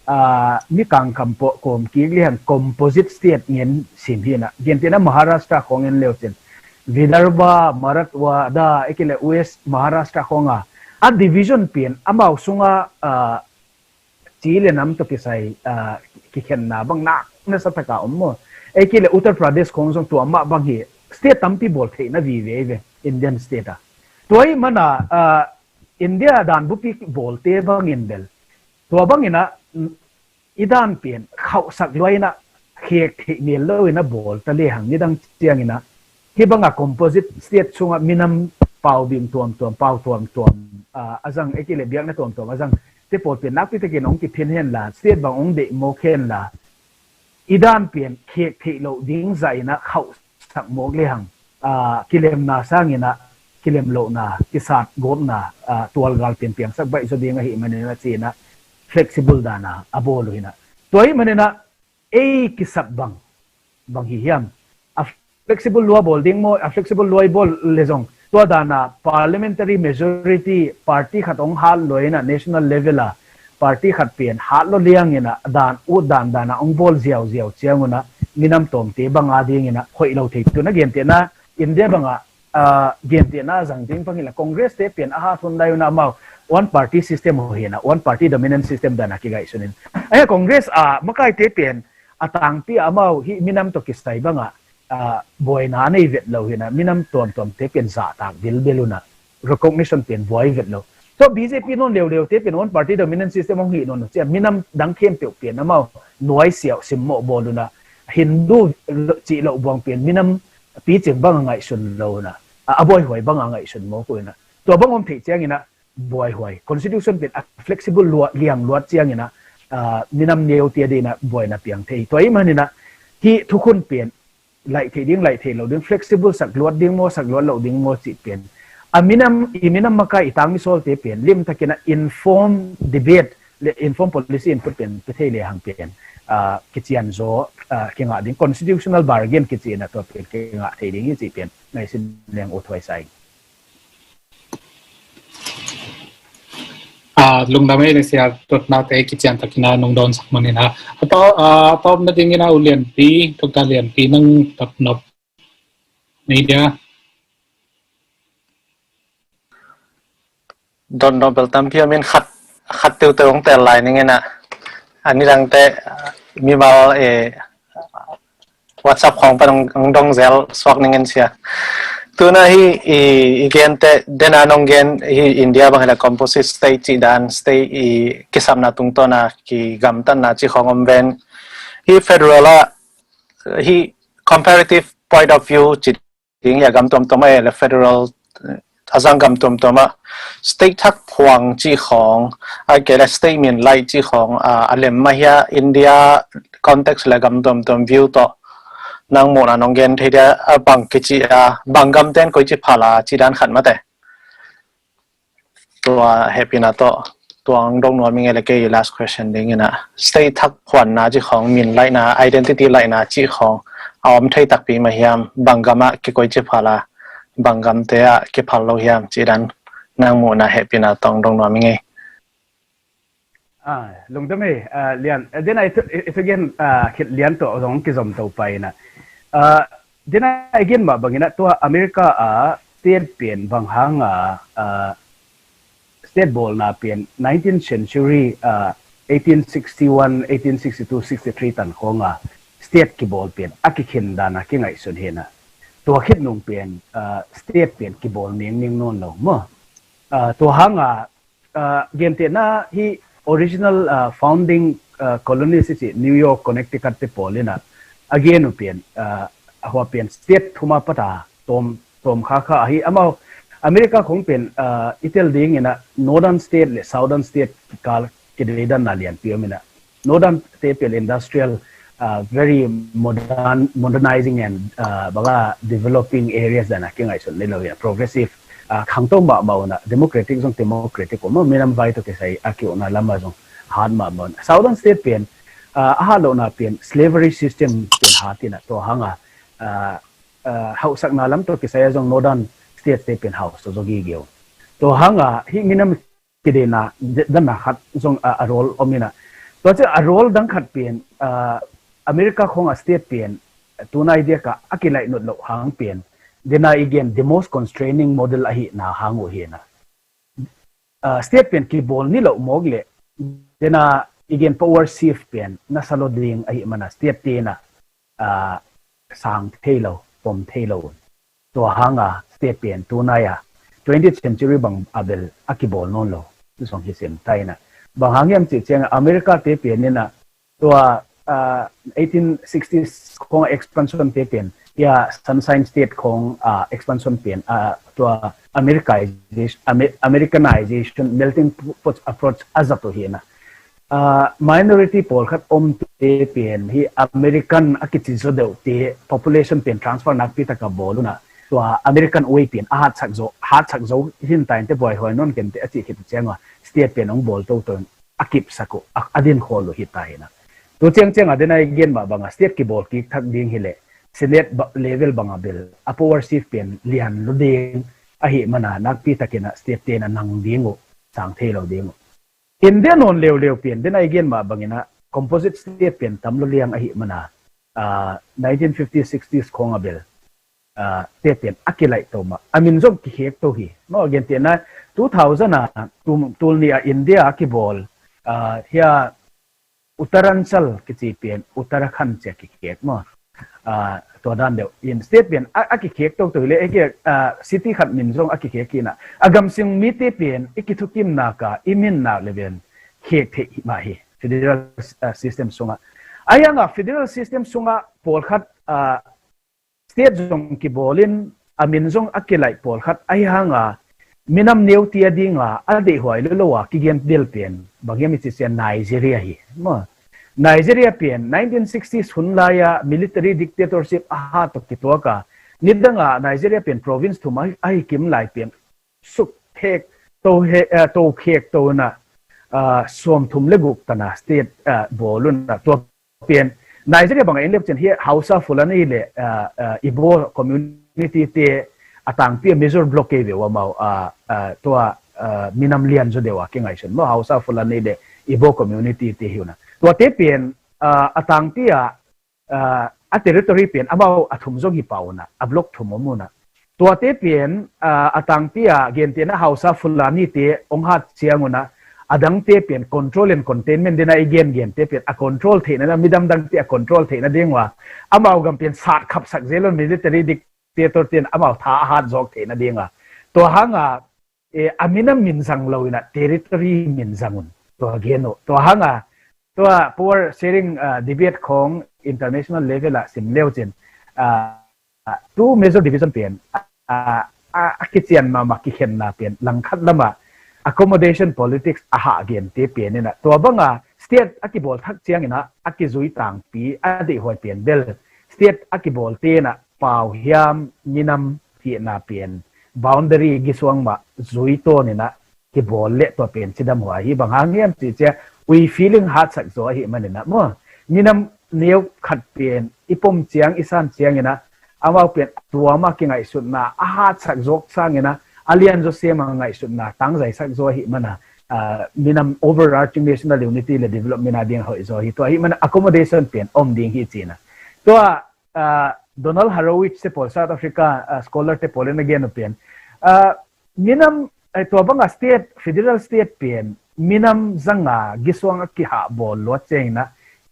ah, mi kangkam pawh kawm kik le hang composite state ngen sim hi in a, gentehna Maharashtra khawng en le uh cin, Vidarbha, Marathwada, ahih kei le West Maharashtra khawng a, a division pen amau sung a, ah, ci le nam tawh kisai, ah, kikhenna bang nak nasa tak a om maw. Ahih kei le Uttar Pradesh khawng zong tua mah bang hi, state tampi bawl theihna vive ve, Indian state a. Tua ahih man a, ah, India dan bupi bawlte bangin bel, tua bangin a, i dan pen khauhsak lua in a, khek theih mel lo in a bawl ta le hang, nidang ciangin a, hih bang a composite state sung a minam pau bing tuamtuam, pau tuamtuam, ah, a zang, ahih kei le biakna tuamtuam a zang te pawl pen nakpi takin hong kiphin hen la, state bang hong deih mawk hen la, i dan pen khek theih loh ding zah in a khauhsak mawk le hang, ah, kilemna sangin a kilem lohna, kisat gawpna, ah, tualgal pen piangsak baih zaw ding ahih manin a ci-in a flexible dan a a bawl uh hi in a. Tua ahih manin a ei kisap bang, bang hi hiam? A flexible lua bawl ding maw, a flexible lua i bawl le zong, tua dan a parliamentary majority party khat hong hat lua in a national level a party khat pen hat lua liang in a dan ut dan dan a hong bawl ziauziau ciang un a minam tawmte bang a ding in a hoih lo thei. Tu na gentehna India bang a, ah, gentehna zang ding bang hi la, Congress te pen a hat hun lai un a amau one party system uh hi in a, one party dominant system dan a kingaihsun in. Ahih hang Congress a makaite pen a tangpi a amau hih minam tawh kisai bang a, ah, buaina a nei vet lo hi in a, minam tuamtuamte pen zahtak bilbil un a, recognition pen buai vet lo. Tua B J P nawn leuleu te pen one party dominant system hong hih nawn lo ciang minam dang khempeuh pen amau nuaisiau simmawh bawl un a, Hindu cih loh buang pen minam picing bang a ngaihsun lo un a, a, a buaihuai bang a ngaihsun mawk uh in a. Tua bang om theih ciangin a buaihuai. Constitution pen a flexible luat, liang luat ciangin a, ah, minam neu tia ding in a buaina piang thei. Tua ahih manin a hih thukhun pen laih theih ding, laih theih loh ding, flexible sak luat ding maw, sak luat loh ding maw cih pen, a minam, i minam makai i tang i sawlte pen limtakin a informed debate le informed policy input pen pia thei le hang pen, ah, kician zaw, ah, kingah ding, constitutional bargain kici in a tua pen kingah thei ding hi cih pen ngaihsun leng ut huai sa ing. Ah, lungdam ei le sia, dotnate kician takin a nong dawnsak manin a. A tawp, ah, a tawpna dingin a U Lianpi, Doctor Lianpi nang dotnop ni dia. Dotnop bel tampi om in, khat, khat teuteu hong teel lai ning in a. A nidangte, ah, mimal, eh, WhatsApp khawng pan hong, hong dong zel suak ning in sia. Tuna hi i, i gen te, dena nong gen hi India bang hi la composite state cih dan state i kisapna tungtawna kigamtatna cih khawng om ven. Hi federal ah hi comparative point of view cih ding hi a gam tuamtuam ah le federal a zang gam tuamtuam ah state thak phuang cih khawng a ke le state min laih cih khawng a lem mah hi a India context le gam tuamtuam view tawh nang muhna nong gen thei dia a bang kici a bang gamten koici phala cih dan khat mate. Tua hehpihna tawh tua ang dong nuam i ngei le kei last question ding ina state thak phuanna cih khawng min laihna identity laihna cih khawng a om thei takpi mah hiam bang gam ah kikoici phala bang gamte ah kiphal lo hiam cih dan nang muhna hehpihna tawh ang dong nuam i ngei. Ah, lungdam ei, ah, lian. Eh, dena i thu, i, i thugen, ah, khit lian tawh zong kizom to pai ina. Ah, dena i gen mah bangina tua America a state pen bang hanga, ah, state bawlna pen nineteenth century, ah, eighteen sixty-one, eighteen sixty-two, sixty-three tan khonga state kibawl pen a kikhin dana kingaihsun hina. Tua khit nung pen, ah, state pen kibawl ningning nawn lo maw. Ah, tua hanga ah, gentehna hi original, ah, founding, ah, colonies i ci New York, Connecticut te pawl ina a gen uh pen, ah, a hua pen state thuma pata tawm, tawm kha kha ahi amau America khong pen, ah, i tel ding ina Northern state le Southern state kikal kideidanna lianpi om ina Northern te pen industrial, uh, very modern, modernizing and, uh, banga developing areas dana kingaihsun nei lo hi a progressive, uh, khangto mahmah una democratic zong democratic uma minam vai tawh kisai a ki una lama zong hat mahmah una Southern state pen, uh, a hat lohna pen slavery system pen hat ina tua hanga, uh, uh, hauhsakna lam tawh kisai a zong Northern state te pen hausa zo gige uh. Tua hanga hi minam kideina dana khat zong a, a role om ina. Tua ciang a role dang khat pen, ah, America khong a state pen tuna i diaka a kilaih nut loh hang pen dena i gen the most constraining model ahina hang uh hina. Ah, state pen kibawl ni loh mawk le dena i gen power shift pen nasa lo ding ahi mana state tena, ah, sang thei lo, pom thei lo. Tua hanga state pen tunai a twentieth century bang a bel a kibawl nawn lo. Tusong hi sim taina. Bang hang hiam cih ciang America te pen ina tua, ah, eighteen sixties khong expansion te pen ya Sunshine State khong, ah, expansion pen, ah, tua Americanization, Amer-, Americanization melting pot approach a zat uh hina. Ah, minority pawlkhat omte pen hi American a kici zaw deuhte population pen transfer nakpi taka bawl una tua American way pen a hatsak zo, hatsak zo hin tainte buaihuai nawn kente a cih khit cianga state pen hong bawl toto in a kipsak uh, a, a din khawl uh hi ta hina. Tu ciang cianga dena i gen mah banga state kibawl kik thak ding hileh Senate level banga bel a power shift pen lian lo ding ahi mana nakpi takina state tena nang ding uh, sang thei lo ding uh. India nawn leuleu pen dena i gen mah bangina composite state pen tam lo liang ahi mana, ah, nineteen fifties, sixties khonga bel, ah, state pen a kilaih to mah a min zong kikhek to hi. Maw a gentehna two thousand a tul, tul nih a India a kibawl, ah, hia Uttaranchal kici pen Uttarakhand cia kikhek maw. Ah, tua dan deuh in state pen a, a kikhek toto hileh, eh, ah, city khat min zong a kikhek hina. A gamsung mite pen i kithukimnaka i minnak le pen khek theih mah hi federal, ah, system sungah. A hianga federal system sungah pawlkhat, ah, state zong kibawlin a min zong a kilaih pawlkhat a hi hanga minam neutia dinga a deihhuai lolo a kigen del pen bang hiam i cisian Nigeria hi maw. Nigeria pen nineteen sixties hun laia military dictatorship a hat tawh kituaka nidanga Nigeria pen province thum a hi kim lai pen suk khek to he, eh, to khek to na, ah, sawm thum le guk tana state, ah, bawl una tua pen Nigeria banga in lep cin hi Hausa Fulani le, ah, ah, Igbo community te a tangpi a major block kei veu amau, ah, ah, tua, ah, minam lian zo deuh a kingaihsun maw Hausa Fulani le Igbo community te hi una. Tua te pen, ah, a tangpi a, ah, a territory pen amau a thum zong hi pah una, a block thum om una. Tuate pen, ah, a tangpi a gentehna Hausa Fulani te ong hat ciang una, a dangte pen control and containment dena i gen gente pen a control theihna, midam dangte a control theihna ding ua amau gam pen sat khapsak zel un military dik dictator ten amau tha a hat zawk theihna dinga. Tua hanga, eh, a minam min zang lo inah territory min zang un. Tua gen uh. Tua hanga, tua power sharing, ah, debate khong international level ah sim leu cin, ah, two major division pen, ah, ah, a kician mahmah kikhenna pen langkhat lamah accommodation politics a hah gente pen inah, tua banga state a kibawl thak cianginah a kizui tangpi a deihhuai pen bel state a kibawl tenah pau hiam, minam hihna pen boundary gisuang mah zui tawn inah kibawl leh tua pen cidam huai hi. Bang hang hiam cih ciang, we feeling hatsak zaw ahih maninah maw, minam neu khat pen i pom ciang, i san cianginah amau pen tuama kingaihsutna a hatsak zawk sanginah a lian zaw sem a ngaihsutna tangzaisak zaw ahih mana, ah, minam overarching national unity le development a ding hoih zaw hi. Tua ahih mana accommodation pen om ding hi cina. Tua, ah, Donald Horowitz te pawl, South Africa, ah, scholar te pawl in a gen uh pen, ah, minam, eh, tua banga state, federal state pen minam zanga gisuang a kihah bawl luat ciangina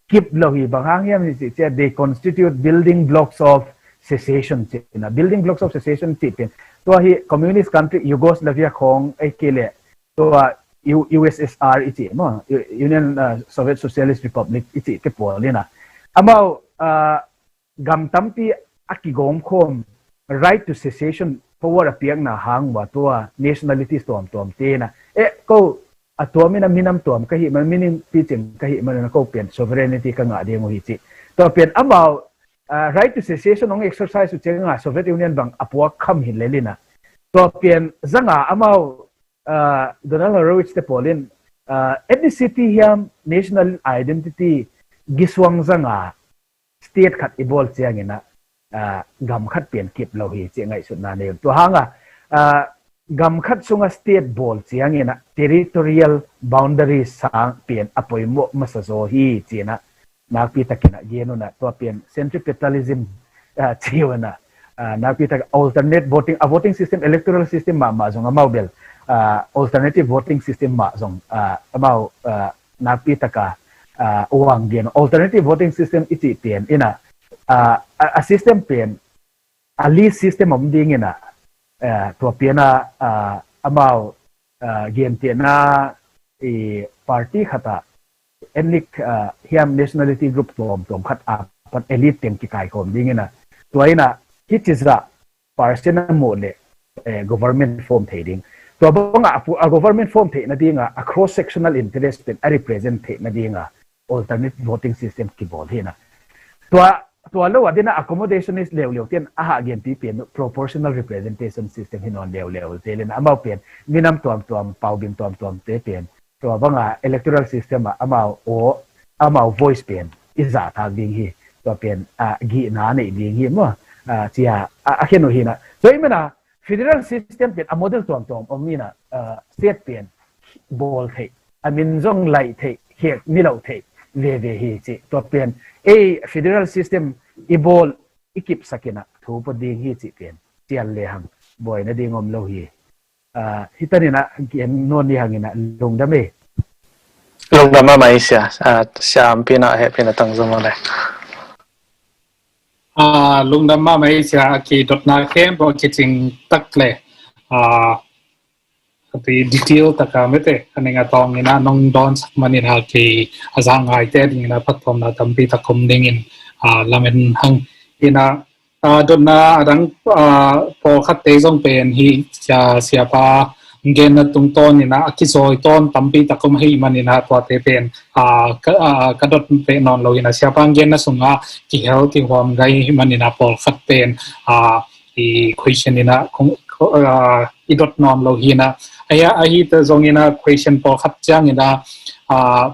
kip lo hi. Bang hang hiam hi cih ciang, they constitute building blocks of secession cina. Building blocks of secession cih pen tua hi communist country Yugoslavia khong ei kei leh tua U-, U S S R i cih maw, U-, Union, uh, Soviet Socialist Republic i cih te pawl ina amau, uh, gam tampi a kigawm khawm right to secession power a piakna hang uh a tua nationalities tuamtuam te ina, eh, ko a tuam ina minam tuam ka hih man, minam picing ka hih man ina ko pen sovereignty ka ngah ding uh hi cih. Tua pen amau, ah, right to secession hong exercise uh cianga Soviet Union bang a puak kham hi lel ina. Tua pen zanga amau, ah, Donald Horowitz te pawl in, ah, ethnicity hiam national identity gisuang zanga state khat i bawl ciangina, ah, gam khat pian kip lo hi cih ngaihsutna nei un. Tua hanga, ah, gam khat sunga state bawl ciangina territorial boundary sang pian a poimawh masa zaw hi cina nakpi takina gen una. Tua pian centripetalism, ah, ci una, ah, nakpi tak alternate voting, a voting system, electoral system mahmah zong amau bel, ah, alternative voting system mah zong, ah, amau, ah, nakpi taka, ah, uang gen alternative voting system i cih pian ina, ah, a, a system pian, a list system om ding ina, ah, tua piana, ah, amau, ah, gentehna i party khata ethnic, ah, hiam nationality group tuamtuam khat a pat elite teng kikaikhawm ding ina, tua ina hi cizah percent a muh le, eh, government form thei ding. Tua banga a pu-, a government form theihna dinga a cross sectional interest pen a represent theihna dinga alternate voting system kibawl hi ina. Tua, tua lo a dina accommodationist leuleu ten a hah genpi pen proportional representation system hi nawn leuleu te lena amau pen minam tuamtuam, paubing tuamtuam te pen tua banga electoral system a amau aw, amau voice pen i zahtak ding hi. Tua pen, ah, gihna neih ding hi maw, ah, cia, ah, a khen uh hi ina. Tua i mana federal system pen a model tuamtuam om ina, ah, state pen bawl theih, a min zong laih theih, khek ni loh theih veve hi cih. Tua pen ei federal system i bawl i kipsak ina thu pua ding hi cih pen cial le hang buaina ding om lo hi. Ah, hi tan ina gen nuam ni hang ina lungdam e. Lungdam mahmah ei sia, ah, siampi na hehpihna tang zong le. Ah, lungdam mahmah ei sia, a kidotna khempeuh a kicing tak le, ah, a pi detail taka mete a ning a tawng ina nong dawnsak man ina ki a za ngaite ding ina phattuamna tampi tak om dingin, ah, lamen hang ina, ah, dotna a dang, ah, pawlkhatte zong pen hi sia, siapa genna tungtawn ina a kizawi tawn tampi tak om hi man ina tuate pen, ah, ka, ah, ka dot peh nawn lo ina siapa genna sunga kihel kihuam gai hi man ina pawlkhat pen, ah, i question ina kong, ah, i dot nawn lo hi ina. Ahi, ahi ta zong ina question pawlkhat ciang ina, ah,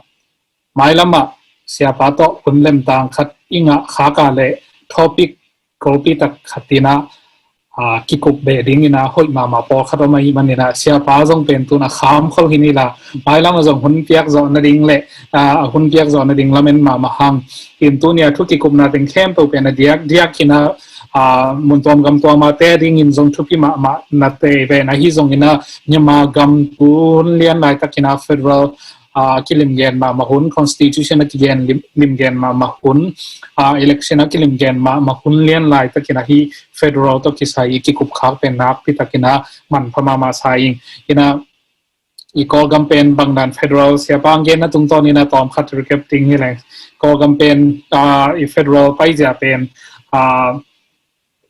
mailamah siapa tawh hun lemtang khat i ngah khaka le topic kopi tak khat ina, ah, kikup beh ding ina hoih mahmah pawlkhat om ahi man ina siapa zong pen tuna kham khol hi ni la, mailamah zong hun piak zawh nading le, ah, hun piak zawh nading lamen mahmah hang. In tunia thu kikupna teng khempeuh pen a diak, diak ina, ah, mun tuam gam tuama te dingin zong thupi mahmah na te pen ahi zong ina Myanmar gam tu hun lian laitak ina federal a kilim gen mahmah hun, constitution a kigen lim, lim gen mahmah hun, a election a kilim gen mahmah hun lian laitakin ahi federal tawh kisai i kikup khak pen nakpi takin a manpha mahmah sa ing. Ina i Kawlgam pen bangdan federal siapa ang genna tungtawn ina tawm khat recap ding hi leng. Kawlgam pen a i federal paizia pen a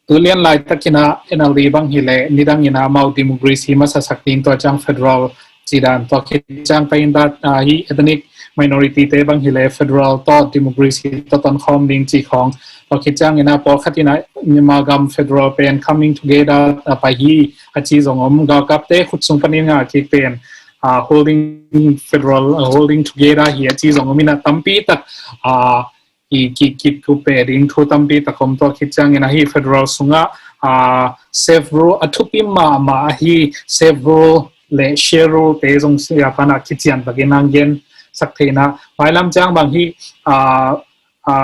tu lian laitakin a N L D bang hi le nidang ina mau democracy masasak ding tua ciang federal cidan tua khit ciang pain dat a hi ethnic minority te bang hi le federal tawh democracy tawh tonkhawm ding ci khawng tua khit ciang ina pawlkhat ina Myanmar gam federal pen coming together a pai hi a ci zong om galkap te khut sung panin nga kik pen a holding federal a holding together hi a ci zong om ina tampi tak a i ki, ki kupe ding thu tampi takom tua khit ciangin ahi federal sungah a self rule a thupi mahmah ahi self rule le share rule te zong siapa na kician takin ang gen sak theina mailam ciang bang hi a a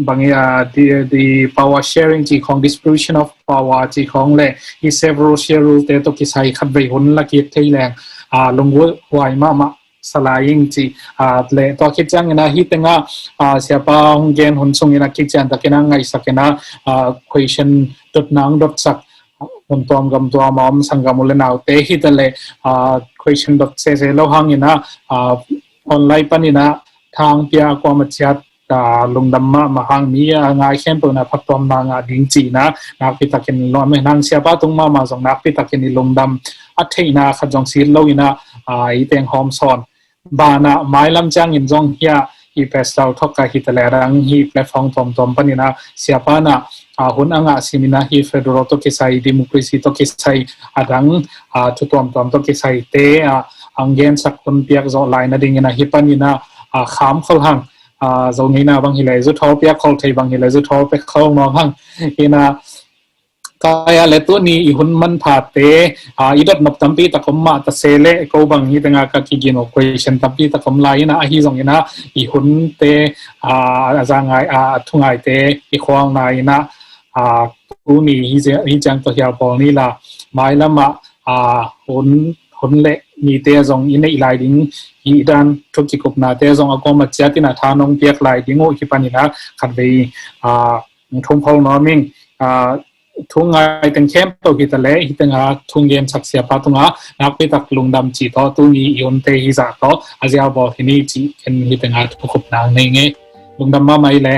bang hi a di, di power sharing ci khong distribution of power ci khong le hi self rule share rule te to kisai khat vei hun la kik thei leng a lungwai mahmah salaing ci a le tua khit ciangin a hi tenga a siapa hong gen hun sungin a kician takin a ngaisakin a a question dot nang dot sak hun tuam gam tuam a om sanggam u le naute hi ta le a question dot sese lo hangin a a online panin a thang pia kuama ciat a lungdam mahmah hang mi a ngai khempeuh na phattuamna ngah ding cihna nakpi takin lawm hen hang siapa tung mahmah zong nakpi takin i lungdam a theihna khat zong sit lo ina a i teng hawm sawn bana mailam ciangin zong hia i pestal thok ka hi ta le a dang hi platform tuamtuam panin a siapa na a hun a ngah simin a hi federal to kisai democracy to kisai a dang a thu tuamtuam to kisai te a ang gensak hun piak zawh lai nadingin a hi panin a a kham khol hang a zo ngeina bang hi le zu thawl piak khol thei bang hi le zu thawl piak khol mawng hang ina kaya le tuni i hun manpha te a i dot nop tampi takom mah ta se le ko bang hi tenga ka kigin o question tampi takom lai ina ahi zong ina i hun te a a za ngai a thu ngai te i khuang na ina a tuni hi ciang to hial pawl ni la mailam a a hun hun le ni te zong i neih lai ding hi dan thu kikupna te zong a kawm a ciat ina tha nong piak lai ding uh hi panin a khat vei a thum khol nuam ing a thu ngai teng khempeuh hi ta le hi tenga thung gen sak siapa tunga nakpi tak lungdam ci to tuni i hun te hi zah to a ziau bawl hi ni ci ken hi tenga thu kup nang nei nge lungdam mahmah i le.